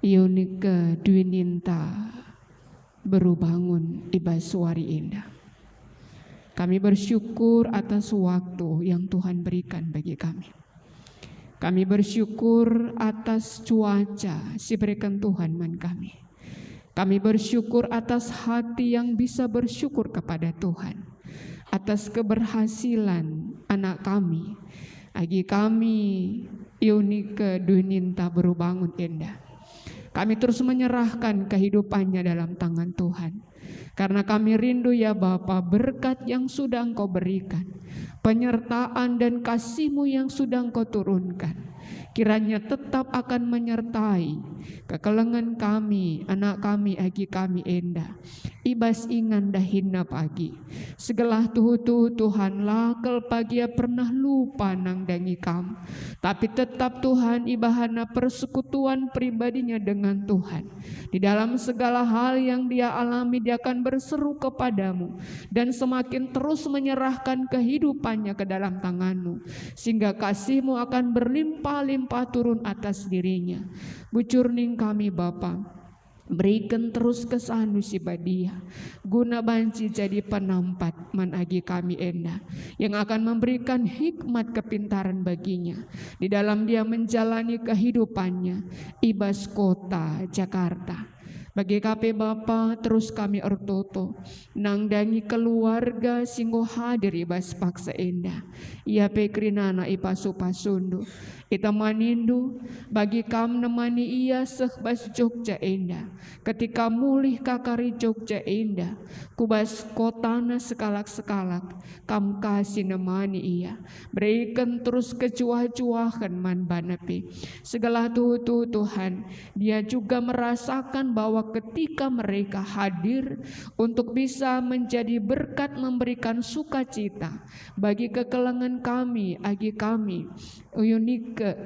iunike duininta beru bangun i bas wari enda. Kami bersyukur atas waktu yang Tuhan berikan bagi kami. Kami bersyukur atas cuaca si berikan Tuhan man kami. Kami bersyukur atas hati yang bisa bersyukur kepada Tuhan, atas keberhasilan anak kami, agi kami iunike duininta beru bangun enda. Kami terus menyerahkan kehidupannya dalam tangan Tuhan. Karena kami rindu, ya Bapa, berkat yang sudah Engkau berikan, penyertaan dan kasih-Mu yang sudah Engkau turunkan, kiranya tetap akan menyertai kekelengen kami, anak kami, agi kami enda, i bas ingan dahinna pagi. Segelah tuhu-tuhu, Tuhan, la kal pagi ia pernah lupa nandangi Kam, tapi tetap, Tuhan, ibahana persekutuan pribadinya dengan Tuhan. Di dalam segala hal yang dia alami, dia akan berseru kepada-Mu dan semakin terus menyerahkan kehidupannya ke dalam tangan-Mu, sehingga kasih-Mu akan berlimpah-limpah turun atas dirinya. Bujur ning kami, Bapa. Beriken terus kesandu si badia, guna banci jadi penampat man agi kami enda, yang akan memberikan hikmat kepintaran baginya di dalam dia menjalani kehidupannya i bas kota Jakarta. Bage ka pe Bapa, terus kami ertoto nandangi keluarga si enggo hadir i bas paksa enda. Ia pe kerinana ipasu-pasundu, itemanindu, bagi Kam nemani ia seh bas Jogja enda. Ketika mulih ka kari Jogja enda, ku bas kotana sekalak-sekalak, Kam ka si nemani ia. Beriken terus kejuah-juahen man bana pe. Segelah tuhu-tuhu, Tuhan, dia juga merasakan bahwa ketika mereka hadir untuk bisa menjadi berkat, memberikan sukacita bagi kekelengen kami, agi kami iunike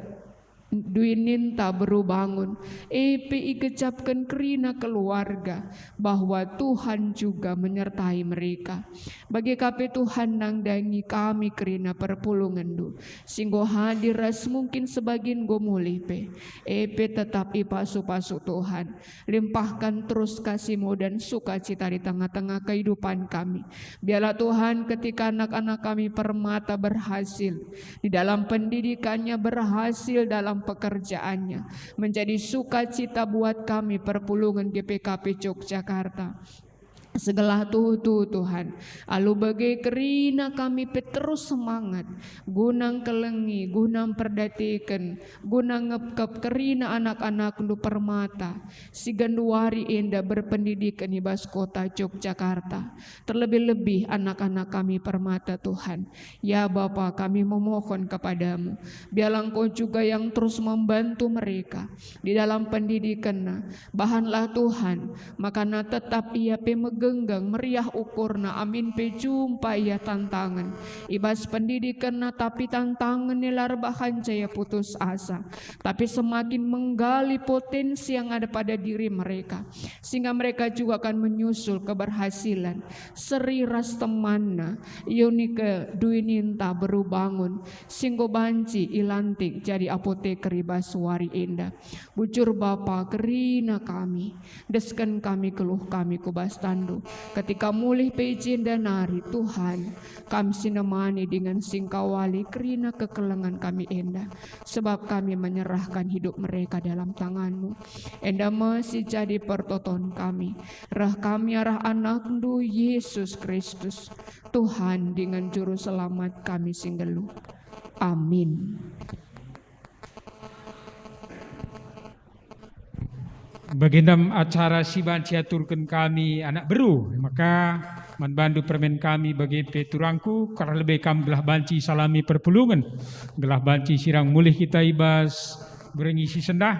duininta beru bangun, e pe igejapken kerina keluarga, bahwa Tuhan juga menyertai mereka. Bage ka pe Tuhan nandangi kami kerina perpulungenndu, si enggo hadir ras mungkin sebagian enggo mulih pe, e pe tetap ipasu-pasu Tuhan. Limpahkan terus kasih-Mu dan sukacita di tengah-tengah kehidupan kami. Biarlah Tuhan, ketika anak-anak kami permata berhasil di dalam pendidikannya, berhasil dalam pekerjaannya, menjadi sukacita buat kami perpulungen G P K P Yogyakarta. Segelah tuhu-tuhu, Tuhan, alu bage kerina kami pe terus semangat guna ngkelengi, guna mperdiateken, guna ngepkep kerina anak-anakNdu permata si genduari enda berpendidiken i bas kota Yogyakarta. Terlebih-lebih anak-anak kami permata, Tuhan. Ya Bapa, kami memohon kepada-Mu, biarlah Engkau juga yang terus membantu mereka di dalam pendidikanna. Bahanlah Tuhan, makana tetap ia pe megenggeng meriah ukurna, amin pe jumpa ia tantangen i bas pendidikanna, tapi tantangen e la erbahanca ia putus asa, tapi semakin menggali potensi yang ada pada diri mereka, sehingga mereka juga akan menyusul keberhasilan. Seri ras temanna, iunike duininta beru bangun, si enggo banci ilantik jadi apoteker i bas wari enda. Bujur Bapa, kerina kami, desken kami keluh kami ku bas tanNdu. Ketika mulih pe i jenda nari, Tuhan, Kam si nemani dingen si engkawali kerina kekelengen kami enda, sebab kami menyerahkan hidup mereka dalam tangan-Mu. Enda me si jadi pertoton kami. Reh kami arah AnakNdu, Yesus Kristus, Tuhan dingen Juru Selamat kami si nggeluh. Amin. Bagendam acara si banci aturken kami anak beru, maka man bandu permen kami bage pe turangku, kerna lebe kam gelah banci salami perpulungen, gelah banci sirang mulih kita i bas berngi si sendah,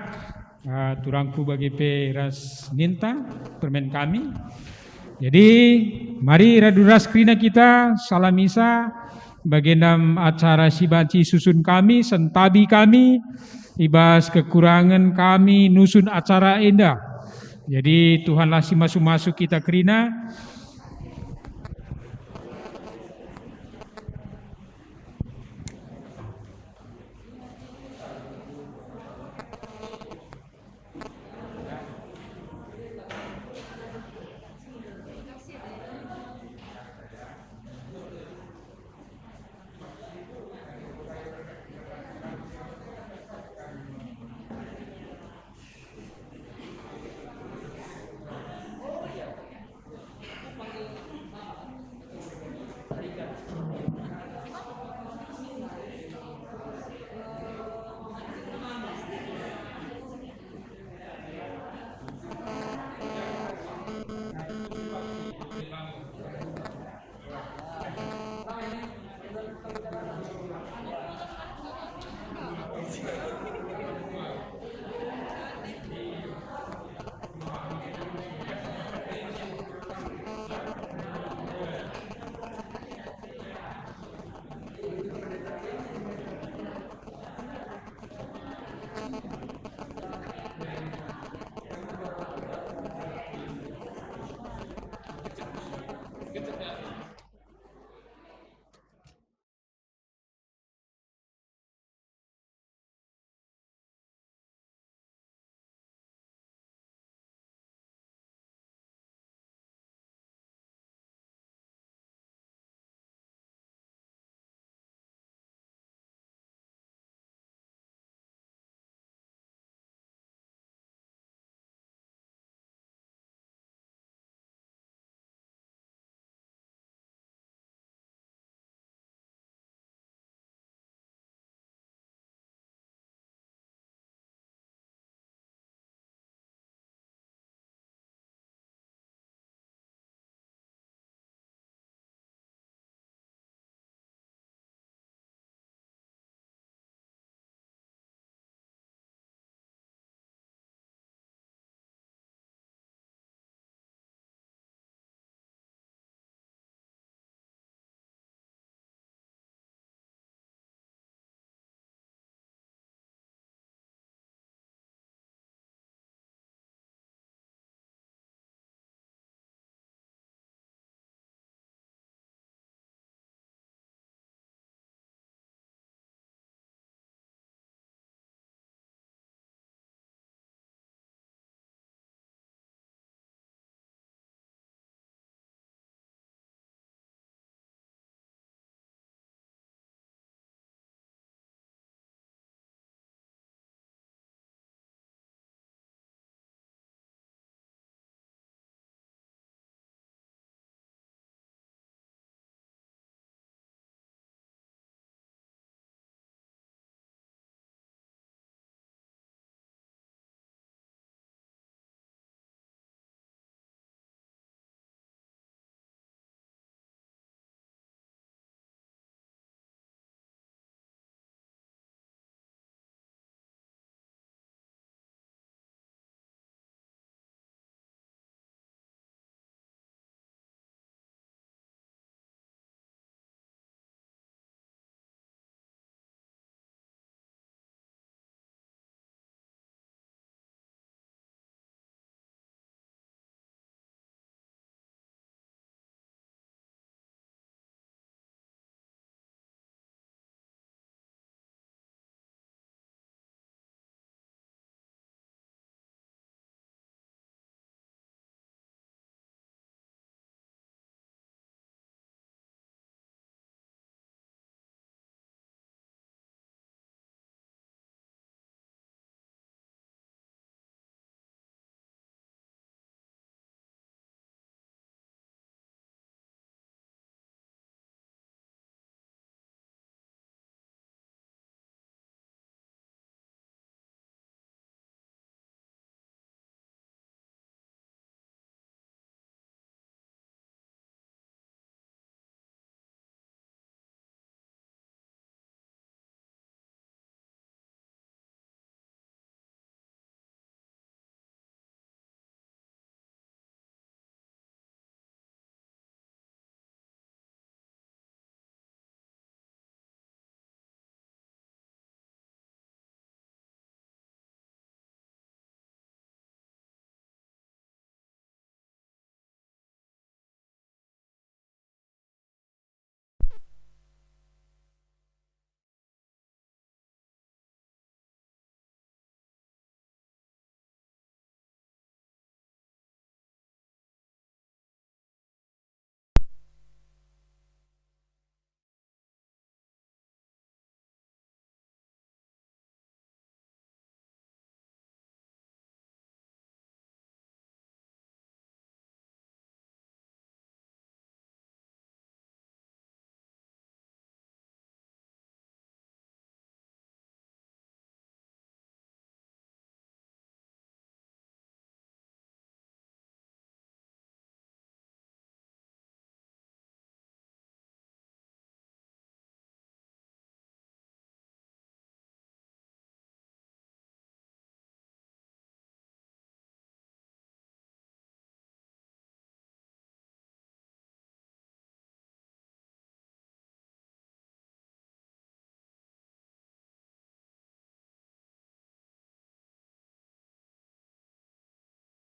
ah, turangku bage pe ras ninta permen kami. Jadi, mari radu ras kerina kita salamisa, bagendam acara si banci susun kami, sentabi kami, i bas kekurangen kami nusun acara enda. Jadi, Tuhanlah si masu-masu kita kerina,